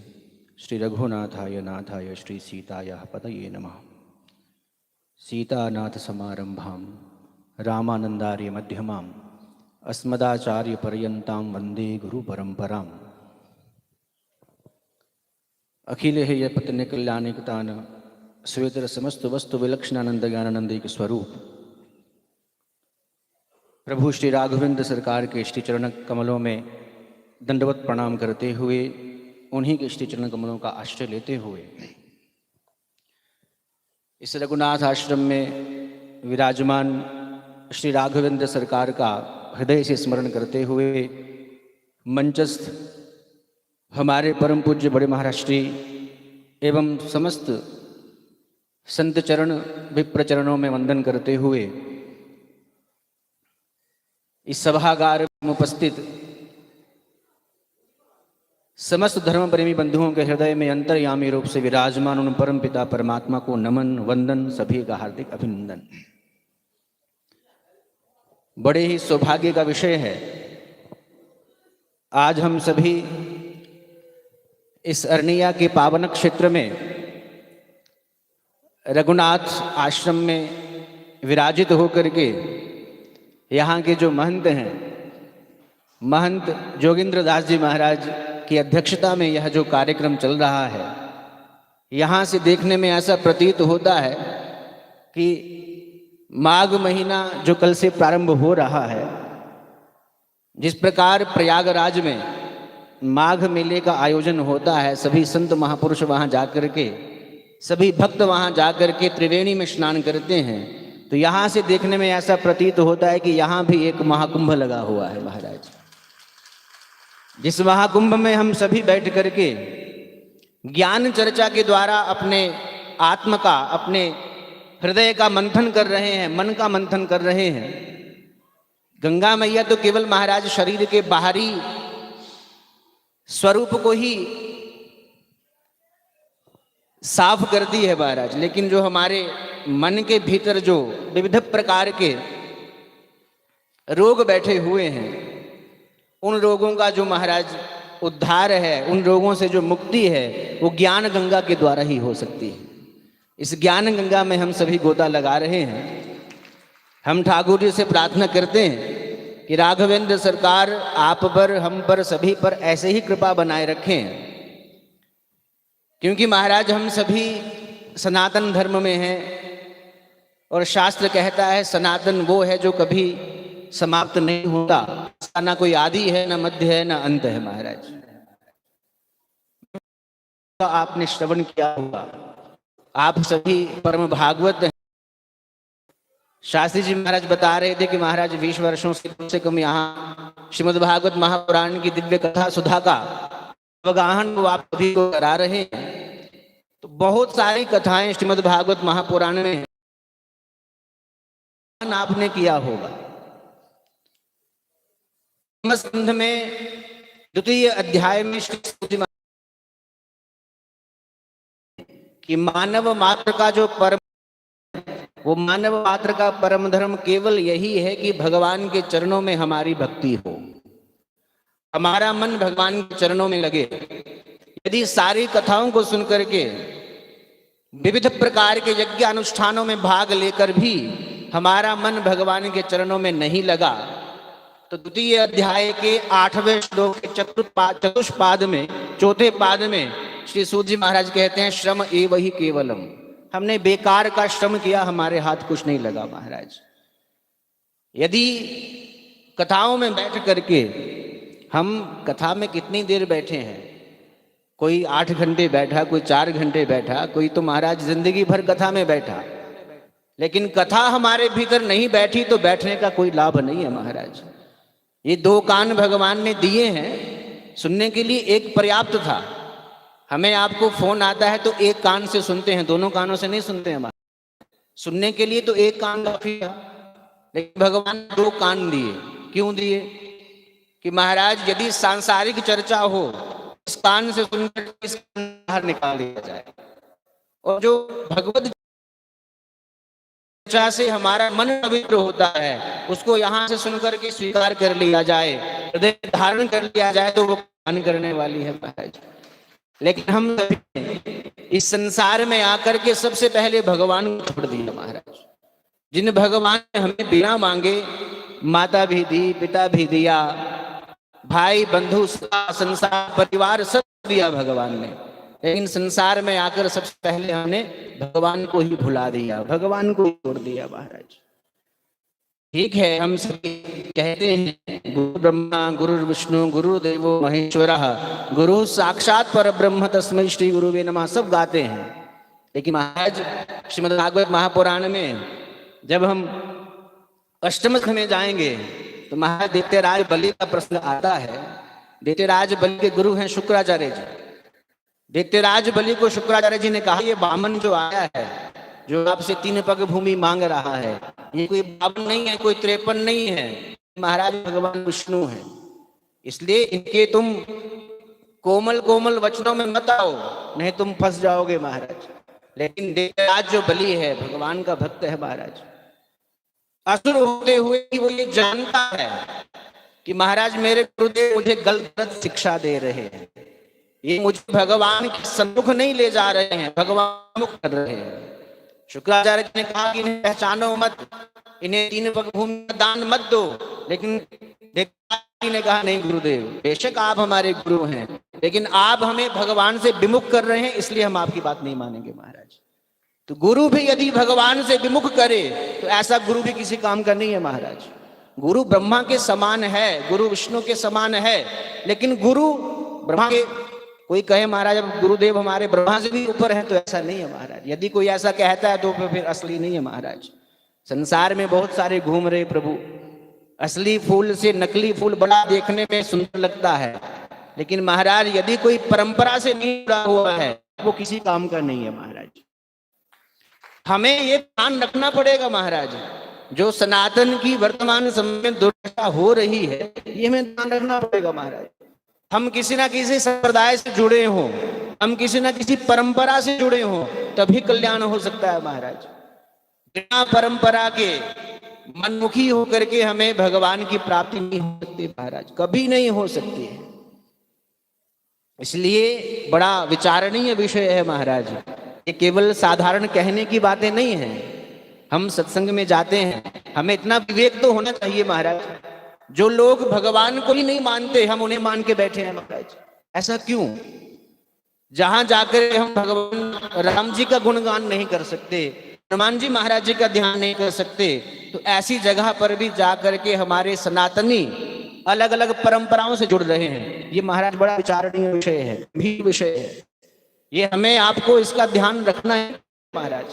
श्रीरघुनाथाय नाथाय श्रीसीतायाः पतये नमः। सीतानाथसमारम्भां रामानन्दार्यमध्यमाम् अस्मदाचार्यपर्यन्तां वन्दे गुरुपरम्पराम्। अखिल हे यपत निकल्यानिकतान स्वेतर समस्त वस्तु विलक्षणानंद ज्ञानानंद एक स्वरूप प्रभु श्री राघवेंद्र सरकार के श्री चरण कमलों में दंडवत प्रणाम करते हुए, उन्हीं के श्री चरण कमलों का आश्रय लेते हुए इस रघुनाथ आश्रम में विराजमान श्री राघवेंद्र सरकार का हृदय से स्मरण करते हुए मंचस्थ हमारे परम पूज्य बड़े महाराष्ट्री एवं समस्त संत चरण विप्र चरणों में वंदन करते हुए इस सभागार में उपस्थित समस्त धर्म प्रेमी बंधुओं के हृदय में अंतर्यामी रूप से विराजमान उन परम पिता परमात्मा को नमन, वंदन, सभी का हार्दिक अभिनंदन। बड़े ही सौभाग्य का विषय है, आज हम सभी इस अरनिया के पावन क्षेत्र में रघुनाथ आश्रम में विराजित होकर के यहाँ के जो महंत हैं, महंत जोगिंद्र दास जी महाराज की अध्यक्षता में यह जो कार्यक्रम चल रहा है, यहाँ से देखने में ऐसा प्रतीत होता है कि माघ महीना जो कल से प्रारंभ हो रहा है, जिस प्रकार प्रयागराज में माघ मेले का आयोजन होता है, सभी संत महापुरुष वहाँ जाकर के, सभी भक्त वहाँ जाकर के त्रिवेणी में स्नान करते हैं, तो यहाँ से देखने में ऐसा प्रतीत होता है कि यहाँ भी एक महाकुंभ लगा हुआ है महाराज। जिस महाकुंभ में हम सभी बैठ करके ज्ञान चर्चा के द्वारा अपने आत्म का, अपने हृदय का मंथन कर रहे हैं, मन का मंथन कर रहे हैं। गंगा मैया तो केवल महाराज शरीर के बाहरी स्वरूप को ही साफ करती है महाराज, लेकिन जो हमारे मन के भीतर जो विविध प्रकार के रोग बैठे हुए हैं, उन रोगों का जो महाराज उद्धार है, उन रोगों से जो मुक्ति है, वो ज्ञान गंगा के द्वारा ही हो सकती है। इस ज्ञान गंगा में हम सभी गोता लगा रहे हैं। हम ठाकुर जी से प्रार्थना करते हैं कि राघवेंद्र सरकार आप पर, हम पर, सभी पर ऐसे ही कृपा बनाए रखें, क्योंकि महाराज हम सभी सनातन धर्म में हैं और शास्त्र कहता है सनातन वो है जो कभी समाप्त नहीं होता, इसका ना कोई आदि है, ना मध्य है, ना अंत है महाराज। आपने श्रवण किया होगा, आप सभी परम भागवत हैं। शास्त्री जी महाराज बता रहे थे कि महाराज बीस वर्षों से कम से कम यहाँ श्रीमद् भागवत महापुराण की दिव्य कथा सुधा का अवगाहन वो आप सभी को करा रहे हैं। तो बहुत सारी कथाएं श्रीमद् भागवत महापुराण में आपने किया होगा। स्कंध में द्वितीय अध्याय में श्री सूत जी महाराज कि मानव मात्र का जो परम, वो मानव मात्र का परम धर्म केवल यही है कि भगवान के चरणों में हमारी भक्ति हो, हमारा मन भगवान के चरणों में लगे। यदि सारी कथाओं को सुन करके विविध प्रकार के यज्ञ अनुष्ठानों में भाग लेकर भी हमारा मन भगवान के चरणों में नहीं लगा, तो द्वितीय अध्याय के आठवें श्लोक के चतुर्पा-, चतुष्पाद में, चौथे पाद में श्री सूत जी महाराज कहते हैं, "श्रम एव ही केवलम।" हमने बेकार का श्रम किया, हमारे हाथ कुछ नहीं लगा महाराज। यदि कथाओं में बैठ करके, हम कथा में कितनी देर बैठे हैं, कोई आठ घंटे बैठा, कोई चार घंटे बैठा, कोई तो महाराज जिंदगी भर कथा में बैठा, लेकिन कथा हमारे भीतर नहीं बैठी तो बैठने का कोई लाभ नहीं है महाराज। ये दो कान भगवान ने दिए हैं सुनने के लिए, एक पर्याप्त था। हमें आपको फोन आता है तो एक कान से सुनते हैं, दोनों कानों से नहीं सुनते हैं। सुनने के लिए तो एक कान काफी था, लेकिन भगवान ने दो कान दिए। क्यों दिए? कि महाराज, यदि सांसारिक चर्चा हो, इस कान से सुनकर इस कान बाहर निकाल दिया जाए, और जो भगवत चर्चा से हमारा मन पवित्र होता है, उसको यहाँ से सुनकर के स्वीकार कर लिया जाए, हृदय में धारण कर लिया जाए, तो वो कल्याण करने वाली है महाराज। लेकिन हम सभी ने इस संसार में आकर के सबसे पहले भगवान को छोड़ दिया महाराज। जिन भगवान ने हमें बिना मांगे माता भी दी, पिता भी दिया, भाई, बंधु, सगा, संसार, परिवार सब दिया भगवान ने, लेकिन संसार में आकर सबसे पहले हमने भगवान को ही भुला दिया, भगवान को ही छोड़ दिया महाराज। ठीक है, हम सभी कहते हैं, "गुरु ब्रह्मा, गुरु विष्णु, गुरु देवो महेश्वरः, गुरु साक्षात पर ब्रह्म, तस्मै श्री गुरुवे नमः", सब गाते हैं। लेकिन महाराज, श्रीमद् भागवत महापुराण में जब हम अष्टम स्कंध में जाएंगे, तो महाराज, दैत्यराज बलि का प्रसंग आता है। दैत्यराज बलि के गुरु हैं शुक्राचार्य जी। दैत्यराज बलि को शुक्राचार्य जी ने कहा, "ये वामन जो आया है, जो आपसे तीन पग भूमि मांग रहा है, ये कोई बावन नहीं है, कोई तिरपन नहीं है, महाराज भगवान विष्णु है, इसलिए इनके तुम कोमल कोमल वचनों में मत आओ, नहीं तुम फंस जाओगे महाराज।" लेकिन दैत्यराज जो बलि है, भगवान का भक्त है महाराज, असुर होते हुए भी वो ये जानता है कि महाराज, मेरे गुरुदेव मुझे गलत गलत शिक्षा दे रहे हैं, ये मुझे भगवान के सम्मुख नहीं ले जा रहे हैं, भगवान मुख कर रहे हैं। शुक्राचार्य जी ने कहा कि इन्हें पहचानो मत, इन्हें तीन पग भूमि का दान मत दो, लेकिन दैत्यराज जी ने कहा, "नहीं गुरुदेव, बेशक आप हमारे गुरु हैं, लेकिन आप हमें भगवान से विमुख कर रहे हैं, इसलिए हम आपकी बात नहीं मानेंगे महाराज।" तो गुरु भी यदि भगवान से विमुख करे, तो ऐसा गुरु भी किसी काम का नहीं है महाराज। गुरु ब्रह्मा के समान है, गुरु विष्णु के समान है, लेकिन गुरु ब्रह्मा के, कोई कहे, "महाराज, अब गुरुदेव हमारे ब्रह्मा से भी ऊपर हैं", तो ऐसा नहीं है महाराज। यदि कोई ऐसा कहता है, तो फिर, फिर असली नहीं है महाराज। संसार में बहुत सारे घूम रहे प्रभु, असली फूल से नकली फूल बड़ा देखने में सुंदर लगता है, लेकिन महाराज, यदि कोई परंपरा से नहीं जुड़ा हुआ है, वो किसी काम का नहीं है महाराज। हमें ये ध्यान रखना पड़ेगा महाराज, जो सनातन की वर्तमान समय में दुर्दशा हो रही है, ये हमें ध्यान रखना पड़ेगा महाराज। हम किसी ना किसी संप्रदाय से जुड़े हों, हम किसी ना किसी परंपरा से जुड़े हों, तभी कल्याण हो सकता है महाराज। बिना परंपरा के मनमुखी होकर के हमें भगवान की प्राप्ति नहीं हो सकती महाराज, कभी नहीं हो सकती है। इसलिए बड़ा विचारणीय विषय है महाराज। ये केवल साधारण कहने की बातें नहीं है। हम सत्संग में जाते हैं, हमें इतना विवेक तो होना चाहिए महाराज। जो लोग भगवान को ही नहीं मानते, हम उन्हें मान के बैठे हैं महाराज। ऐसा क्यों? जहां जाकर हम भगवान राम जी का गुणगान नहीं कर सकते, हनुमान जी महाराज जी का ध्यान नहीं कर सकते, तो ऐसी जगह पर भी जा करके हमारे सनातनी अलग-अलग परंपराओं से जुड़ रहे हैं। ये महाराज बड़ा विचारणीय विषय है, गंभीर विषय है। ये हमें आपको इसका ध्यान रखना है महाराज।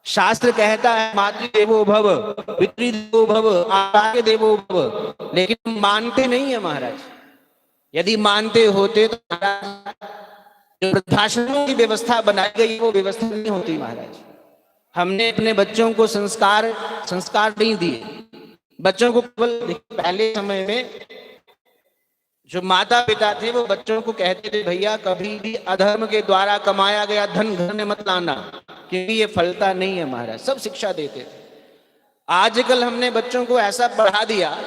शास्त्र कहता है, "मातृदेवो भव, पितृदेवो भव, आचार्य देवो भव", लेकिन हम मानते नहीं है महाराज। यदि मानते होते तो महाराज, जो वृद्धाश्रमों की व्यवस्था बनाई गई, वो व्यवस्था नहीं होती महाराज। हमने अपने बच्चों को संस्कार, संस्कार नहीं दिए। बच्चों को केवल, देखिए, पहले समय में जो माता पिता थे, वो बच्चों को कहते थे, "भैया, कभी भी अधर्म के द्वारा कमाया गया धन घर में मत लाना, क्योंकि ये फलता नहीं है महाराज।" सब शिक्षा देते थे। आजकल हमने बच्चों को ऐसा पढ़ा दिया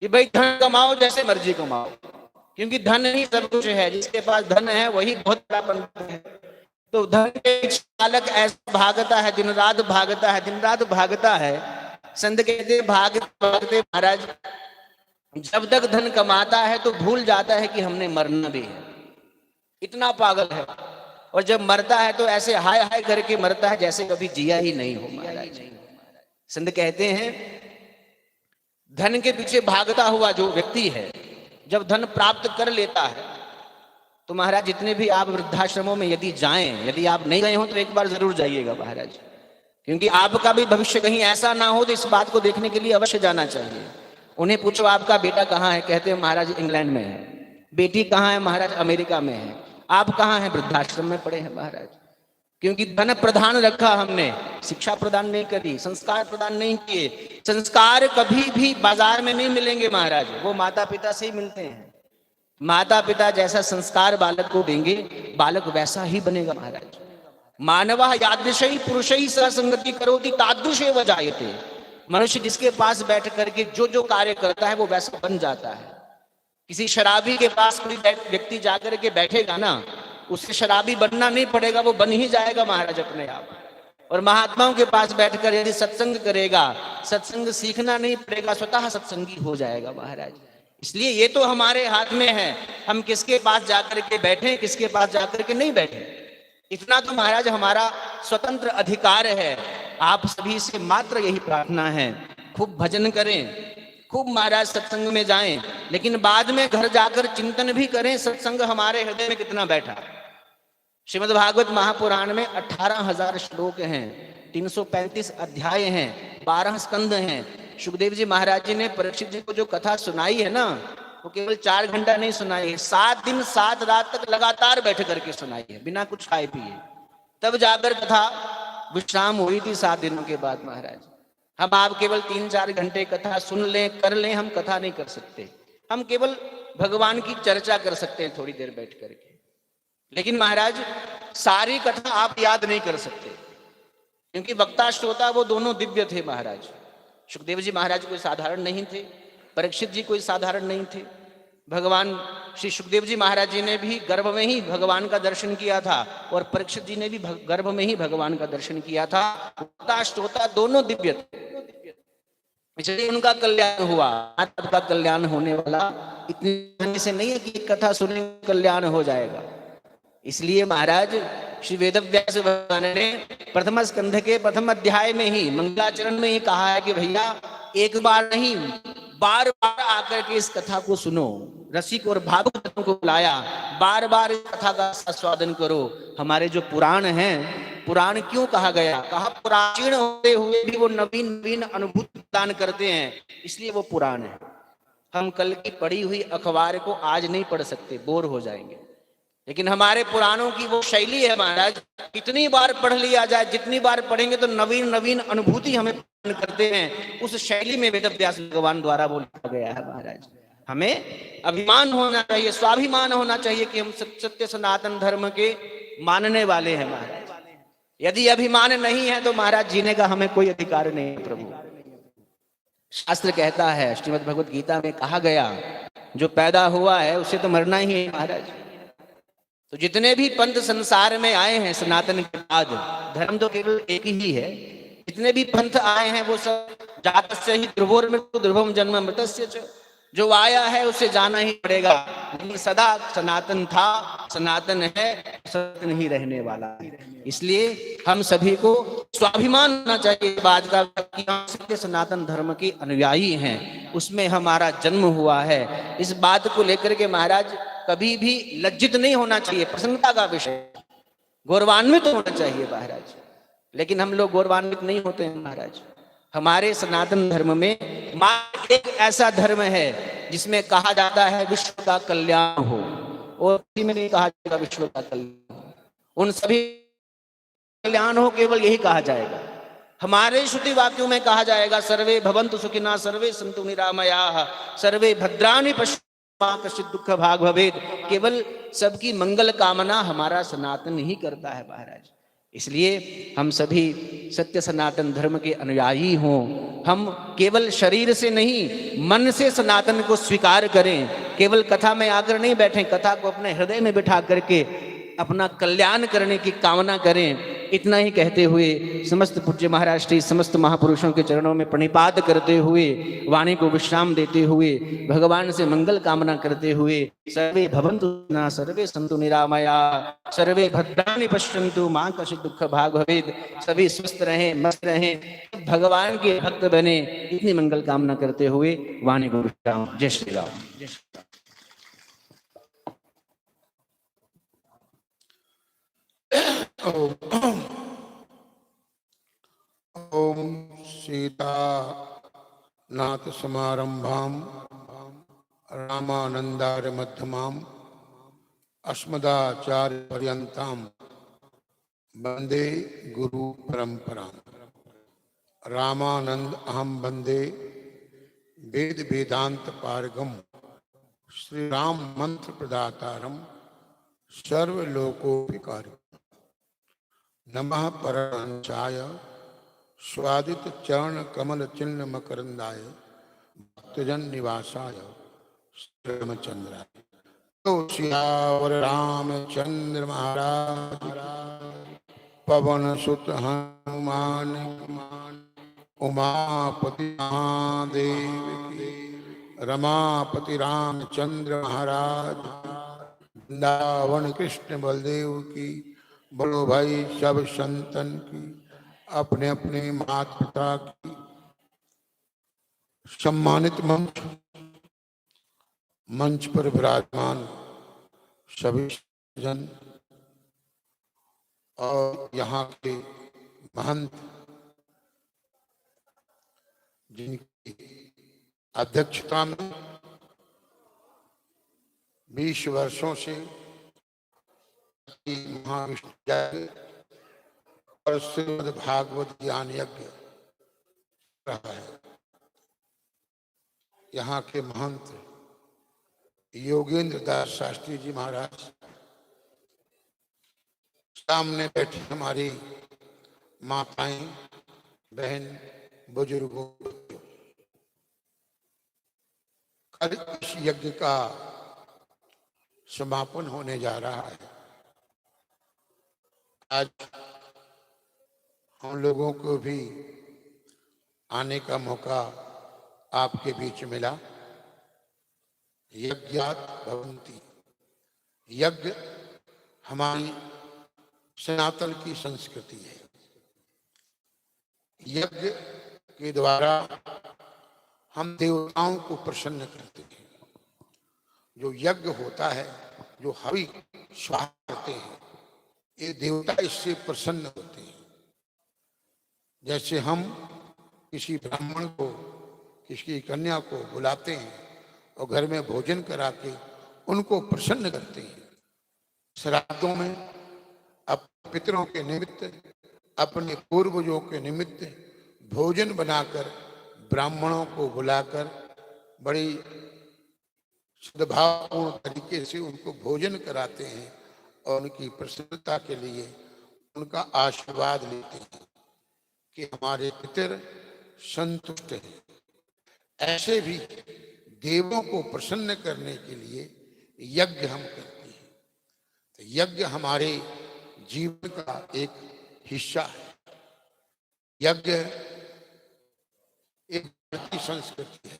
कि भाई, धन कमाओ, जैसे मर्जी कमाओ, क्योंकि धन ही सब कुछ है, जिसके पास धन है, वही बहुत बड़ा पंडित है। तो धन के पीछे बालक ऐसा भागता है, दिन रात भागता है, दिन रात भागता है। संत कहते हैं, भागते भागते महाराज, जब तक धन कमाता है तो भूल जाता है कि हमने मरना भी है, इतना पागल है। और जब मरता है तो ऐसे हाय हाय करके मरता है जैसे कभी जिया ही नहीं हो महाराज। संत कहते हैं, धन के पीछे भागता हुआ जो व्यक्ति है, जब धन प्राप्त कर लेता है तो महाराज, जितने भी आप वृद्धाश्रमों में यदि जाएं, यदि आप नहीं गए हो तो एक बार जरूर जाइएगा महाराज, क्योंकि आपका भी भविष्य कहीं ऐसा ना हो, तो इस बात को देखने के लिए अवश्य जाना चाहिए। उन्हें पूछो, आपका बेटा कहाँ है? कहते हैं, महाराज, इंग्लैंड में है। बेटी कहाँ है? महाराज, अमेरिका में है। आप कहाँ हैं? वृद्धाश्रम में पड़े हैं महाराज, क्योंकि धन प्रधान रखा हमने, शिक्षा प्रदान नहीं करी, संस्कार प्रदान नहीं किए। संस्कार कभी भी बाजार में नहीं मिलेंगे महाराज, वो माता पिता से ही मिलते हैं। माता पिता जैसा संस्कार बालक को देंगे, बालक वैसा ही बनेगा महाराज। मानवः यादृशैः पुरुषैः सह संगति करोति तादृशेव जायते। मनुष्य जिसके पास बैठ करके जो जो कार्य करता है वो वैसा बन जाता है। किसी शराबी के पास कोई बैठ- व्यक्ति जाकर के बैठेगा ना, उसे शराबी बनना नहीं पड़ेगा, वो बन ही जाएगा महाराज अपने आप। और महात्माओं के पास बैठकर यदि सत्संग करेगा, सत्संग सीखना नहीं पड़ेगा, स्वतः सत्संगी हो जाएगा महाराज। इसलिए ये तो हमारे हाथ में है, हम किसके पास जाकर के बैठे, किसके पास जाकर के नहीं बैठे। इतना तो महाराज हमारा स्वतंत्र अधिकार है। आप सभी से मात्र यही प्रार्थना है, खूब भजन करें, खूब महाराज सत्संग में जाएं, लेकिन बाद में घर जाकर चिंतन भी करें, सत्संग हमारे हृदय में कितना बैठा। श्रीमद् भागवत महापुराण में अठारह हजार श्लोक हैं, तीन सौ पैंतीस अध्याय हैं, बारह स्कंद हैं। सुखदेव जी महाराज जी ने परीक्षित जी को जो कथा सुनाई है ना, वो केवल चार घंटा नहीं सुनाई है, सात दिन सात रात तक लगातार बैठ करके सुनाई है, बिना कुछ खाए पिए। तब जाकर कथा विश्राम हुई थी सात दिनों के बाद महाराज। हम आप केवल तीन चार घंटे कथा सुन लें, कर लें, हम कथा नहीं कर सकते। हम केवल भगवान की चर्चा कर सकते हैं थोड़ी देर बैठ करके। लेकिन महाराज, सारी कथा आप याद नहीं कर सकते, क्योंकि वक्ता श्रोता वो दोनों दिव्य थे महाराज। सुखदेव जी महाराज कोई साधारण नहीं थे, परीक्षित जी कोई साधारण नहीं थे। भगवान श्री सुखदेव जी महाराज जी ने भी गर्भ में ही भगवान का दर्शन किया था और परीक्षित जी ने भी भग-, गर्भ में ही भगवान का दर्शन किया था। वक्ता श्रोता दोनों दिव्य थे, इसलिए उनका कल्याण हुआ। आपका कल्याण होने वाला, इतनी आसानी से नहीं है कि एक कथा सुने कल्याण हो जाएगा। इसलिए महाराज श्री वेदव्यास भगवान ने प्रथम स्कंध के प्रथम अध्याय में ही, मंगलाचरण में ही कहा है कि भैया, एक बार नहीं, बार बार आकर के इस कथा को सुनो। रसिक और भावुक जनों को बुलाया, बार बार इस कथा का आस्वादन करो। हमारे जो पुराण हैं, पुराण क्यों कहा गया? कहा, पुराचीन होते हुए भी वो नवीन नवीन अनुभूति प्रदान करते हैं, इसलिए वो पुराण है। हम कल की पढ़ी हुई अखबार को आज नहीं पढ़ सकते, बोर हो जाएंगे, लेकिन हमारे पुराणों की वो शैली है महाराज, कितनी बार पढ़ लिया जाए, जितनी बार पढ़ेंगे तो नवीन नवीन अनुभूति हमें प्रदान करते हैं। उस शैली में वेदव्यास भगवान द्वारा वो लिखा गया है महाराज। हमें अभिमान होना चाहिए, स्वाभिमान होना चाहिए कि हम सत-, सत्य सनातन धर्म के मानने वाले हैं महाराज। यदि अभिमान नहीं है तो महाराज, जीने का हमें कोई अधिकार नहीं है प्रभु। शास्त्र कहता है, श्रीमद् भगवत गीता में कहा गया, जो पैदा हुआ है उसे तो मरना ही है महाराज। तो जितने भी पंथ संसार में आए हैं सनातन के बाद, धर्म तो केवल एक ही है, जितने भी पंथ आए हैं वो सब, जातस्य ही ध्रुवोर्मृत्यु ध्रुवम जन्म मृतस्य च, जो आया है उसे जाना ही पड़ेगा, लेकिन सदा सनातन था, सनातन है, सनातन ही रहने वाला है। इसलिए हम सभी को स्वाभिमान होना चाहिए इस बात का कि हम सत्य सनातन धर्म के अनुयायी हैं, उसमें हमारा जन्म हुआ है। इस बात को लेकर के महाराज कभी भी लज्जित नहीं होना चाहिए, प्रसन्नता का विषय, गौरवान्वित होना चाहिए महाराज। लेकिन हम लोग गौरवान्वित नहीं होते हैं महाराज। हमारे सनातन धर्म में मात्र एक ऐसा धर्म है जिसमें कहा जाता है विश्व का कल्याण हो, और किसी में नहीं कहा जाता विश्व का कल्याण हो। उन सभी कल्याण हो, केवल यही कहा जाएगा। हमारे श्रुति वाक्यों में कहा जाएगा, सर्वे भवंतु सुखिना, सर्वे संतु निरामया, सर्वे भद्राणि पश्यंतु मा कश्चित दुख भाग भवेद। केवल सबकी मंगल कामना हमारा सनातन ही करता है महाराज। इसलिए हम सभी सत्य सनातन धर्म के अनुयायी हों, हम केवल शरीर से नहीं, मन से सनातन को स्वीकार करें। केवल कथा में आकर नहीं बैठें, कथा को अपने हृदय में बिठा करके अपना कल्याण करने की कामना करें। इतना ही कहते हुए समस्त पूज्य महाराज श्री समस्त महापुरुषों के चरणों में प्रणिपात करते हुए, वाणी को विश्राम देते हुए, भगवान से मंगल कामना करते हुए, सर्वे भवन्तु सुखिनः, सर्वे सन्तु निरामया, सर्वे भद्राणि पश्यन्तु, माँ कश्चित् दुख भाग भवेद। सभी स्वस्थ रहें, मस्त रहें, भगवान के भक्त बने, इतनी मंगल कामना करते हुए वाणी को विश्राम। जय श्री राम। ओम। ओम। सीता नाथ समारंभाम रामानंदार मध्यमाम अस्मदाचार्य पर्यंताम वंदे गुरु परंपराम। रामानंद अहम वंदे वेद वेदांत पारगम श्री राम मंत्र प्रदातारम सर्वलोकोपकारम। नमः परमहंसाय स्वादित चरण कमल चिन्ह मकरंदाय भक्तजन निवासाय श्री रामचंद्राय। तो सियावर रामचंद्र महाराज की, पवन सुत हनुमान की, उमापति महादेव की, रमापति रामचंद्र महाराज, वृंदावन कृष्ण बलदेव की, बोलो भाई सब संतन की, अपने अपने माता पिता की। सम्मानित मंच, मंच पर विराजमान सभी जन और यहाँ के महंत, जिनकी अध्यक्षता में बीस वर्षों से महाविष्णु यज्ञ और श्रीमद् भागवत ज्ञान यज्ञ रहा है। यहाँ के महंत योगेंद्र दास शास्त्री जी महाराज, सामने बैठे हमारी माताएं, बहन, बुजुर्गों, कल इस यज्ञ का समापन होने जा रहा है। आज हम लोगों को भी आने का मौका आपके बीच मिला। यज्ञात भवंती, यज्ञ हमारी सनातन की संस्कृति है। यज्ञ के द्वारा हम देवताओं को प्रसन्न करते हैं। जो यज्ञ होता है, जो हवि स्वाहा करते हैं, ये देवता इससे प्रसन्न होते हैं। जैसे हम किसी ब्राह्मण को, किसी कन्या को बुलाते हैं और घर में भोजन करा के उनको प्रसन्न करते हैं, श्राद्धों में अपने पितरों के निमित्त, अपने पूर्वजों के निमित्त भोजन बनाकर, ब्राह्मणों को बुलाकर बड़ी सद्भावपूर्ण तरीके से उनको भोजन कराते हैं और उनकी प्रसन्नता के लिए उनका आशीर्वाद लेते हैं कि हमारे पितर संतुष्ट हैं। ऐसे भी देवों को प्रसन्न करने के लिए यज्ञ हम करते हैं। तो यज्ञ हमारे जीवन का एक हिस्सा है। यज्ञ एक भारतीय संस्कृति है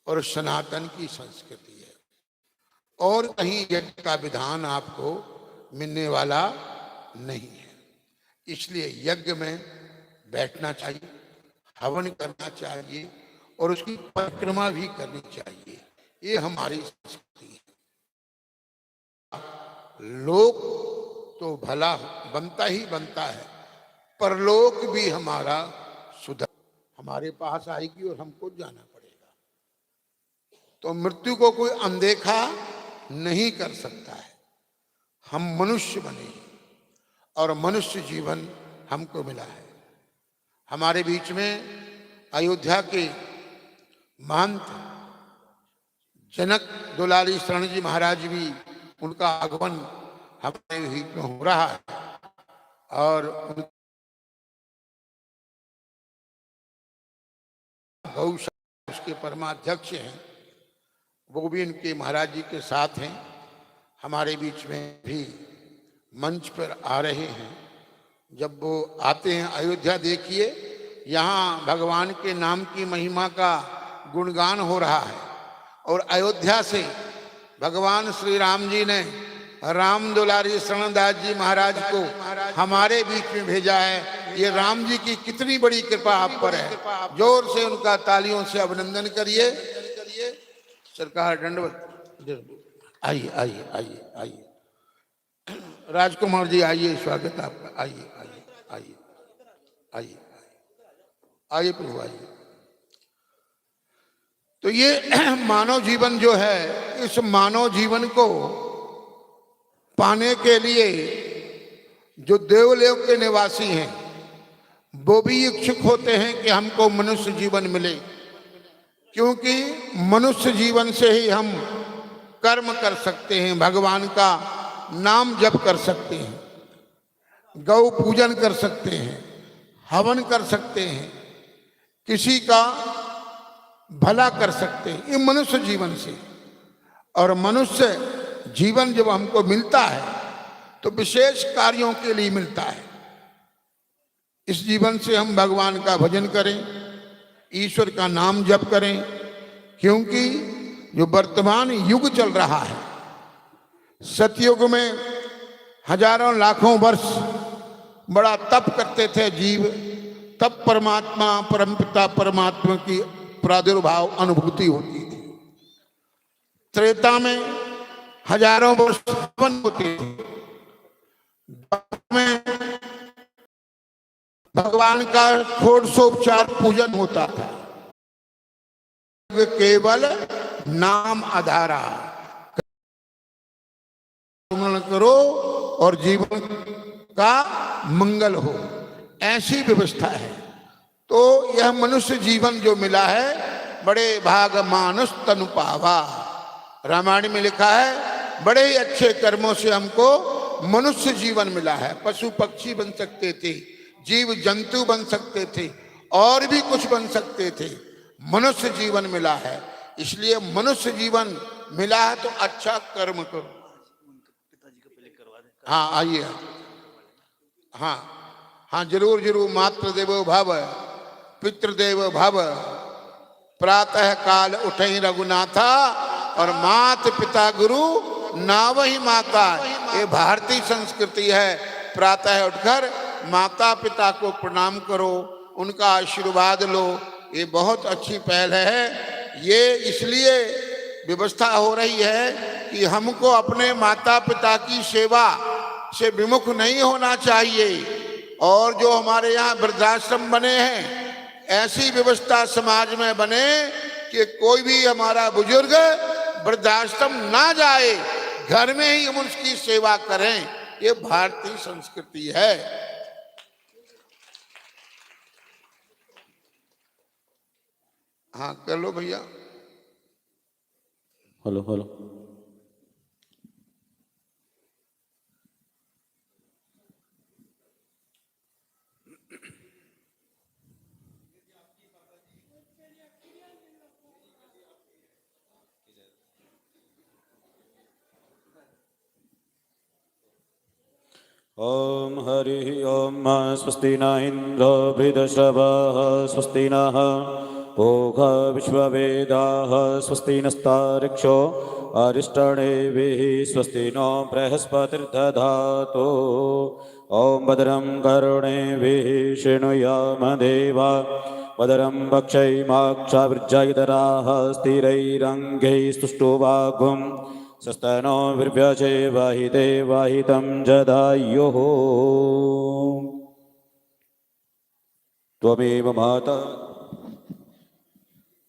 और सनातन की संस्कृति है, और कहीं यज्ञ का विधान आपको मिलने वाला नहीं है। इसलिए यज्ञ में बैठना चाहिए, हवन करना चाहिए और उसकी परिक्रमा भी करनी चाहिए। ये हमारी संस्कृति है। लोक तो भला बनता ही बनता है, परलोक भी हमारा सुधर, हमारे पास आएगी और हमको जाना पड़ेगा। तो मृत्यु को कोई अनदेखा नहीं कर सकता है। हम मनुष्य बने हैं और मनुष्य जीवन हमको मिला है। हमारे बीच में अयोध्या के महंत जनक दुलारी शरण जी महाराज भी, उनका आगमन हमारे बीच में हो रहा है और उन गौशाला उसके परमाध्यक्ष हैं, वो भी इनके महाराज जी के साथ हैं। हमारे बीच में भी मंच पर आ रहे हैं, जब वो आते हैं, अयोध्या देखिए, यहाँ भगवान के नाम की महिमा का गुणगान हो रहा है। और अयोध्या से भगवान श्री राम जी ने राम दुलारी शरणदास जी महाराज को हमारे बीच में भेजा है। ये राम जी की कितनी बड़ी कृपा आप पर है। जोर से उनका तालियों से अभिनंदन करिए। सरकार दंडवत। आइए, आइए, आइए, आइए। राजकुमार जी, आइए, स्वागत आपका। आइए, आइए, आइए, आइए, आइए प्रभु, आइए। तो ये मानव जीवन जो है, इस मानव जीवन को पाने के लिए जो देवलोक के निवासी हैं, वो भी इच्छुक होते हैं कि हमको मनुष्य जीवन मिले, क्योंकि मनुष्य जीवन से ही हम कर्म कर सकते हैं, भगवान का नाम जप कर सकते हैं, गौ पूजन कर सकते हैं, हवन कर सकते हैं, किसी का भला कर सकते हैं, ये मनुष्य जीवन से। और मनुष्य जीवन जब हमको मिलता है, तो विशेष कार्यों के लिए मिलता है। इस जीवन से हम भगवान का भजन करें, ईश्वर का नाम जप करें, क्योंकि जो वर्तमान युग चल रहा है, सतयुग में हजारों लाखों वर्ष बड़ा तप करते थे जीव, तब परमात्मा, परमपिता परमात्मा की प्रादुर्भाव अनुभूति होती थी। त्रेता में हजारों वर्ष हवन होते थे, द्वापर में भगवान का षोडशोपचार पूजन होता था। केवल नाम आधारा, स्मरण करो और जीवन का मंगल हो, ऐसी व्यवस्था है। तो यह मनुष्य जीवन जो मिला है, बड़े भाग मानुष तनु पावा। रामायण में लिखा है, बड़े ही अच्छे कर्मों से हमको मनुष्य जीवन मिला है। पशु पक्षी बन सकते थे, जीव जंतु बन सकते थे, और भी कुछ बन सकते थे। मनुष्य जीवन मिला है, इसलिए मनुष्य जीवन मिला है तो अच्छा कर्म करो। हाँ, आइए। हाँ, हाँ, जरूर, जरूर। मातृदेवो भव, पितृदेवो भव। प्रातः काल उठई रघुनाथा, और मात पिता गुरु नावहि माता। ये भारतीय संस्कृति है। प्रातः उठकर माता पिता को प्रणाम करो, उनका आशीर्वाद लो। ये बहुत अच्छी पहल है। ये इसलिए व्यवस्था हो रही है कि हमको अपने माता पिता की सेवा से विमुख नहीं होना चाहिए। और जो हमारे यहाँ वृद्धाश्रम बने हैं, ऐसी व्यवस्था समाज में बने कि कोई भी हमारा बुजुर्ग वृद्धाश्रम ना जाए, घर में ही हम उसकी सेवा करें। ये भारतीय संस्कृति है। हाँ, कर लो भैया। Hello, hello. ॐ हरिः ॐ। स्वस्ति न इन्द्रो वृद्धश्रवाः, स्वस्ति नः पूगा विश्ववेदाः, स्वस्ति नस्तार्क्ष्यो अरिष्टनेमिः, स्वस्ति नो बृहस्पतिर्दधातु। ॐ भद्रं कर्णेभिः शृणुयाम देवा, भद्रं वक्षैमाक्षाभिर्जयतराः स्थिरैरङ्गैः सुष्ठुवागुं सस्तनो वीर्यजे वहिते वहितं जदायुः। त्वमेव माता।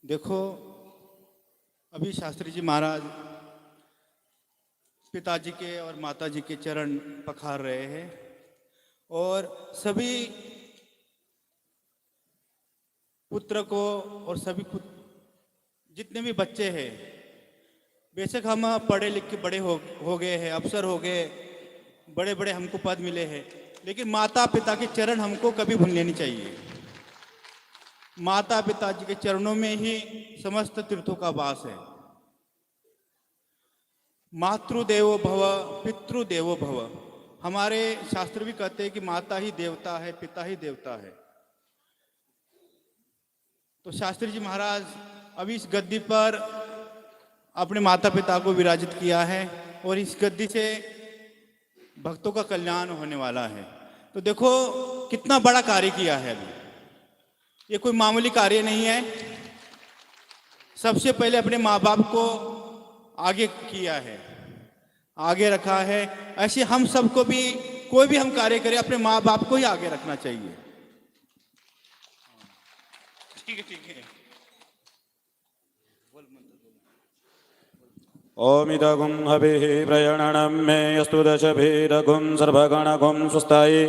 देखो, अभी शास्त्री जी महाराज पिताजी के और माताजी के चरण पखार रहे हैं और सभी पुत्र को और सभी पुत-, जितने भी बच्चे हैं, बेशक हम पढ़े लिख के बड़े हो, हो गए हैं, अफसर हो गए, बड़े-बड़े हमको पद मिले हैं, लेकिन माता-पिता के चरण हमको कभी भूलने नहीं चाहिए। माता-पिता जी के चरणों में ही समस्त तीर्थों का वास है। मातृदेवो भव, पितृदेवो भव। हमारे शास्त्र भी कहते हैं कि माता ही देवता है, पिता ही देवता है। तो शास्त्री जी महाराज अभी इस गद्दी पर अपने माता पिता को विराजित किया है और इस गद्दी से भक्तों का कल्याण होने वाला है। तो देखो, कितना बड़ा कार्य किया है अभी। ये कोई मामूली कार्य नहीं है। सबसे पहले अपने माँ बाप को आगे किया है, आगे रखा है। ऐसे हम सबको भी, कोई भी हम कार्य करें, अपने माँ बाप को ही आगे रखना चाहिए। ठीक है, ठीक है। ओमिदगुं हविः प्रयणनं मे अस्तु दशभिरगुं सर्वगणगुं स्वस्ति।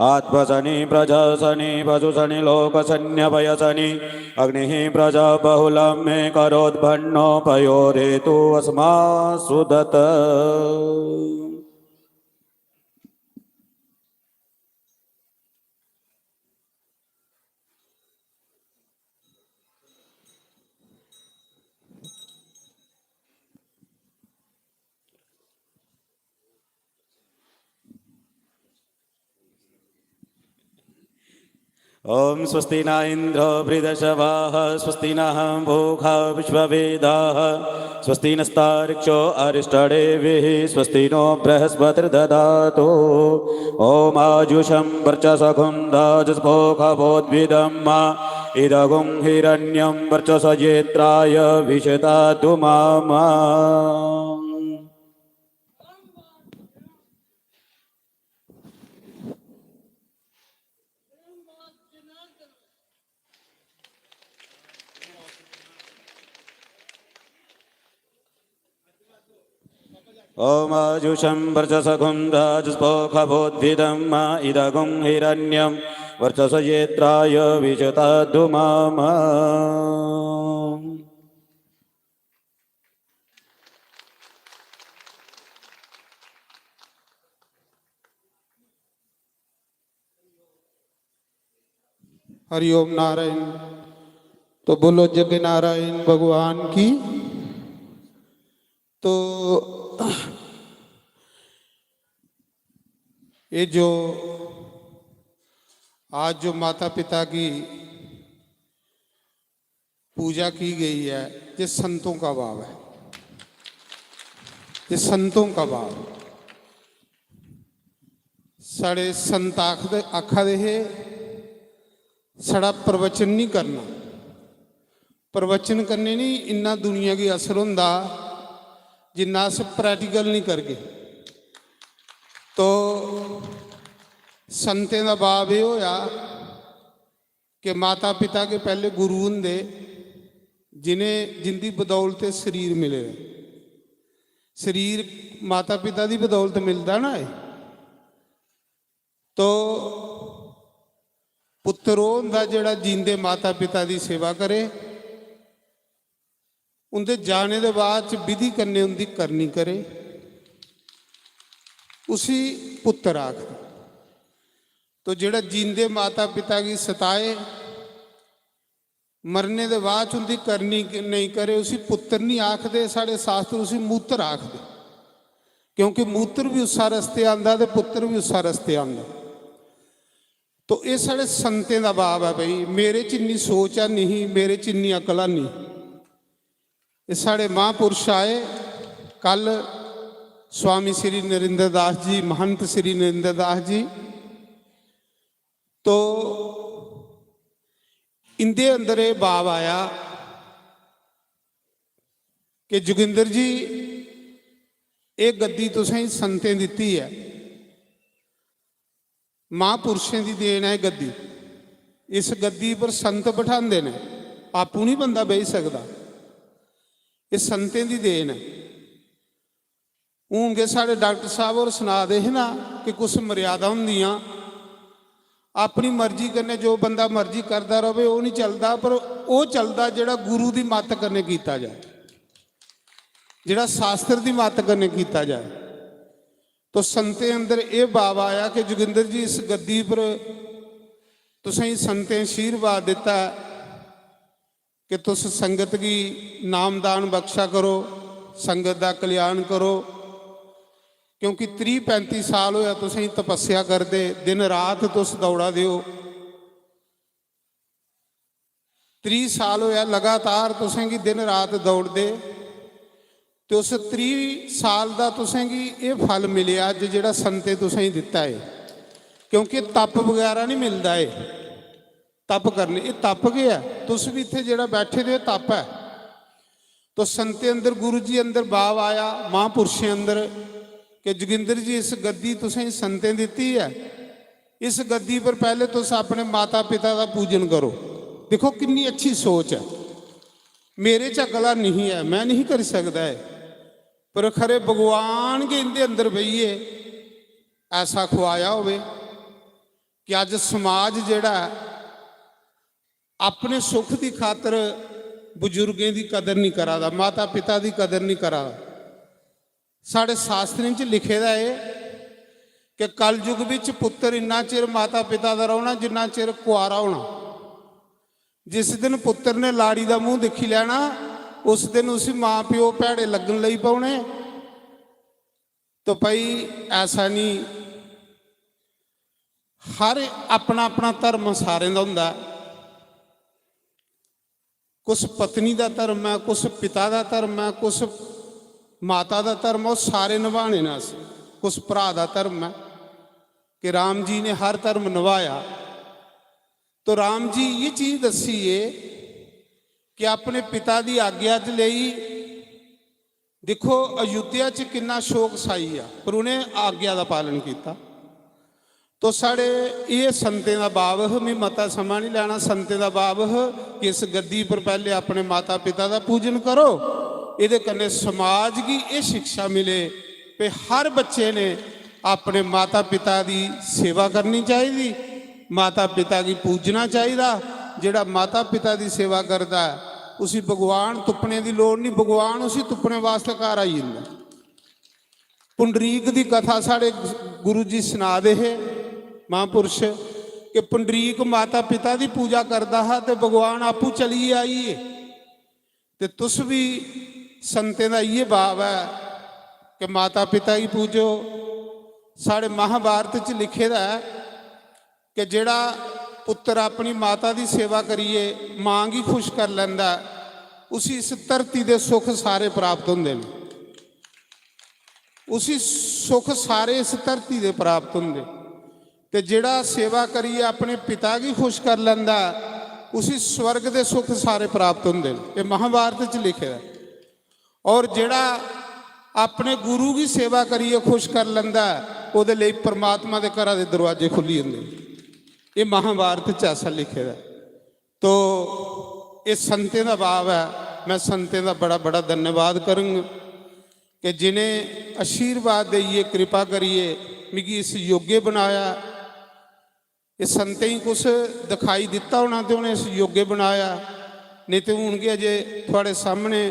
आत्मसनि प्रजासनि पशुसनि लोकसन्यभयसनि अग्निः प्रजा बहुलं मे करोद्भन्नो पयोरेतु अस्मासुदत। ॐ स्वस्ति न इन्द्रो वृधश्रवाः स्वस्ति नः पूषा विश्ववेदाः स्वस्ति नस्तार्क्ष्यो अरिष्टनेमिः स्वस्ति नो बृहस्पतिर्दधातु। ॐ आजुषं वर्चसगुं राजस्पोखवोद्भिदं मा इदगुं हिरण्यं वर्चसयेत्राय विशतातु मामा। ॐ आजुषं वर्चसगुं राजस्पोखवोद्भिदं मा इदगुं हिरण्यं वर्चसयेत्राय विशतातु मामा। हरिओम नारायण। तो बोलो जग नारायण भगवान की। तो ये जो आज जो माता पिता की पूजा की गई है, ये संतों का भाव है, ये संतों का भाव। साढ़े संत आखदे आखा दे हे, साढ़ा प्रवचन नहीं करना, प्रवचन करने नहीं इन्ना दुनिया गी असर होंदा जिन्ना अस प्रैक्टिकल नहीं करगे। तो संतें दा भाव एह् होआ कि माता पिता के पैह्ले गुरु होंदे, जिनें जिंदी बदौलत एह् शरीर मिले दे। शरीर माता पिता दी बदौलत मिलदा ना एह्। तो पुत्तर ओह् होंदा जेह्ड़ा जींदे माता पिता दी सेवा करे, उंदे जाने दे बाद च विधि कन्नै उंदी करनी करे, उसी पुत्तर आखदे। तो जेह्ड़ा जींदे माता पिता गी सताए, मरने दे बाद च उंदी करनी नेईं करे, उसी पुत्तर निं आखदे। साढ़े शास्त्र उसी मूत्र आखदे, क्योंकि मूत्र बी उस्सै रस्ते आंदा ते पुत्तर बी उस्सै रस्ते आंदा। तो एह् साढ़े संतें दा भाव ऐ भई, मेरे च इन्नी सोच है नहीं, मेरे च इन्नी अकल है नहीं। एह् साढ़े महापुरुष आए कल, स्वामी श्री नरेंद्र दास जी, महंत श्री नरेंद्र दास जी, तो इंदे अंदर एह् भाव आया कि जोगिंदर जी, एह् गद्दी तुसें संतें दित्ती ऐ, महापुरुषें दी देन ऐ एह् गद्दी। इस गद्दी पर संत बठांदे न, आपूं निं बंदा बेही सकदा। एह् संतें दी देन ऐ। हून गै साढ़े डाक्टर साहब होर सना दे हे ना कि कुछ मर्यादा होंदियां, अपनी मर्जी कन्नै जो बंदा मर्जी करदा रवे, ओह् निं चलदा, पर ओह् चलदा जेह्ड़ा गुरु दी मत्त कन्नै कीता जाए, जेह्ड़ा शास्त्र दी मत्त कन्नै कीता जाए। तो संतें अंदर एह् भाव आया कि जोगिंदर जी, इस गद्दी पर तुसेंगी संतें आशीर्वाद दित्ता ऐ कि तुस संगत गी नामदान बख्शा करो, संगत दा कल्याण करो। क्योंकि त्रीह् पैंती साल होआ तुसेंगी तपस्या करदे, दिन रात तुस दौड़ा दे ओ। त्रीह् साल होआ लगातार तुसेंगी दिन रात दौड़दे, ते उस त्रीह् साल दा तुसेंगी एह् फल मिलेआ अज्ज जेह्ड़ा संतें तुसेंगी दित्ता ऐ, क्योंकि तप बगैरा नहीं मिलदा ऐ। तप करने, एह् तप गै ऐ। तुस बी इत्थै जेह्ड़ा बैठे दे ओ, तप ऐ। तो संतें अंदर, गुरु जी अंदर भाव आया, महापुरुषें अंदर, कि जोगिंदर जी, इस गद्दी तुसेंगी संतें दित्ती ऐ, इस गद्दी पर पैह्ले तुस अपने माता पिता दा पूजन करो। दिक्खो किन्नी अच्छी सोच ऐ। मेरे च अकला नहीं ऐ, मैं नहीं करी सकदा ऐ, पर खरे भगवान गै इंदे अंदर बेहियै ऐसा खुआया होवे कि अज्ज समाज जेह्ड़ा ऐ, अपने सुख दी खातर बजुर्गें दी कदर नहीं करा दा, माता पिता दी कदर नहीं करा दा। साढ़े शास्त्रें च लिखे दा ऐ कि कलयुग बिच पुत्तर इन्ना चिर माता पिता दा रौह्ना जिन्ना चिर कुआरा होना। जिस दिन पुत्तर ने लाड़ी दा मूंह दिक्खी लैना, उस दिन उसी मां प्यो भैड़े लग्गन लगी पौने। तो भाई, ऐसा नहीं, हर अपना अपना धर्म सारें दा होंदा ऐ। कुछ पत्नी दा धर्म ऐ, कुछ पिता दा धर्म ऐ, कुछ माता दा धर्म ऐ, ओह् सारे नभाने न अस। कुछ भ्रा दा धर्म ऐ कि राम जी ने हर धर्म नभाया। तो राम जी ये चीज दस्सी है कि अपने पिता दी आज्ञा च लेई। दिक्खो, अयोध्या च किन्ना शोक छाई आ, पर उ'नें आज्ञा दा पालन कीता। तो साढ़े एह् संतें दा भाव ह, में मता समां नहीं लैना, संतें दा भाव ह कि इस गद्दी पर पैह्ले अपने माता पिता दा पूजन करो। एह्दे कन्नै समाज गी एह् शिक्षा मिले कि हर बच्चे ने अपने माता पिता दी सेवा करनी चाहिदी, माता पिता गी पूजना चाहिदा। जेह्ड़ा माता पिता दी सेवा करदा ऐ, उसी भगवान तुप्पने दी लोड़ नहीं, भगवान उसी तुप्पने वास्तै घर आई जंदा। पुंडरीक दी कथा साढ़े गुरु जी सना दे हे महापुरुष, कि पुंडरीक माता पिता दी पूजा करदा हा ते भगवान आपूं चलियै आई गे। ते तुस बी, संतें दा इ'यै भाव ऐ कि माता पिता गी पूजो। साढ़े महाभारत च लिखे दा ऐ कि जेह्ड़ा पुत्तर अपनी माता दी सेवा करियै मां गी खुश कर लैंदा ऐ, उसी इस धरती दे सुख सारे प्राप्त होंदे न। उसी सुख सारे इस धरती दे प्राप्त होंदे। ते जेह्ड़ा सेवा करियै अपने पिता गी खुश कर लैंदा ऐ, उसी स्वर्ग दे सुख सारे प्राप्त होंदे न। एह् महाभारत च लिखे दा ऐ। और जेह्ड़ा अपने गुरु गी सेवा करियै खुश कर लैंदा ऐ, ओह्दे लेई परमात्मा दे घरा दे दरवाजे खुल्ली जंदे न। एह् महाभारत च ऐसा लिखे दा ऐ। तो एह् संतें दा भाव ऐ। मैं संतें दा बड़ा बड़ा धन्यवाद करङ कि जिनें आशीर्वाद देइयै, कृपा करियै मिगी इस योग्य बनाया। एह् संतें गी कुछ दिखाई दित्ता होना ते उ'नें इस योग्य बनाया, नेईं ते हून गै अजे थुआढ़े सामने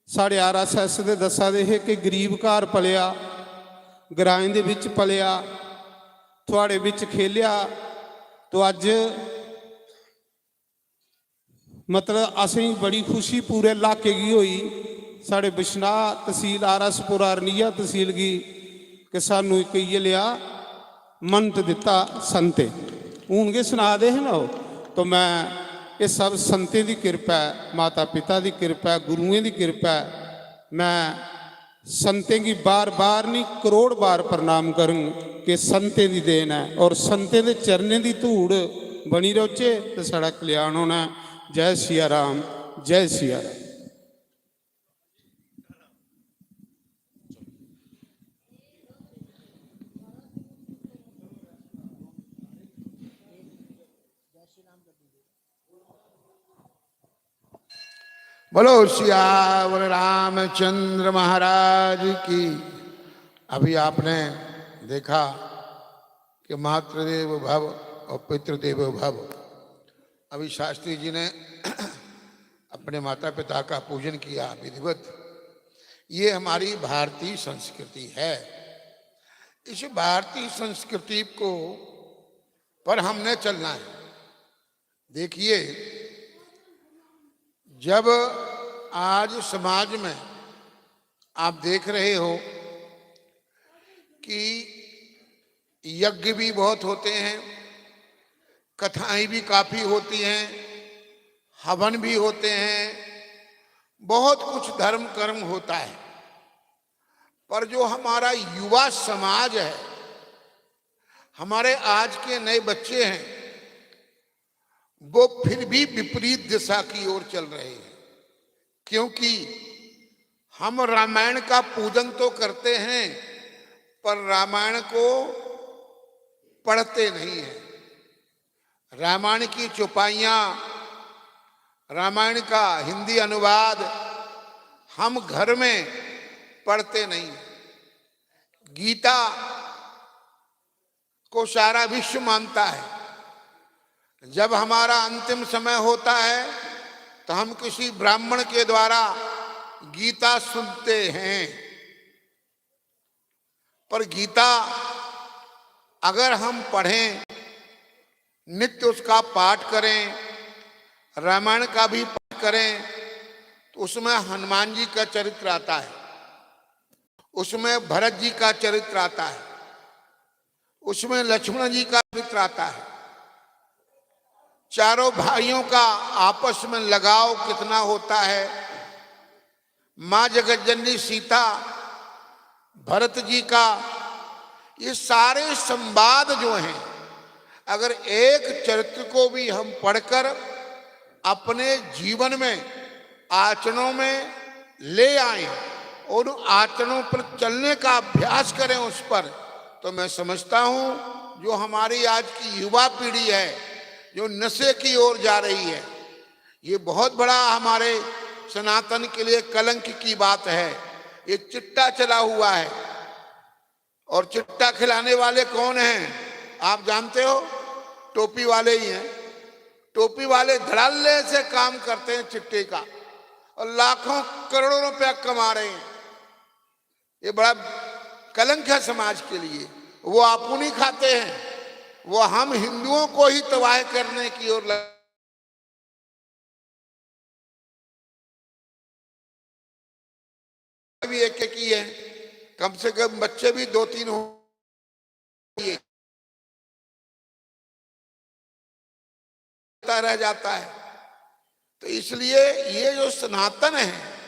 साढ़े आरएसएस दे दस्सा दे हे कि गरीब घर पलेआ, ग्राएं दे बिच पलेआ, थुआढ़े बिच खेलेआ। तो अज्ज मतलब असेंगी बड़ी खुशी पूरे इलाके गी होई, साढ़े बिश्नाह तसील, आरएसपुर, अरनिया तसील गी, कि सानू इक इ'यै लेआ मंत दित्ता संते। हून गै सना दे हे ना ओह्, तो मैं, एह् सब संतें दी किरपा ऐ, माता पिता दी किरपा ऐ, गुरुएं दी किरपा ऐ। मैं संतें गी बार बार नहीं, करोड़ बार प्रणाम करङ कि संतें दी देन ऐ और संतें दे चरणें दी धूड़ बनी रौह्चे ते साढ़ा कल्याण होना ऐ। जय सिया राम, जय सिया राम। बोलो सियावर रामचंद्र महाराज की। अभी आपने देखा कि मातृदेव भव और पितृदेव भव। अभी शास्त्री जी ने अपने माता पिता का पूजन किया विधिवत। ये हमारी भारतीय संस्कृति है। इस भारतीय संस्कृति को पर हमने चलना है। देखिए, जब आज समाज में आप देख रहे हो कि यज्ञ भी बहुत होते हैं, कथाएं भी काफी होती हैं, हवन भी होते हैं, बहुत कुछ धर्म कर्म होता है। पर जो हमारा युवा समाज है, हमारे आज के नए बच्चे हैं, वो फिर भी विपरीत दिशा की ओर चल रहे हैं, क्योंकि हम रामायण का पूजन तो करते हैं, पर रामायण को पढ़ते नहीं हैं। रामायण की चौपाइयाँ, रामायण का हिंदी अनुवाद हम घर में पढ़ते नहीं। गीता को सारा विश्व मानता है। जब हमारा अंतिम समय होता है, तो हम किसी ब्राह्मण के द्वारा गीता सुनते हैं। पर गीता अगर हम पढ़ें, नित्य उसका पाठ करें, रामायण का भी पाठ करें, तो उसमें हनुमान जी का चरित्र आता है, उसमें भरत जी का चरित्र आता है, उसमें लक्ष्मण जी का चरित्र आता है। चारों भाइयों का आपस में लगाव कितना होता है। माँ जगत जननी सीता, भरत जी का, ये सारे संवाद जो हैं, अगर एक चरित्र को भी हम पढ़कर अपने जीवन में, आचरणों में ले आएं और उन आचरणों पर चलने का अभ्यास करें उस पर, तो मैं समझता हूँ, जो हमारी आज की युवा पीढ़ी है, जो नशे की ओर जा रही है, ये बहुत बड़ा हमारे सनातन के लिए कलंक की बात है। ये चिट्टा चला हुआ है। और चिट्टा खिलाने वाले कौन हैं, आप जानते हो? टोपी वाले ही हैं। टोपी वाले धड़ल्ले से काम करते हैं चिट्टे का, और लाखों करोड़ों रुपया कमा रहे हैं। ये बड़ा कलंक है समाज के लिए। वो आपू नहीं खाते हैं, वो हम हिंदुओं को ही तबाह करने की ओर लग- भी एक एक ही है, कम से कम बच्चे भी दो तीन हो, रह जाता है। तो इसलिए ये जो सनातन है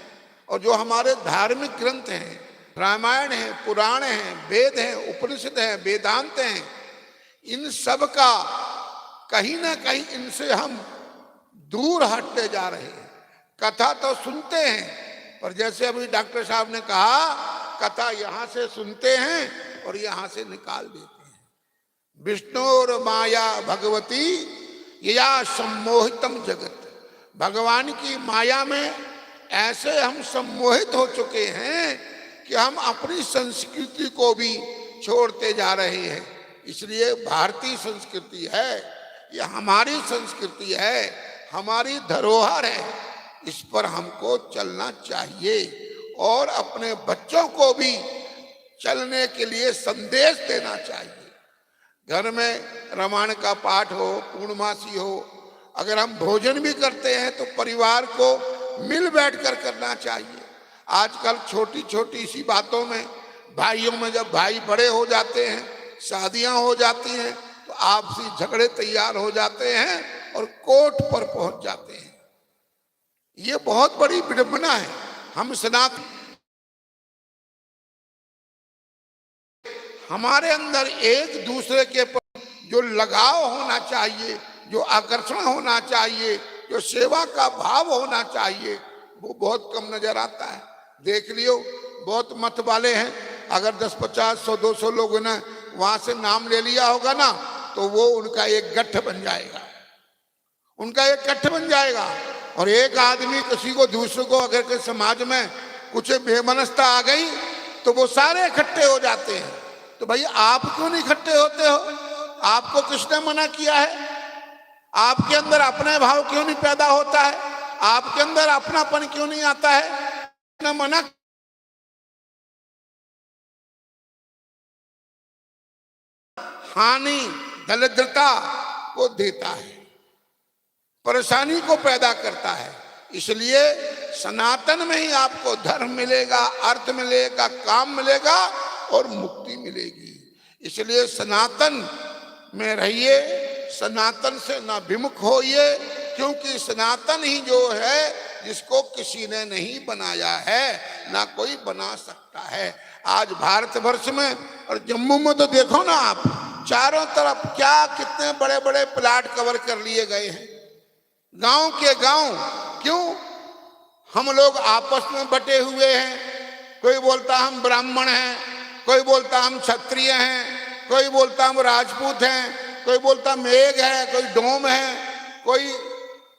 और जो हमारे धार्मिक ग्रंथ हैं, रामायण है, पुराण है, वेद है, उपनिषद है, वेदांत हैं, इन सब का कहीं ना कहीं इनसे हम दूर हटते जा रहे हैं। कथा तो सुनते हैं, पर जैसे अभी डॉक्टर साहब ने कहा, कथा यहाँ से सुनते हैं और यहाँ से निकाल देते हैं। विष्णु और माया भगवती यया सम्मोहितम जगत, भगवान की माया में ऐसे हम सम्मोहित हो चुके हैं कि हम अपनी संस्कृति को भी छोड़ते जा रहे हैं। इसलिए भारतीय संस्कृति है, ये हमारी संस्कृति है, हमारी धरोहर है, इस पर हमको चलना चाहिए और अपने बच्चों को भी चलने के लिए संदेश देना चाहिए। घर में रामायण का पाठ हो, पूर्णमासी हो, अगर हम भोजन भी करते हैं तो परिवार को मिल बैठकर करना चाहिए। आजकल छोटी छोटी सी बातों में भाइयों में जब भाई बड़े हो जाते हैं, शादियां हो जाती हैं, तो आपसी झगड़े तैयार हो जाते हैं और कोर्ट पर पहुंच जाते हैं। ये बहुत बड़ी विडंबना है। हम सनातन हमारे अंदर एक दूसरे के प्रति जो लगाव होना चाहिए, जो आकर्षण होना चाहिए, जो सेवा का भाव होना चाहिए, वो बहुत कम नजर आता है। देख लियो, बहुत मत वाले हैं, अगर दस पचास सौ दो सौ लोगों ने वहां से नाम ले लिया होगा ना, तो वो उनका एक गठ बन जाएगा, उनका एक गठ बन जाएगा। और एक आदमी किसी को, दूसरे को अगर के समाज में कुछ बेमनस्ता आ गई, तो वो सारे इकट्ठे हो जाते हैं। तो भाई, आप क्यों नहीं इकट्ठे होते हो? आपको किसने मना किया है? आपके अंदर अपना भाव क्यों नहीं पैदा होता है? आपके अंदर अपनापन क्यों नहीं आता है? न मना, हानि, दरिद्रता को देता है, परेशानी को पैदा करता है। इसलिए सनातन में ही आपको धर्म मिलेगा, अर्थ मिलेगा, काम मिलेगा। और मुक्ति मिलेगी। इसलिए सनातन में रहिए, सनातन से ना विमुख होइए, क्योंकि सनातन ही जो है जिसको किसी ने नहीं बनाया है, ना कोई बना सकता है। आज भारतवर्ष में और जम्मू में तो देखो ना आप, चारों तरफ क्या कितने बड़े बड़े प्लाट कवर कर लिए गए हैं, गांव के गांव। क्यों? हम लोग आपस में बटे हुए हैं। कोई बोलता हम ब्राह्मण हैं, कोई बोलता हम क्षत्रिय हैं, कोई बोलता हम राजपूत हैं, कोई बोलता मेघ है, कोई डोम है, कोई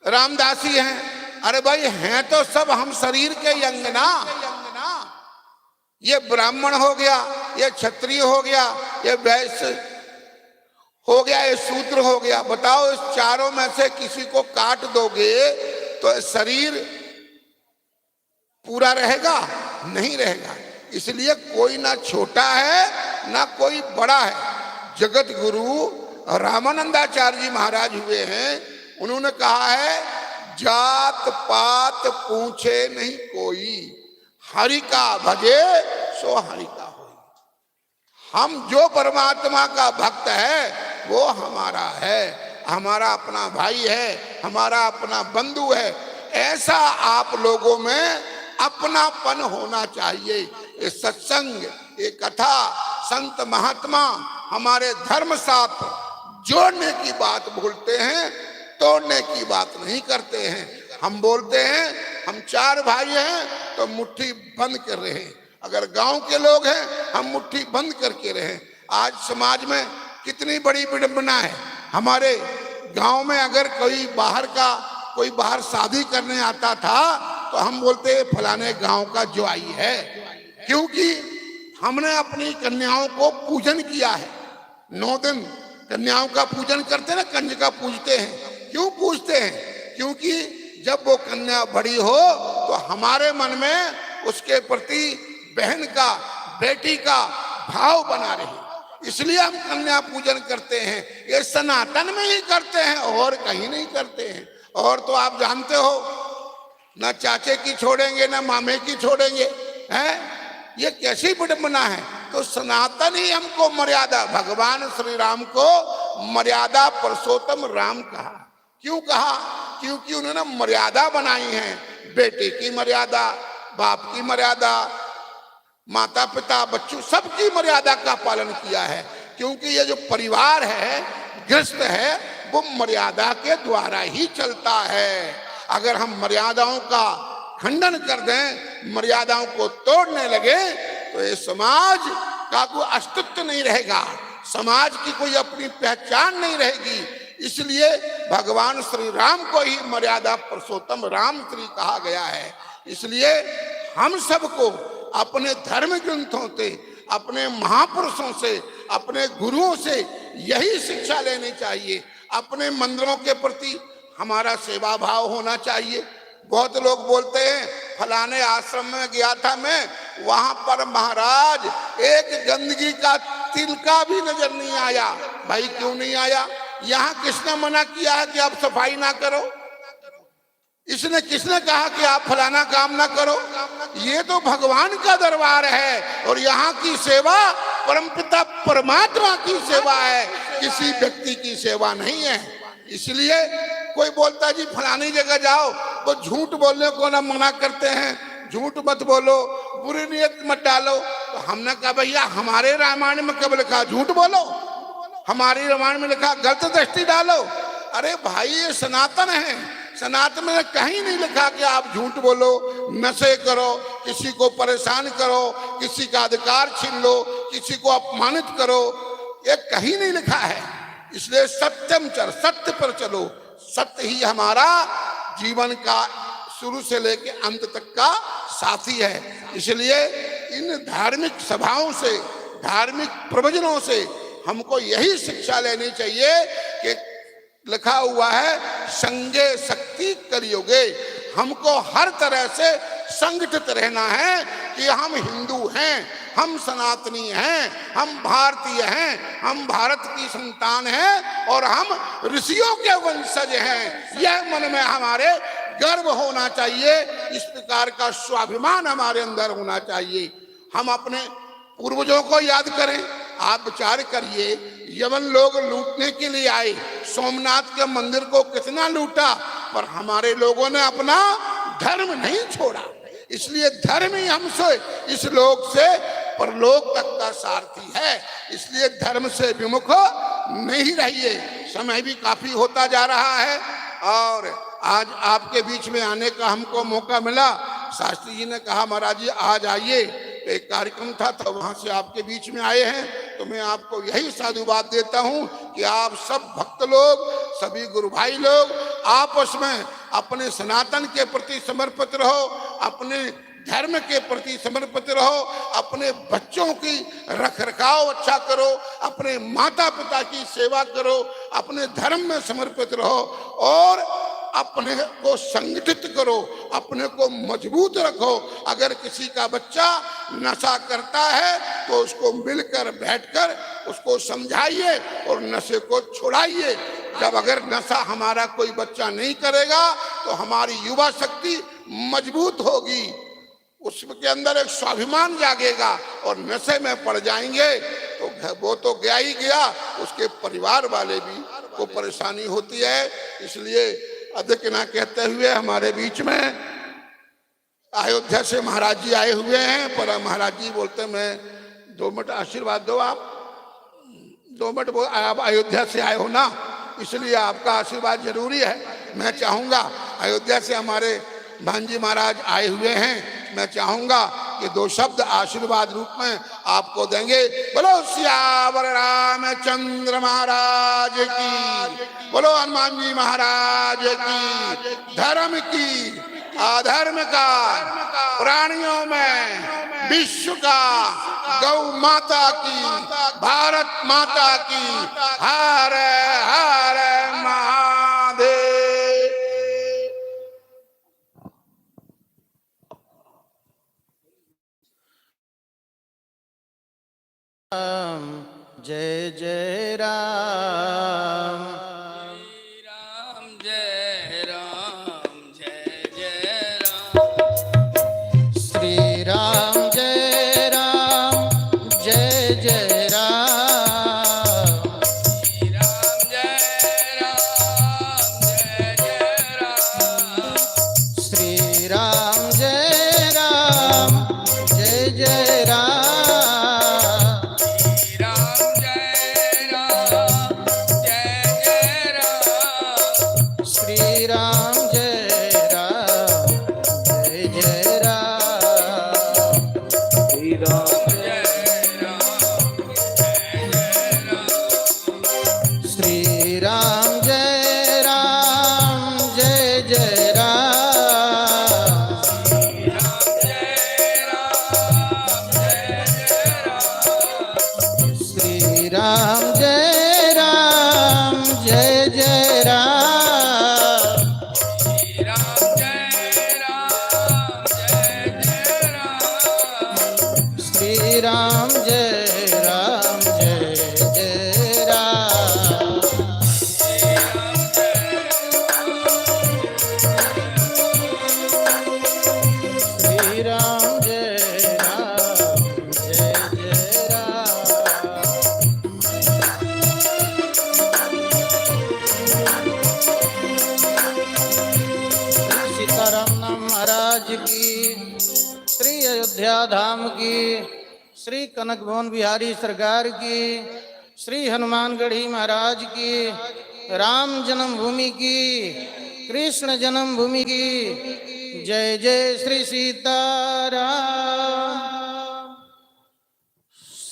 रामदासी हैं। अरे भाई, हैं तो सब हम शरीर के ही अंग ना। ये ब्राह्मण हो गया, ये क्षत्रिय हो गया, ये वैश्य हो गया, ये शूद्र हो गया। बताओ, इस चारों में से किसी को काट दोगे तो शरीर पूरा रहेगा? नहीं रहेगा। इसलिए कोई ना छोटा है ना कोई बड़ा है। जगत गुरु रामानंदाचार्य जी महाराज हुए हैं, उन्होंने कहा है, जात पात पूछे नहीं कोई, हरि का भजे सो हरि का होई। हम जो परमात्मा का भक्त है, वो हमारा है, हमारा अपना भाई है, हमारा अपना बंधु है। ऐसा आप लोगों में अपनापन होना चाहिए। ये सत्संग, ये कथा, संत महात्मा हमारे धर्म साथ जोड़ने की बात बोलते हैं, तोड़ने की बात नहीं करते हैं। हम बोलते हैं, हम चार भाई हैं तो मुट्ठी बंद कर रहे हैं। अगर गांव के लोग हैं, हम मुट्ठी बंद करके रहें। आज समाज में कितनी बड़ी विडंबना है। हमारे गांव में अगर कोई बाहर का, कोई बाहर शादी करने आता था, तो हम बोलते, "ये फलाने गांव का ज्वाई है।" क्योंकि हमने अपनी कन्याओं को पूजन किया है। नौ दिन कन्याओं का पूजन करते हैं ना, कंजका पूजते हैं। क्यों पूजते हैं? क्योंकि जब वो कन्या बड़ी हो, तो हमारे मन में उसके प्रति बहन का, बेटी का भाव बना रहे, इसलिए हम कन्या पूजन करते हैं। ये सनातन में ही करते हैं, और कहीं नहीं करते हैं। और तो आप जानते हो, ना चाचे की छोड़ेंगे, ना मामे की छोड़ेंगे, हैं? ये कैसी विडंबना है? तो सनातन ही हमको मर्यादा, भगवान श्री राम को मर्यादा पुरुषोत्तम राम कहा। क्यों कहा? क्योंकि उन्होंने मर्यादा बनाई है, बेटे की मर्यादा, बाप की मर्यादा, माता पिता, बच्चों, सबकी मर्यादा का पालन किया है। क्योंकि ये जो परिवार है, गृहस्थ है, वो मर्यादा के द्वारा ही चलता है। अगर हम मर्यादाओं का खंडन कर दें, मर्यादाओं को तोड़ने लगे, तो ये समाज का कोई अस्तित्व नहीं रहेगा, समाज की कोई अपनी पहचान नहीं रहेगी। इसलिए भगवान श्री राम को ही मर्यादा पुरुषोत्तम राम श्री कहा गया है। इसलिए हम सबको अपने धर्म ग्रंथों से, अपने महापुरुषों से, अपने गुरुओं से यही शिक्षा लेनी चाहिए। अपने मंदिरों के प्रति हमारा सेवा भाव होना चाहिए। बहुत लोग बोलते हैं, "फलाने आश्रम में गया था मैं, वहां पर महाराज एक गंदगी का तिनका भी नजर नहीं आया।" भाई, क्यों नहीं आया? यहां किसने मना किया है कि आप सफाई ना करो? इसने, किसने कहा कि आप फलाना काम ना करो? ये तो भगवान का दरबार है और यहाँ की सेवा परमपिता परमात्मा की सेवा है, किसी व्यक्ति की सेवा नहीं है। इसलिए कोई बोलता, "जी, फलानी जगह जाओ", तो झूठ बोलने को ना मना करते हैं, "झूठ मत बोलो, बुरी नीयत मत डालो।" तो हमने कहा, "भैया, हमारे रामायण में कब लिखा झूठ बोलो? हमारी रामायण में लिखा गलत दृष्टि डालो?" अरे भाई, ये सनातन है। सनातन में कहीं नहीं लिखा कि आप झूठ बोलो, नशे करो, किसी को परेशान करो, किसी का अधिकार छीन लो, किसी को अपमानित करो, ये कहीं नहीं लिखा है। इसलिए सत्यम चर, सत्य पर चलो। सत्य ही हमारा जीवन का शुरू से लेकर अंत तक का साथी है। इसलिए इन धार्मिक सभाओं से, धार्मिक प्रवचनों से हमको यही शिक्षा लेनी चाहिए कि लिखा हुआ है, "संगे शक्ति कलयुगे।" हमको हर तरह से संगठित रहना है कि हम हिंदू हैं, हम सनातनी हैं, हम भारतीय हैं, हम भारत की संतान हैं और हम ऋषियों के वंशज हैं। यह मन में हमारे गर्व होना चाहिए, इस प्रकार का स्वाभिमान हमारे अंदर होना चाहिए। हम अपने पूर्वजों को याद करें। आप विचार करिए, यमन लोग लूटने के लिए आए, सोमनाथ के मंदिर को कितना लूटा, पर हमारे लोगों ने अपना धर्म नहीं छोड़ा। इसलिए धर्म ही हमसे इस लोक से परलोक तक का सारथी है। इसलिए धर्म से विमुख नहीं रहिए। समय भी काफी होता जा रहा है और आज आपके बीच में आने का हमको मौका मिला। शास्त्री जी ने कहा, "महाराज जी, आज आइए।" तो एक कार्यक्रम था, तो वहां से आपके बीच में आए हैं, तो मैं आपको यही साधुवाद देता हूं कि आप सब भक्त लोग, सभी गुरु भाई लोग आपस में अपने सनातन के प्रति समर्पित रहो, अपने धर्म के प्रति समर्पित रहो, अपने बच्चों की रख रखाव अच्छा करो, अपने माता पिता की सेवा करो, अपने धर्म में समर्पित रहो और अपने को संगठित करो, अपने को मजबूत रखो। अगर किसी का बच्चा नशा करता है तो उसको मिलकर बैठकर उसको समझाइए और नशे को छुड़ाइए। जब अगर नशा हमारा कोई बच्चा नहीं करेगा तो हमारी युवा शक्ति मजबूत होगी, उसके अंदर एक स्वाभिमान जागेगा और नशे में पड़ जाएंगे तो घ-, वो तो गया ही गया, उसके परिवार वाले भी को परेशानी होती है। इसलिए अधिक ना कहते हुए हमारे बीच में अयोध्या से महाराज जी आए हुए हैं, पर महाराज जी बोलते, "मैं दो मिनट आशीर्वाद दो आप, दो मिनट।" वो आप अयोध्या से आए हो ना, इसलिए आपका आशीर्वाद जरूरी है। मैं चाहूंगा, अयोध्या से हमारे भांजी महाराज आए हुए हैं, मैं चाहूंगा कि दो शब्द आशीर्वाद रूप में आपको देंगे। बोलो सियावर रामचंद्र महाराज की, बोलो हनुमान जी महाराज की, धर्म की, अधर्म का, प्राणियों में विश्व का, गौ माता की, भारत माता की। हर हर महादेव। राम, जय जय राम। राम जय राम, जय जय राम। श्री राम जय राम, जय जय राम। श्री राम जय राम, जय जय राम। श्री राम जय राम, जय जय राम। श्री राम जय राम, जय जय राम। श्री राम जय राम, जय जय राम। श्री राम जय राम, जय जय राम। श्री राम जय राम, जय जय राम। श्री राम जय राम, जय जय राम। श्री राम जय राम, जय जय राम। श्री राम जय राम, जय जय राम। श्री राम जय राम, जय जय राम। श्री सीताराम नाम महाराज की, श्री अयोध्या धाम की, श्री कनक भवन बिहारी सरकार की, श्री हनुमानगढ़ी महाराज की, राम जन्मभूमि की, कृष्ण जन्मभूमि की। जय जय श्री सीताराम।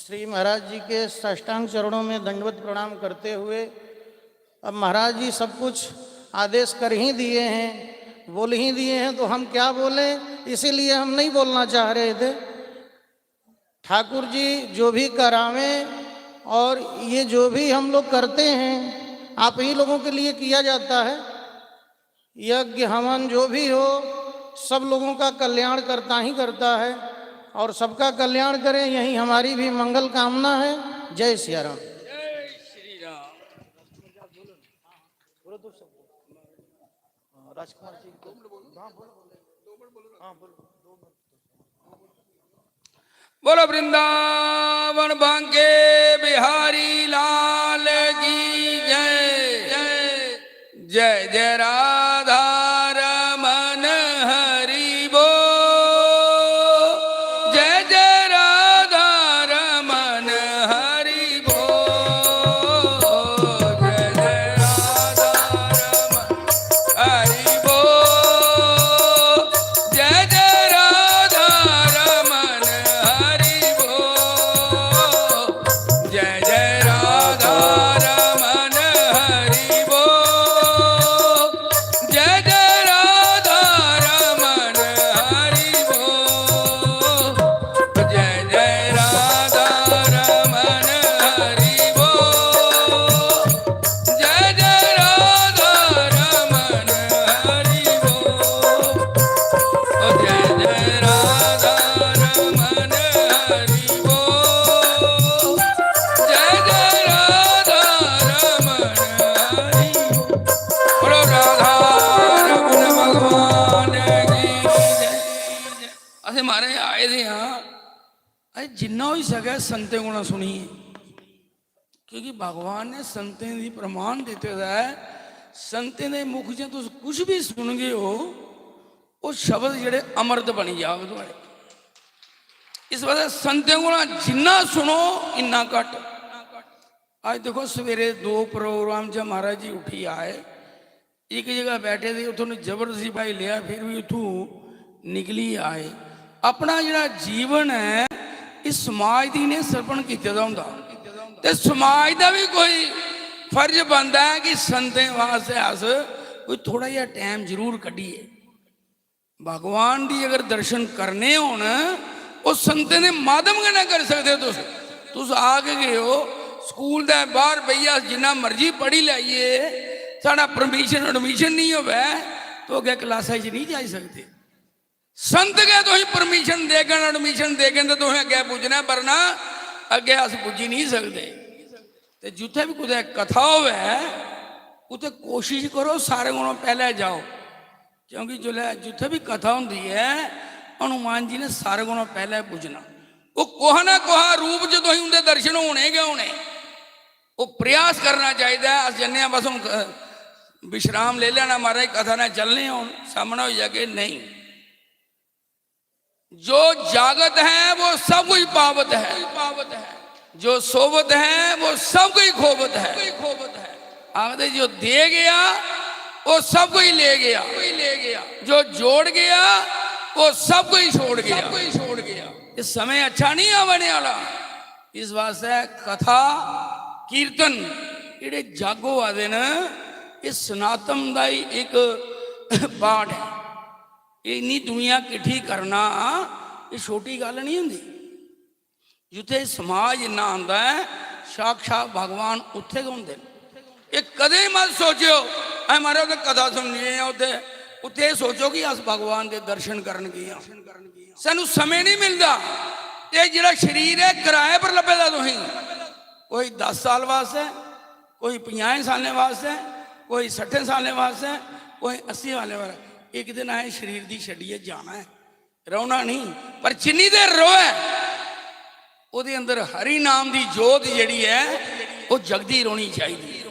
श्री महाराज जी के साष्टांग चरणों में दंडवत प्रणाम करते हुए अब महाराज जी सब कुछ आदेश कर ही दिए हैं, बोल ही दिए हैं, तो हम क्या बोलें, इसीलिए हम नहीं बोलना चाह रहे थे। ठाकुर जी जो भी करावें और ये जो भी हम लोग करते हैं, आप ही लोगों के लिए किया जाता है। यज्ञ हवन जो भी हो, सब लोगों का कल्याण करता ही करता है और सबका कल्याण करें, यही हमारी भी मंगल कामना है। जय सिया राम। जय श्री राम। राजकुमार जी, हाँ, बोलो। हाँ, बोलो। दो मिनट। बोलो वृंदावन बांके बिहारी लाल की जय। जय जय राधा रमन हरि बोल। जय जय राधा रमन हरि बोल। जय जय राधा रमन हरि बोल। जय जय राधा रमन हरि बोल। जय जय राधा रमन हरि बोल। जय जय राधा रमन हरि बोल। जय जय राधा रमन हरि बोल। जय जय राधा रमन हरि बोल। ओ जय जय राधा रमन हरि बोल। जय जय राधा रमन हरि बोल। बोलो राधा रमन भगवान की जय। असें महाराज आए दे हां, असें जिन्ना होई सकै संतें कोला सुनिए। क्योंकि भगवान ने संतें दी प्रमाण दित्ते दा ऐ, संतें दे मुख च तुस कुछ भी सुनगे ओ, ओह् शब्द जेह्ड़े अमृत बनी जाग थुआढ़े। इस वास्तै संतें कोला जिन्ना सुनो, इन्ना घट्ट। अज्ज दिक्खो, सवेरे दो प्रोग्राम च महाराज जी उठी आए, इक जगह बैठे दे, उत्थों जबरदस्ती भाई लेआ, फिर भी उत्थों निकली आए। अपना जेह्ड़ा जीवन ऐ, इस समाज दी इ'नें समर्पण कीते दा होंदा, ते समाज दा बी कोई फर्ज बनदा ऐ कि संतें वास्तै अस कोई थोह्ड़ा जेहा टैम जरूर कड्ढिए। भगवान दी अगर दर्शन करने होन, ओह् संतें दे माध्यम कन्नै करी सकदे ओ तुस। तुस आ के गए ओ, स्कूल दे बाहर बेहियै अस जिन्ना मर्जी पढ़ी लैइए, साढ़ा परमिशन, एडमिशन नेईं होवै, तो अग्गें क्लासा च नेईं जाई सकदे। संत गै तुसें परमिशन देङन, एडमिशन देङन, ते तुसें अग्गें पुज्जना ऐ, वरना अग्गें अस पुज्जी नेईं सकदे। ते जित्थै बी कुतै कथा होवै, उत्थै कोशिश करो सारें कोला पैह्लें जाओ, क्योंकि जिसलै जित्थै बी कथा होंदी ऐ, हनुमान जी ने सारें कोला पैह्लें पुज्जना। ओह् कुहा ना कुहा रूप च तुसें उं'दे दर्शन होने गै होने। ओह् प्रयास करना चाहिदा ऐ। अस जन्ने आं, बस हून क-, विश्राम लेई लैना, महाराज, कथा ने चलने आं, हून सामना होई जागे, नेईं। जो जागत है वो सब कुछ पावत है, जो सोवत है वो सब कुछ खोवत है। आखदे जो दे गया वो सब कुछ ले गया, जो जोड़ गया वो सब कुछ छोड़ गया। ये समय अच्छा नहीं आवने वाला। इस वास्तै कथा, कीर्तन, जेह्ड़े जग होआ दे न, एह् सनातन दा ही इक part ऐ। एह् इन्नी दुनिया किट्ठी करना, एह् छोटी गल्ल निं होंदी। जित्थै समाज इन्ना आंदा ऐ, साक्षात भगवान उत्थै गै होंदे न। एह् कदें मत सोचेओ, "ऐ महाराज, उत्थै कथा सुननी ऐ, उत्थै।" उत्थै एह् सोचो कि अस भगवान दे दर्शन करन गे आं। सानूं समें निं मिलदा। एह् जेह्ड़ा शरीर ऐ, कराए पर लब्भे दा तुसें। कोई दस साल वास्तै, कोई पंजाहें सालें वास्तै, कोई सट्ठें सालें वास्तै, कोई अस्सी सालें वास्तै। इक दिन असें शरीर दी छड्डियै जाना ऐ, रौह्ना निं। पर जिन्नी देर र'वै, ओह्दे अंदर हरि नाम दी जोत जेह्ड़ी ऐ, ओह् जगदी रौह्नी चाहिदी।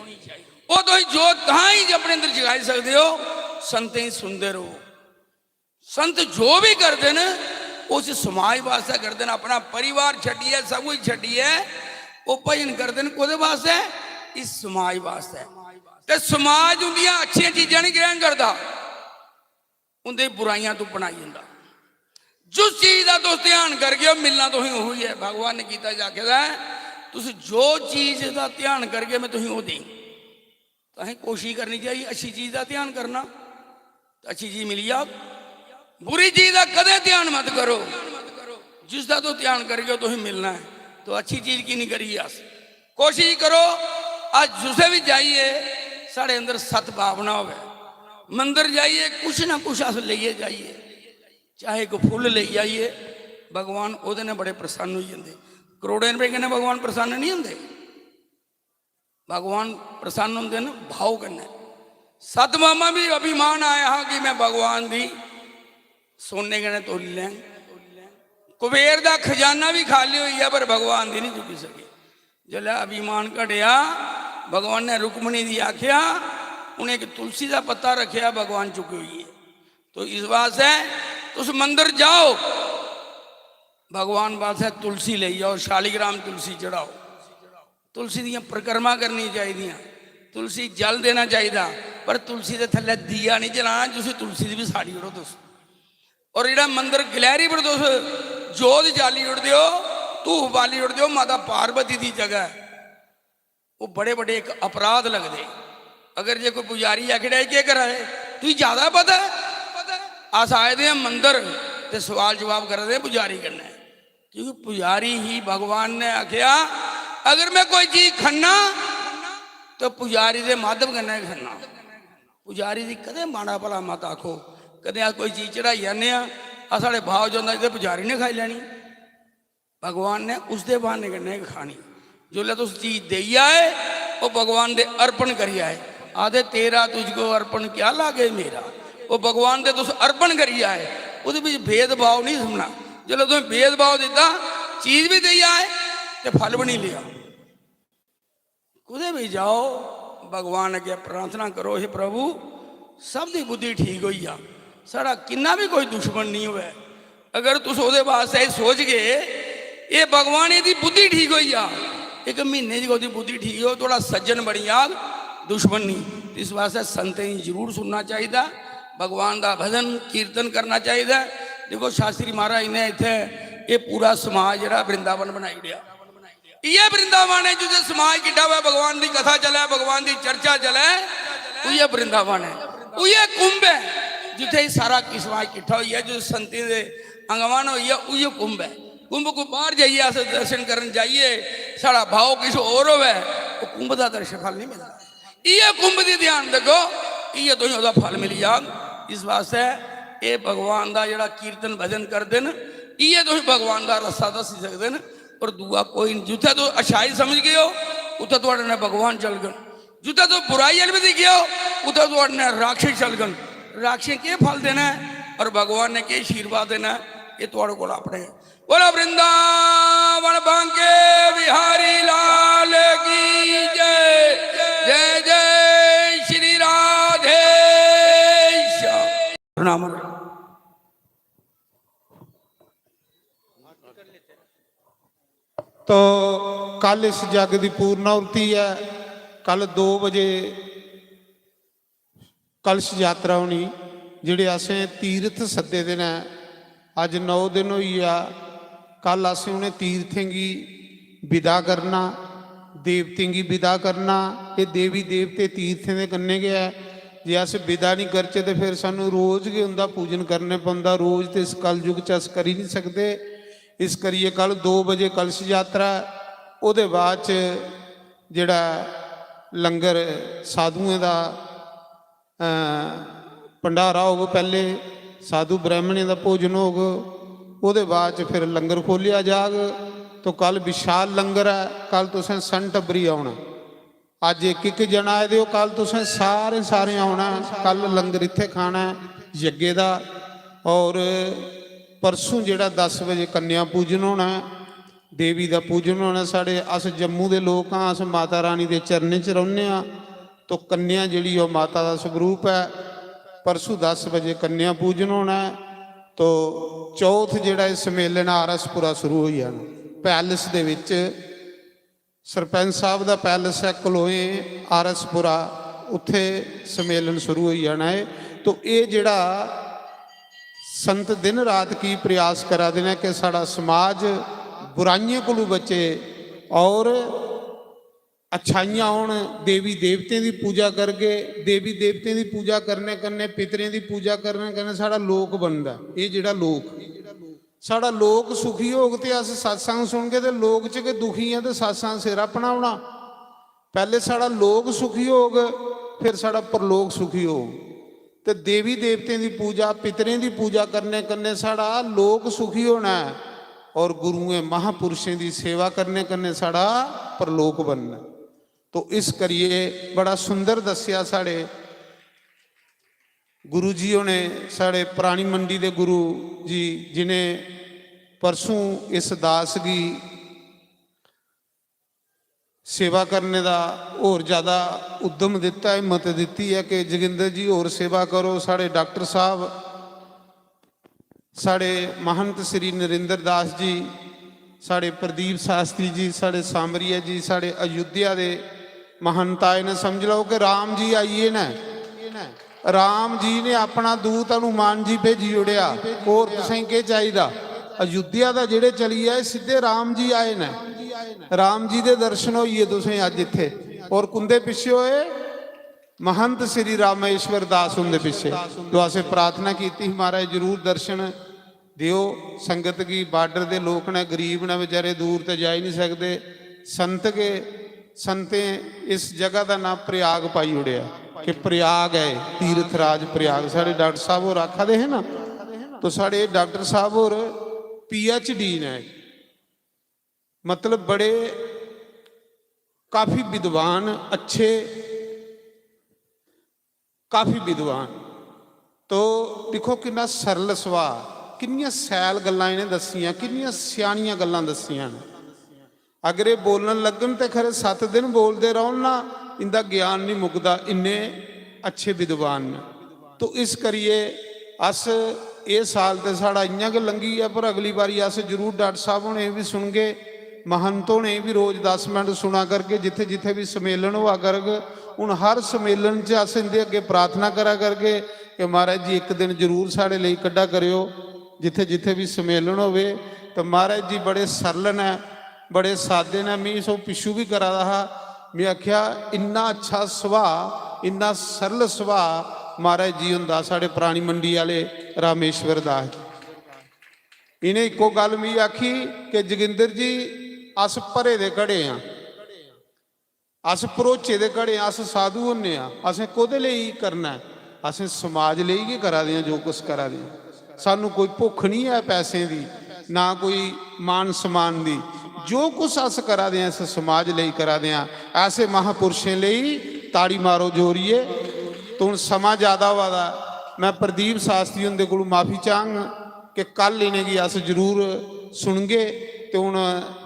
ओह् तुस जोत तां ही अपने अंदर जगाई सकदे ओ, संतें गी सुनदे र'वो। संत जो भी करदे न, उस समाज वास्तै करदे न, अपना परिवार छड्डियै, सब कुछ छड्डियै ओह् भजन करदे न। कोह्दे वास्तै? इस समाज वास्तै। ते समाज उंदियां अच्छियां चीजां निं ग्रहण करदा, उंदे बुराइयां तू बनाई जंदा। जिस चीज दा तुस ध्यान करगे, ओह् मिलना तुसें ओही ऐ। भगवान ने गीता च आखे दा ऐ, "तुस जो चीज दा ध्यान करगे, में तुसें ओह् देंग।" तो असें कोशिश करनी चाहिए अच्छी चीज दा ध्यान करना, ते अच्छी चीज मिली जाग। बुरी चीज दा कदें ध्यान मत करो। जिसदा तुस ध्यान करगे, तुसें मिलना ऐ। तो अच्छी चीज की नहीं करिए अस? कोशिश करो, अस जिसै बी जाइए, साढ़े अंदर सत भावना होवे। मंदर जाइए, कुछ ना कुछ अस लेइयै जाइए, चाहे इक फुल्ल लेई जाइए, भगवान ओह्दे ने बड़े प्रसन्न होई जंदे। करोड़ें रपें कन्नै भगवान प्रसन्न नहीं होंदे। भगवान प्रसन्न होंदे न भाव कन्नै। सतमामा भी अभिमान आया हा कि मैं भगवान दी सोने कन्नै तोली लैंग। कुबेर दा खजाना भी खाली होई गेआ, पर भगवान दी नहीं चुकी सके। जिसलै अभिमान घटेआ, भगवान ने रुक्मणी दी आखेआ, उ'नें इक तुलसी दा पत्ता रखेआ, भगवान चुके होई गे। तो इस वास्तै तुस मंदर जाओ, भगवान वास्तै तुलसी लेई आओ, शालिग्राम तुलसी चढ़ाओ। तुलसी दियां परिक्रमा करनियां चाहिदियां, तुलसी जल देना चाहिदा, पर तुलसी दे थल्लै दिया नहीं जलाना, जिसी तुलसी दी भी साड़ी ओड़ो तुस। और जेह्ड़ा मंदर गलैरी पर तुस जोत जाली ओड़दे ओ, धूफ बाली ओड़दे ओ, माता पार्वती दी जगह ऐ, ओह् बड़े बड्डे इक अपराध लगदे। अगर जे कोई पुजारी आखी ओड़े, "एह् केह् करा दे, तुगी ज्यादा पता ऐ?" अस आए दे आं मंदर ते सवाल जवाब करा दे आं पुजारी कन्नै, क्योंकि पुजारी ही भगवान ने आखेआ, "अगर में कोई चीज खन्ना तो पुजारी दे माध्यम कन्नै खन्ना।" पुजारी दी कदें माड़ा भला मत आखो। कदें अस कोई चीज चढ़ाई जन्ने आं, अस, साढ़े भाव च औंदा, "इत्थै पुजारी ने खाई लैनी।" भगवान ने उसदे ब्हाने कन्नै गै खानी। जिसलै तुस चीज देई आए, ओह् भगवान दे अर्पण करी आए। आखदे, "तेरा तुझको अर्पण क्या लागे मेरा।" ओह् भगवान दे तुस अर्पण करी आए, ओह्दे बिच भेदभाव नहीं समझना। जिसलै तुसें भेदभाव दित्ता, चीज भी देई आए ते फल भी नहीं लेआ। कुतै भी जाओ, भगवान अग्गें प्रार्थना करो, "हे प्रभु, सब दी बुद्धि ठीक होई जा, साढ़ा किन्ना भी कोई दुश्मन नहीं होऐ, अगर तुस ओह्दे वास्तै एह् सोचगे, एह् भगवान, एह्दी बुद्धि ठीक होई जा, इक म्हीने च ओह्दी बुद्धि ठीक हो, थुआढ़ा सज्जन बनी जाग, दुश्मन नहीं।" इस वास्तै संतें गी जरूर सुनना चाहिदा, भगवान दा भजन कीर्तन करना चाहिदा। देखो, शास्त्री महाराज ने इत्थै एह् पूरा समाज जेह्ड़ा वृंदावन बनाई ओड़ेआ। इ'यै वृंदावन ऐ जित्थै समाज किट्ठा होऐ, भगवान दी कथा चलै, भगवान दी चर्चा चलै, उ'यै वृंदावन ऐ, उ'यै कुंभ ऐ जित्थै एह् सारा कि समाज किट्ठा होइयै जो संतें दे आगमन होइयै, उ'यै कुंभ ऐ। कुंभ को बाहर जाइयै अस दर्शन करन जाइयै, साढ़ा भाव किश होर होऐ, ओह् कुंभ दा दर्शन फल नहीं मिलदा। इ'यै कुंभ दी ध्यान रक्खो, इ'यै तुसें ओह्दा फल मिली जाग। इस वास्तै एह् भगवान दा जेह्ड़ा कीर्तन भजन करदे न, इ'यै तुसें भगवान दा रस्ता दस्सी सकदे न। और दूआ कोई नहीं। जित्थै तुस अच्छाई समझ गए ओ, उत्थै थुआढ़े नै भगवान चलगन। जित्थै तुस बुराई आह्ले बी दिखगे ओ, उत्थै थुआढ़े नै राक्षस चलगन। राक्षसें केह् फल देना ऐ और भगवान ने केह् आशीर्वाद देना ऐ, एह् थुआढ़े कोल अपने। बोलो वृंदावन बांके बिहारी लाल की जय। जय जय श्री राधे श्याम। प्रणाम। तो कल इस जग दी पूर्णाहुति ऐ। कल दो बजे कलश यात्रा होनी। जेह्ड़े असें तीर्थ सद्दे दे न, अज्ज नौ दिन होई गेआ। कल असें उ'नें तीर्थें गी विदा करना, देवतें गी विदा करना। एह् देवी देवते तीर्थें दे कन्नै गै ऐ। जे अस विदा निं करचै ते फिर सानूं रोज गै उं'दा पूजन करने पौंदा। रोज ते इस कलयुग च अस करी निं सकदे। इस करियै कल दो बजे कलश यात्रा ऐ। ओह्दे बाद च जेह्ड़ा लंगर साधुएं दा, अ, भंडारा होग, पैह्ले साधु ब्राह्मणें दा भोजन होग, ओह्दे बाद च फिर लंगर खोह्लेआ जाग। तो कल विशाल लंगर ऐ। कल तुसें सन टब्बरी औना। अज्ज इक इक जना आए दे ओ, कल तुसें सारें सारें औना ऐ। कल लंगर इत्थै खाना ऐ यज्ञे दा। और परसों जेह्ड़ा दस बजे कन्या पूजन होना ऐ, देवी दा पूजन होना ऐ। साढ़े, अस जम्मू दे लोक आं, अस माता रानी दे चरणें च रौह्ने आं। तो कन्या जेह्ड़ी ओह् माता दा स्वरूप ऐ। परसों दस बजे कन्या पूजन होना ऐ। तो चौथ जेह्ड़ा एह् सम्मेलन आर एस पुरा शुरू होई जाना। पैलेस दे बिच सरपंच साहब दा पैलेस ऐ कलोएं आर एस पुरा, उत्थे सम्मेलन शुरू होई जाना है। तो एह् जेह्ड़ा संत दिन रात की प्रयास करा दे न कि साढ़ा समाज बुराइयें कोलू बचे और अच्छाइयां होन। देवी देवतें दी पूजा करगे, देवी देवतें दी पूजा करने कन्नै, पितरें दी पूजा करने कन्नै साढ़ा लोक बनदा। एह् जेह्ड़ा लोक, साढ़ा लोक सुखी होग ते अस सत्संग सुनगे, ते लोक च गै दुखी ऐ ते सत्संग सिर अपना होना। पैह्ले साढ़ा लोक सुखी होग, फिर साढ़ा परलोक सुखी होग। ते देवी देवतें दी पूजा, पितरें दी पूजा करने कन्नै साढ़ा लोक सुखी होना ऐ और गुरुएं महापुरुषें दी सेवा करने कन्नै साढ़ा परलोक बनना ऐ। तो इस करियै बड़ा सुंदर दस्सेआ साढ़े गुरु जी होने, साढ़े परानी मंडी दे गुरु जी, जिनें परसों इस दास गी सेवा करने दा होर ज्यादा उद्यम दित्ता, हिम्मत दित्ती ऐ कि जोगिंदर जी होर सेवा करो। साढ़े डॉक्टर साहब, साढ़े महंत श्री नरेंद्र दास जी, साढ़े प्रदीप शास्त्री जी, साढ़े सांवरिया जी, साढ़े अयोध्या दे महंत आए न। समझ लैओ कि राम जी आई गे न। राम जी ने अपना दूत हनुमान जी भेजी ओड़ेआ। होर तुसें केह् चाहिदा? अयोध्या दा जेह्ड़े चली आए, सिद्धे राम जी आए न। राम जी दे दर्शन होई गे तुसें अज्ज इत्थै। होर कुंदे पिच्छे होए? महंत श्री रामेश्वर दास हुंदे पिच्छे। तो असें प्रार्थना कीती ही, महाराज जरूर दर्शन देओ संगत गी। बार्डर दे लोक न, गरीब न बेचारे, दूर ते जाई नहीं सकदे। संत गै, संतें इस जगह दा नाम प्रयाग पाई ओड़ेआ कि प्रयाग ऐ, तीर्थ राज प्रयाग। साढ़े डॉक्टर साहब होर आखा दे हे ना, तो साढ़े डॉक्टर साहब होर पीएचडी न, मतलब बड़े काफी विद्वान, अच्छे, काफी विद्वान। तो दिक्खो किन्ना सरल सुभाऽ, किन्नियां सैल गल्लां इ'नें दस्सियां, किन्नियां स्यानियां गल्लां दस्सियां न। अगर एह् बोलन लगन ते खरे सत्त दिन बोलदे रौह्न ना, इंदा ज्ञान निं मुकदा, इन्ने अच्छे विद्वान न। तो इस करियै अस, एह् साल ते साढ़ा इ'यां गै लंघी गेआ, पर अगली बारी अस जरूर डॉक्टर साहब होरें बी सुनगे, महंत होरें बी रोज दस मिंट सुना करगे, जित्थै जित्थै बी सम्मेलन होआ करग। हून हर सम्मेलन च अस इंदे अग्गें प्रार्थना करा करगे कि महाराज जी इक दिन जरूर साढ़े लेई कड्ढा करेओ, जित्थै जित्थै बी सम्मेलन होवे। ते महाराज जी बड़े सरल न, बड़े सादे न। मी सो पिच्छू बी करा दा हा, में आखेआ इन्ना अच्छा सुभाऽ, इन्ना सरल सुभाऽ महाराज जी हुंदा, साढ़े परानी मंडी आह्ले रामेश्वर दास जी। इ'नें इक्को गल्ल मिगी आखी कि जोगिंदर जी, अस भरे दे घड़े आं, अस भरोचे दे घड़े आं, अस साधु होन्ने आं, असें कोह्दे लेई करना ऐ? असें समाज लेई गै करा दे आं जो कुछ करा दे आं। सानू कोई भुक्ख निं ऐ पैसें दी, ना कोई मान सम्मान दी। जो कुछ अस करा दे आं, इस समाज लेई करा दे आं। ऐसे महापुरुषें लेई ताड़ी मारो जोरियै। ते हून समां ज्यादा होआ दा, में प्रदीप शास्त्री हुंदे कोलू माफी चाहंग कि कल इ'नेंगी अस जरूर सुनगे। ते हून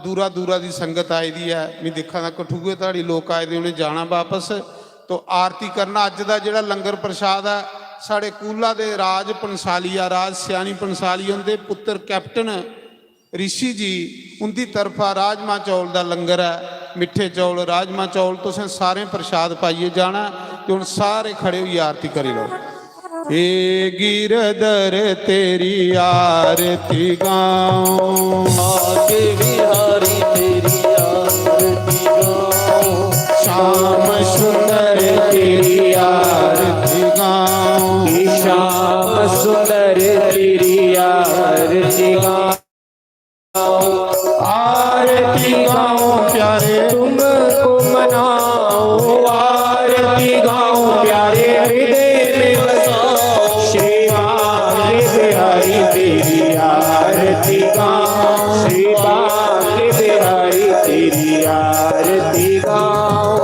दूरा दूरा दी संगत आई दी ऐ, में दिक्खा दा कठुए धोड़ी लोक आए दे, उ'नें जाना बापस। तो आरती करना, अज्ज दा जेह्ड़ा लंगर प्रसाद ऐ, साढ़े कूला दे राज पंसालिया, राज स्यानी पंसालिया हुंदे पुत्तर कैप्टन ऋषि जी उंदी तरफा राजमा चौल दा लंगर ऐ। मिट्ठे चौल, राजमा चौल, तुसें सारें प्रसाद पाइयै जाना। ते हून सारे खड़े होइयै आरती करी लैओ। हे गिरधर तेरी आरती गाऊं, आके बिहारी तेरी आरती गाऊं, श्याम सुंदर तेरी आरती गाऊं, हे श्याम सुंदर तेरी आरती गाऊं। आरती गाऊं प्यारे तुमको मनाऊं, आरती गाऊं प्यारे हृदय में बसाऊं। श्री बांके बिहारी तेरी आरती गाऊं, श्री बांके बिहारी तेरी आरती गाऊं।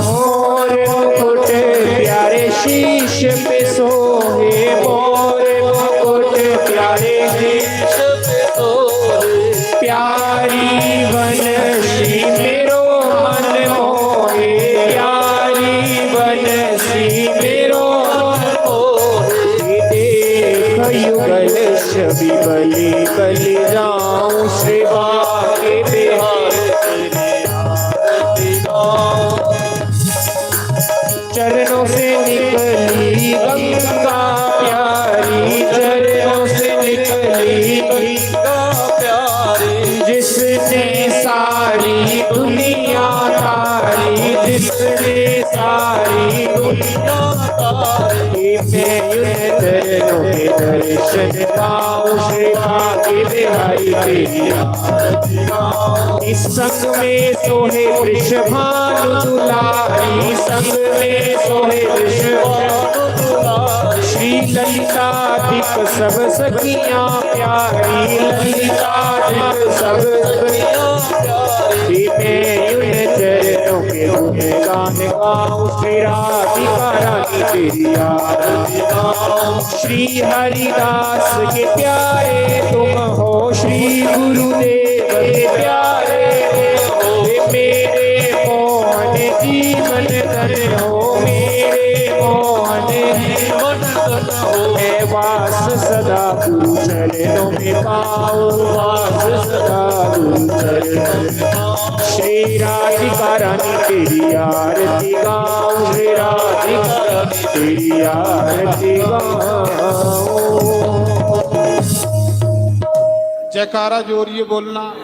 मोर मुकुट प्यारे शीश पे सोहे, मोर मुकुट प्यारे शीश पे सोहे। प्यारी वनश्री मेरो मन मोहे, प्यारी वनश्री मेरो मन मोहे। देख युगल छवि बलि बलि जाऊं, श्री बांके बिहारी तेरी आरती गाऊं। चरणों से निकली गंगा प्यारी, चरणों से निकली गंगा प्यारी, जिसने सारी दुनिया तारी, जिसने सारी दुनिया तारी। मैं उन चरणों के दर्शन पाऊं, श्री बांके बिहारी तेरी आरती गाऊं। इस संग में सोहे वृषभानु दुलारी, संग में सोहे वृषभानु दुलारी। श्री ललितादिक सब सखियां प्यारी, ललितादिक सब सखियां प्यारी। मैं उन चरणों के तुम्हें गान गाऊं, श्री राधिका रानी तेरी आरती गाऊं। श्री हरिदास के प्यारे तुम हो, श्री गुरुदेव के प्यारे तुम हो, मेरे मोहन जीवन धन हो, मेरे मोहन जीवन धन हो। मैं वास सदा गुरु चरणों में पाऊं, वास सदा गुरु चरणों में पाऊं। श्री राधिका रानी तेरी आरती गाऊं, श्री राधिका रानी तेरी आरती गाऊं। जयकारा जोरिए बोलना।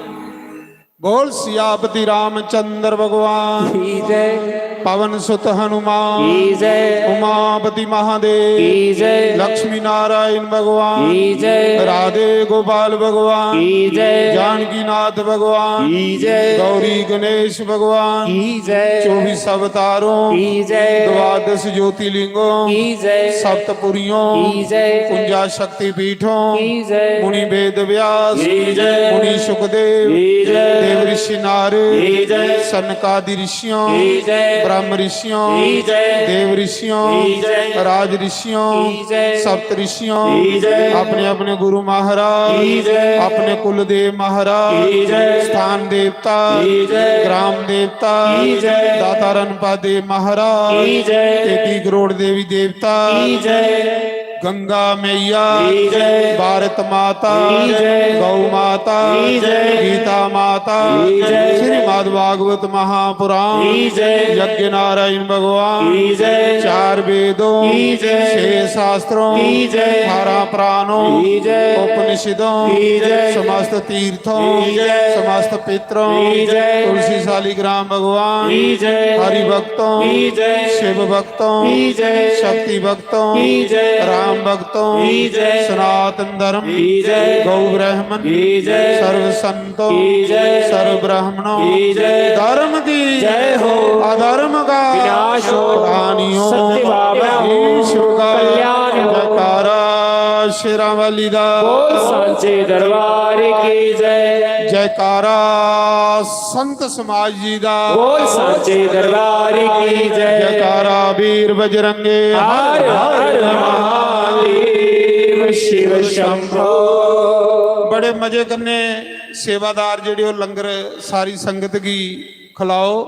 बोल सियापति रामचंद्र भगवान की जय। पवन सुत हनुमान की जय। उमापति महादेव की जय। लक्ष्मी नारायण भगवान की जय। राधे गोपाल भगवान की जय। जानकी नाथ भगवान की जय। गौरी गणेश भगवान की जय। चौबीस अवतारों की जय। द्वादश ज्योतिर्लिंगों की जय। सप्तपुरियों की जय। उनचास शक्तिपीठों की जय। मुनि वेद व्यास की जय। मुनि सुखदेव की जय। देव ऋषि नारद की जय। सनकादि ऋषियों की जय। ब्रह्म ऋषियों की जय। देव ऋषियों की जय। राज ऋषियों की जय। सप्त ऋषियों की जय। अपने अपने गुरु महाराज की जय। अपने कुलदेव महाराज की जय। स्थान देवता की जय। ग्राम देवता की जय। दाता रणपा देव महाराज की जय। तेती करोड़ देवी देवता की जय। गंगा मैया की जय। भारत माता की जय। गौ माता की जय। गीता माता की जय। श्रीमद् भागवत महापुराण की जय। यज्ञ नारायण भगवान की जय। चार वेदों की जय। छह शास्त्रों की जय। अठारह पुराणों की जय। उपनिषदों की जय। समस्त तीर्थों की जय। समस्त पितरों की जय। तुलसी शालिग्राम भगवान की जय। हरि भक्तों की जय। शिव भक्तों की जय। शक्ति भक्तों की जय। राम भक्तों की जय। सनातन धर्म की जय। गौ ब्राह्मण की जय। सर्व संतों की जय। सर्व ब्राह्मणों की जय। धर्म की जय हो। अधर्म का विनाश हो। प्राणियों सत्य भावना हो। ईश्वर का कल्याण हो। जयकारा शेरां वाली दा। बोल सांचे दरबार की जय। जयकारा संत समाज जी दा। बोल सांचे दरबार की जय। जयकारा वीर बजरंगे। हर हर महादेव शिव शंभो। बड़े मजे कन्नै सेवादार जेह्ड़े ओह् लंगर सारी संगत गी खलाओ।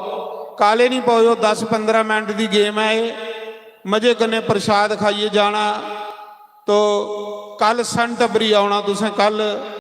काले निं पाओ, दस पंदरां मिंट दी गेम ऐ एह्। मजे कन्नै प्रसाद खाइयै जाना। तो कल सन टब्बरी औना तुसें, कल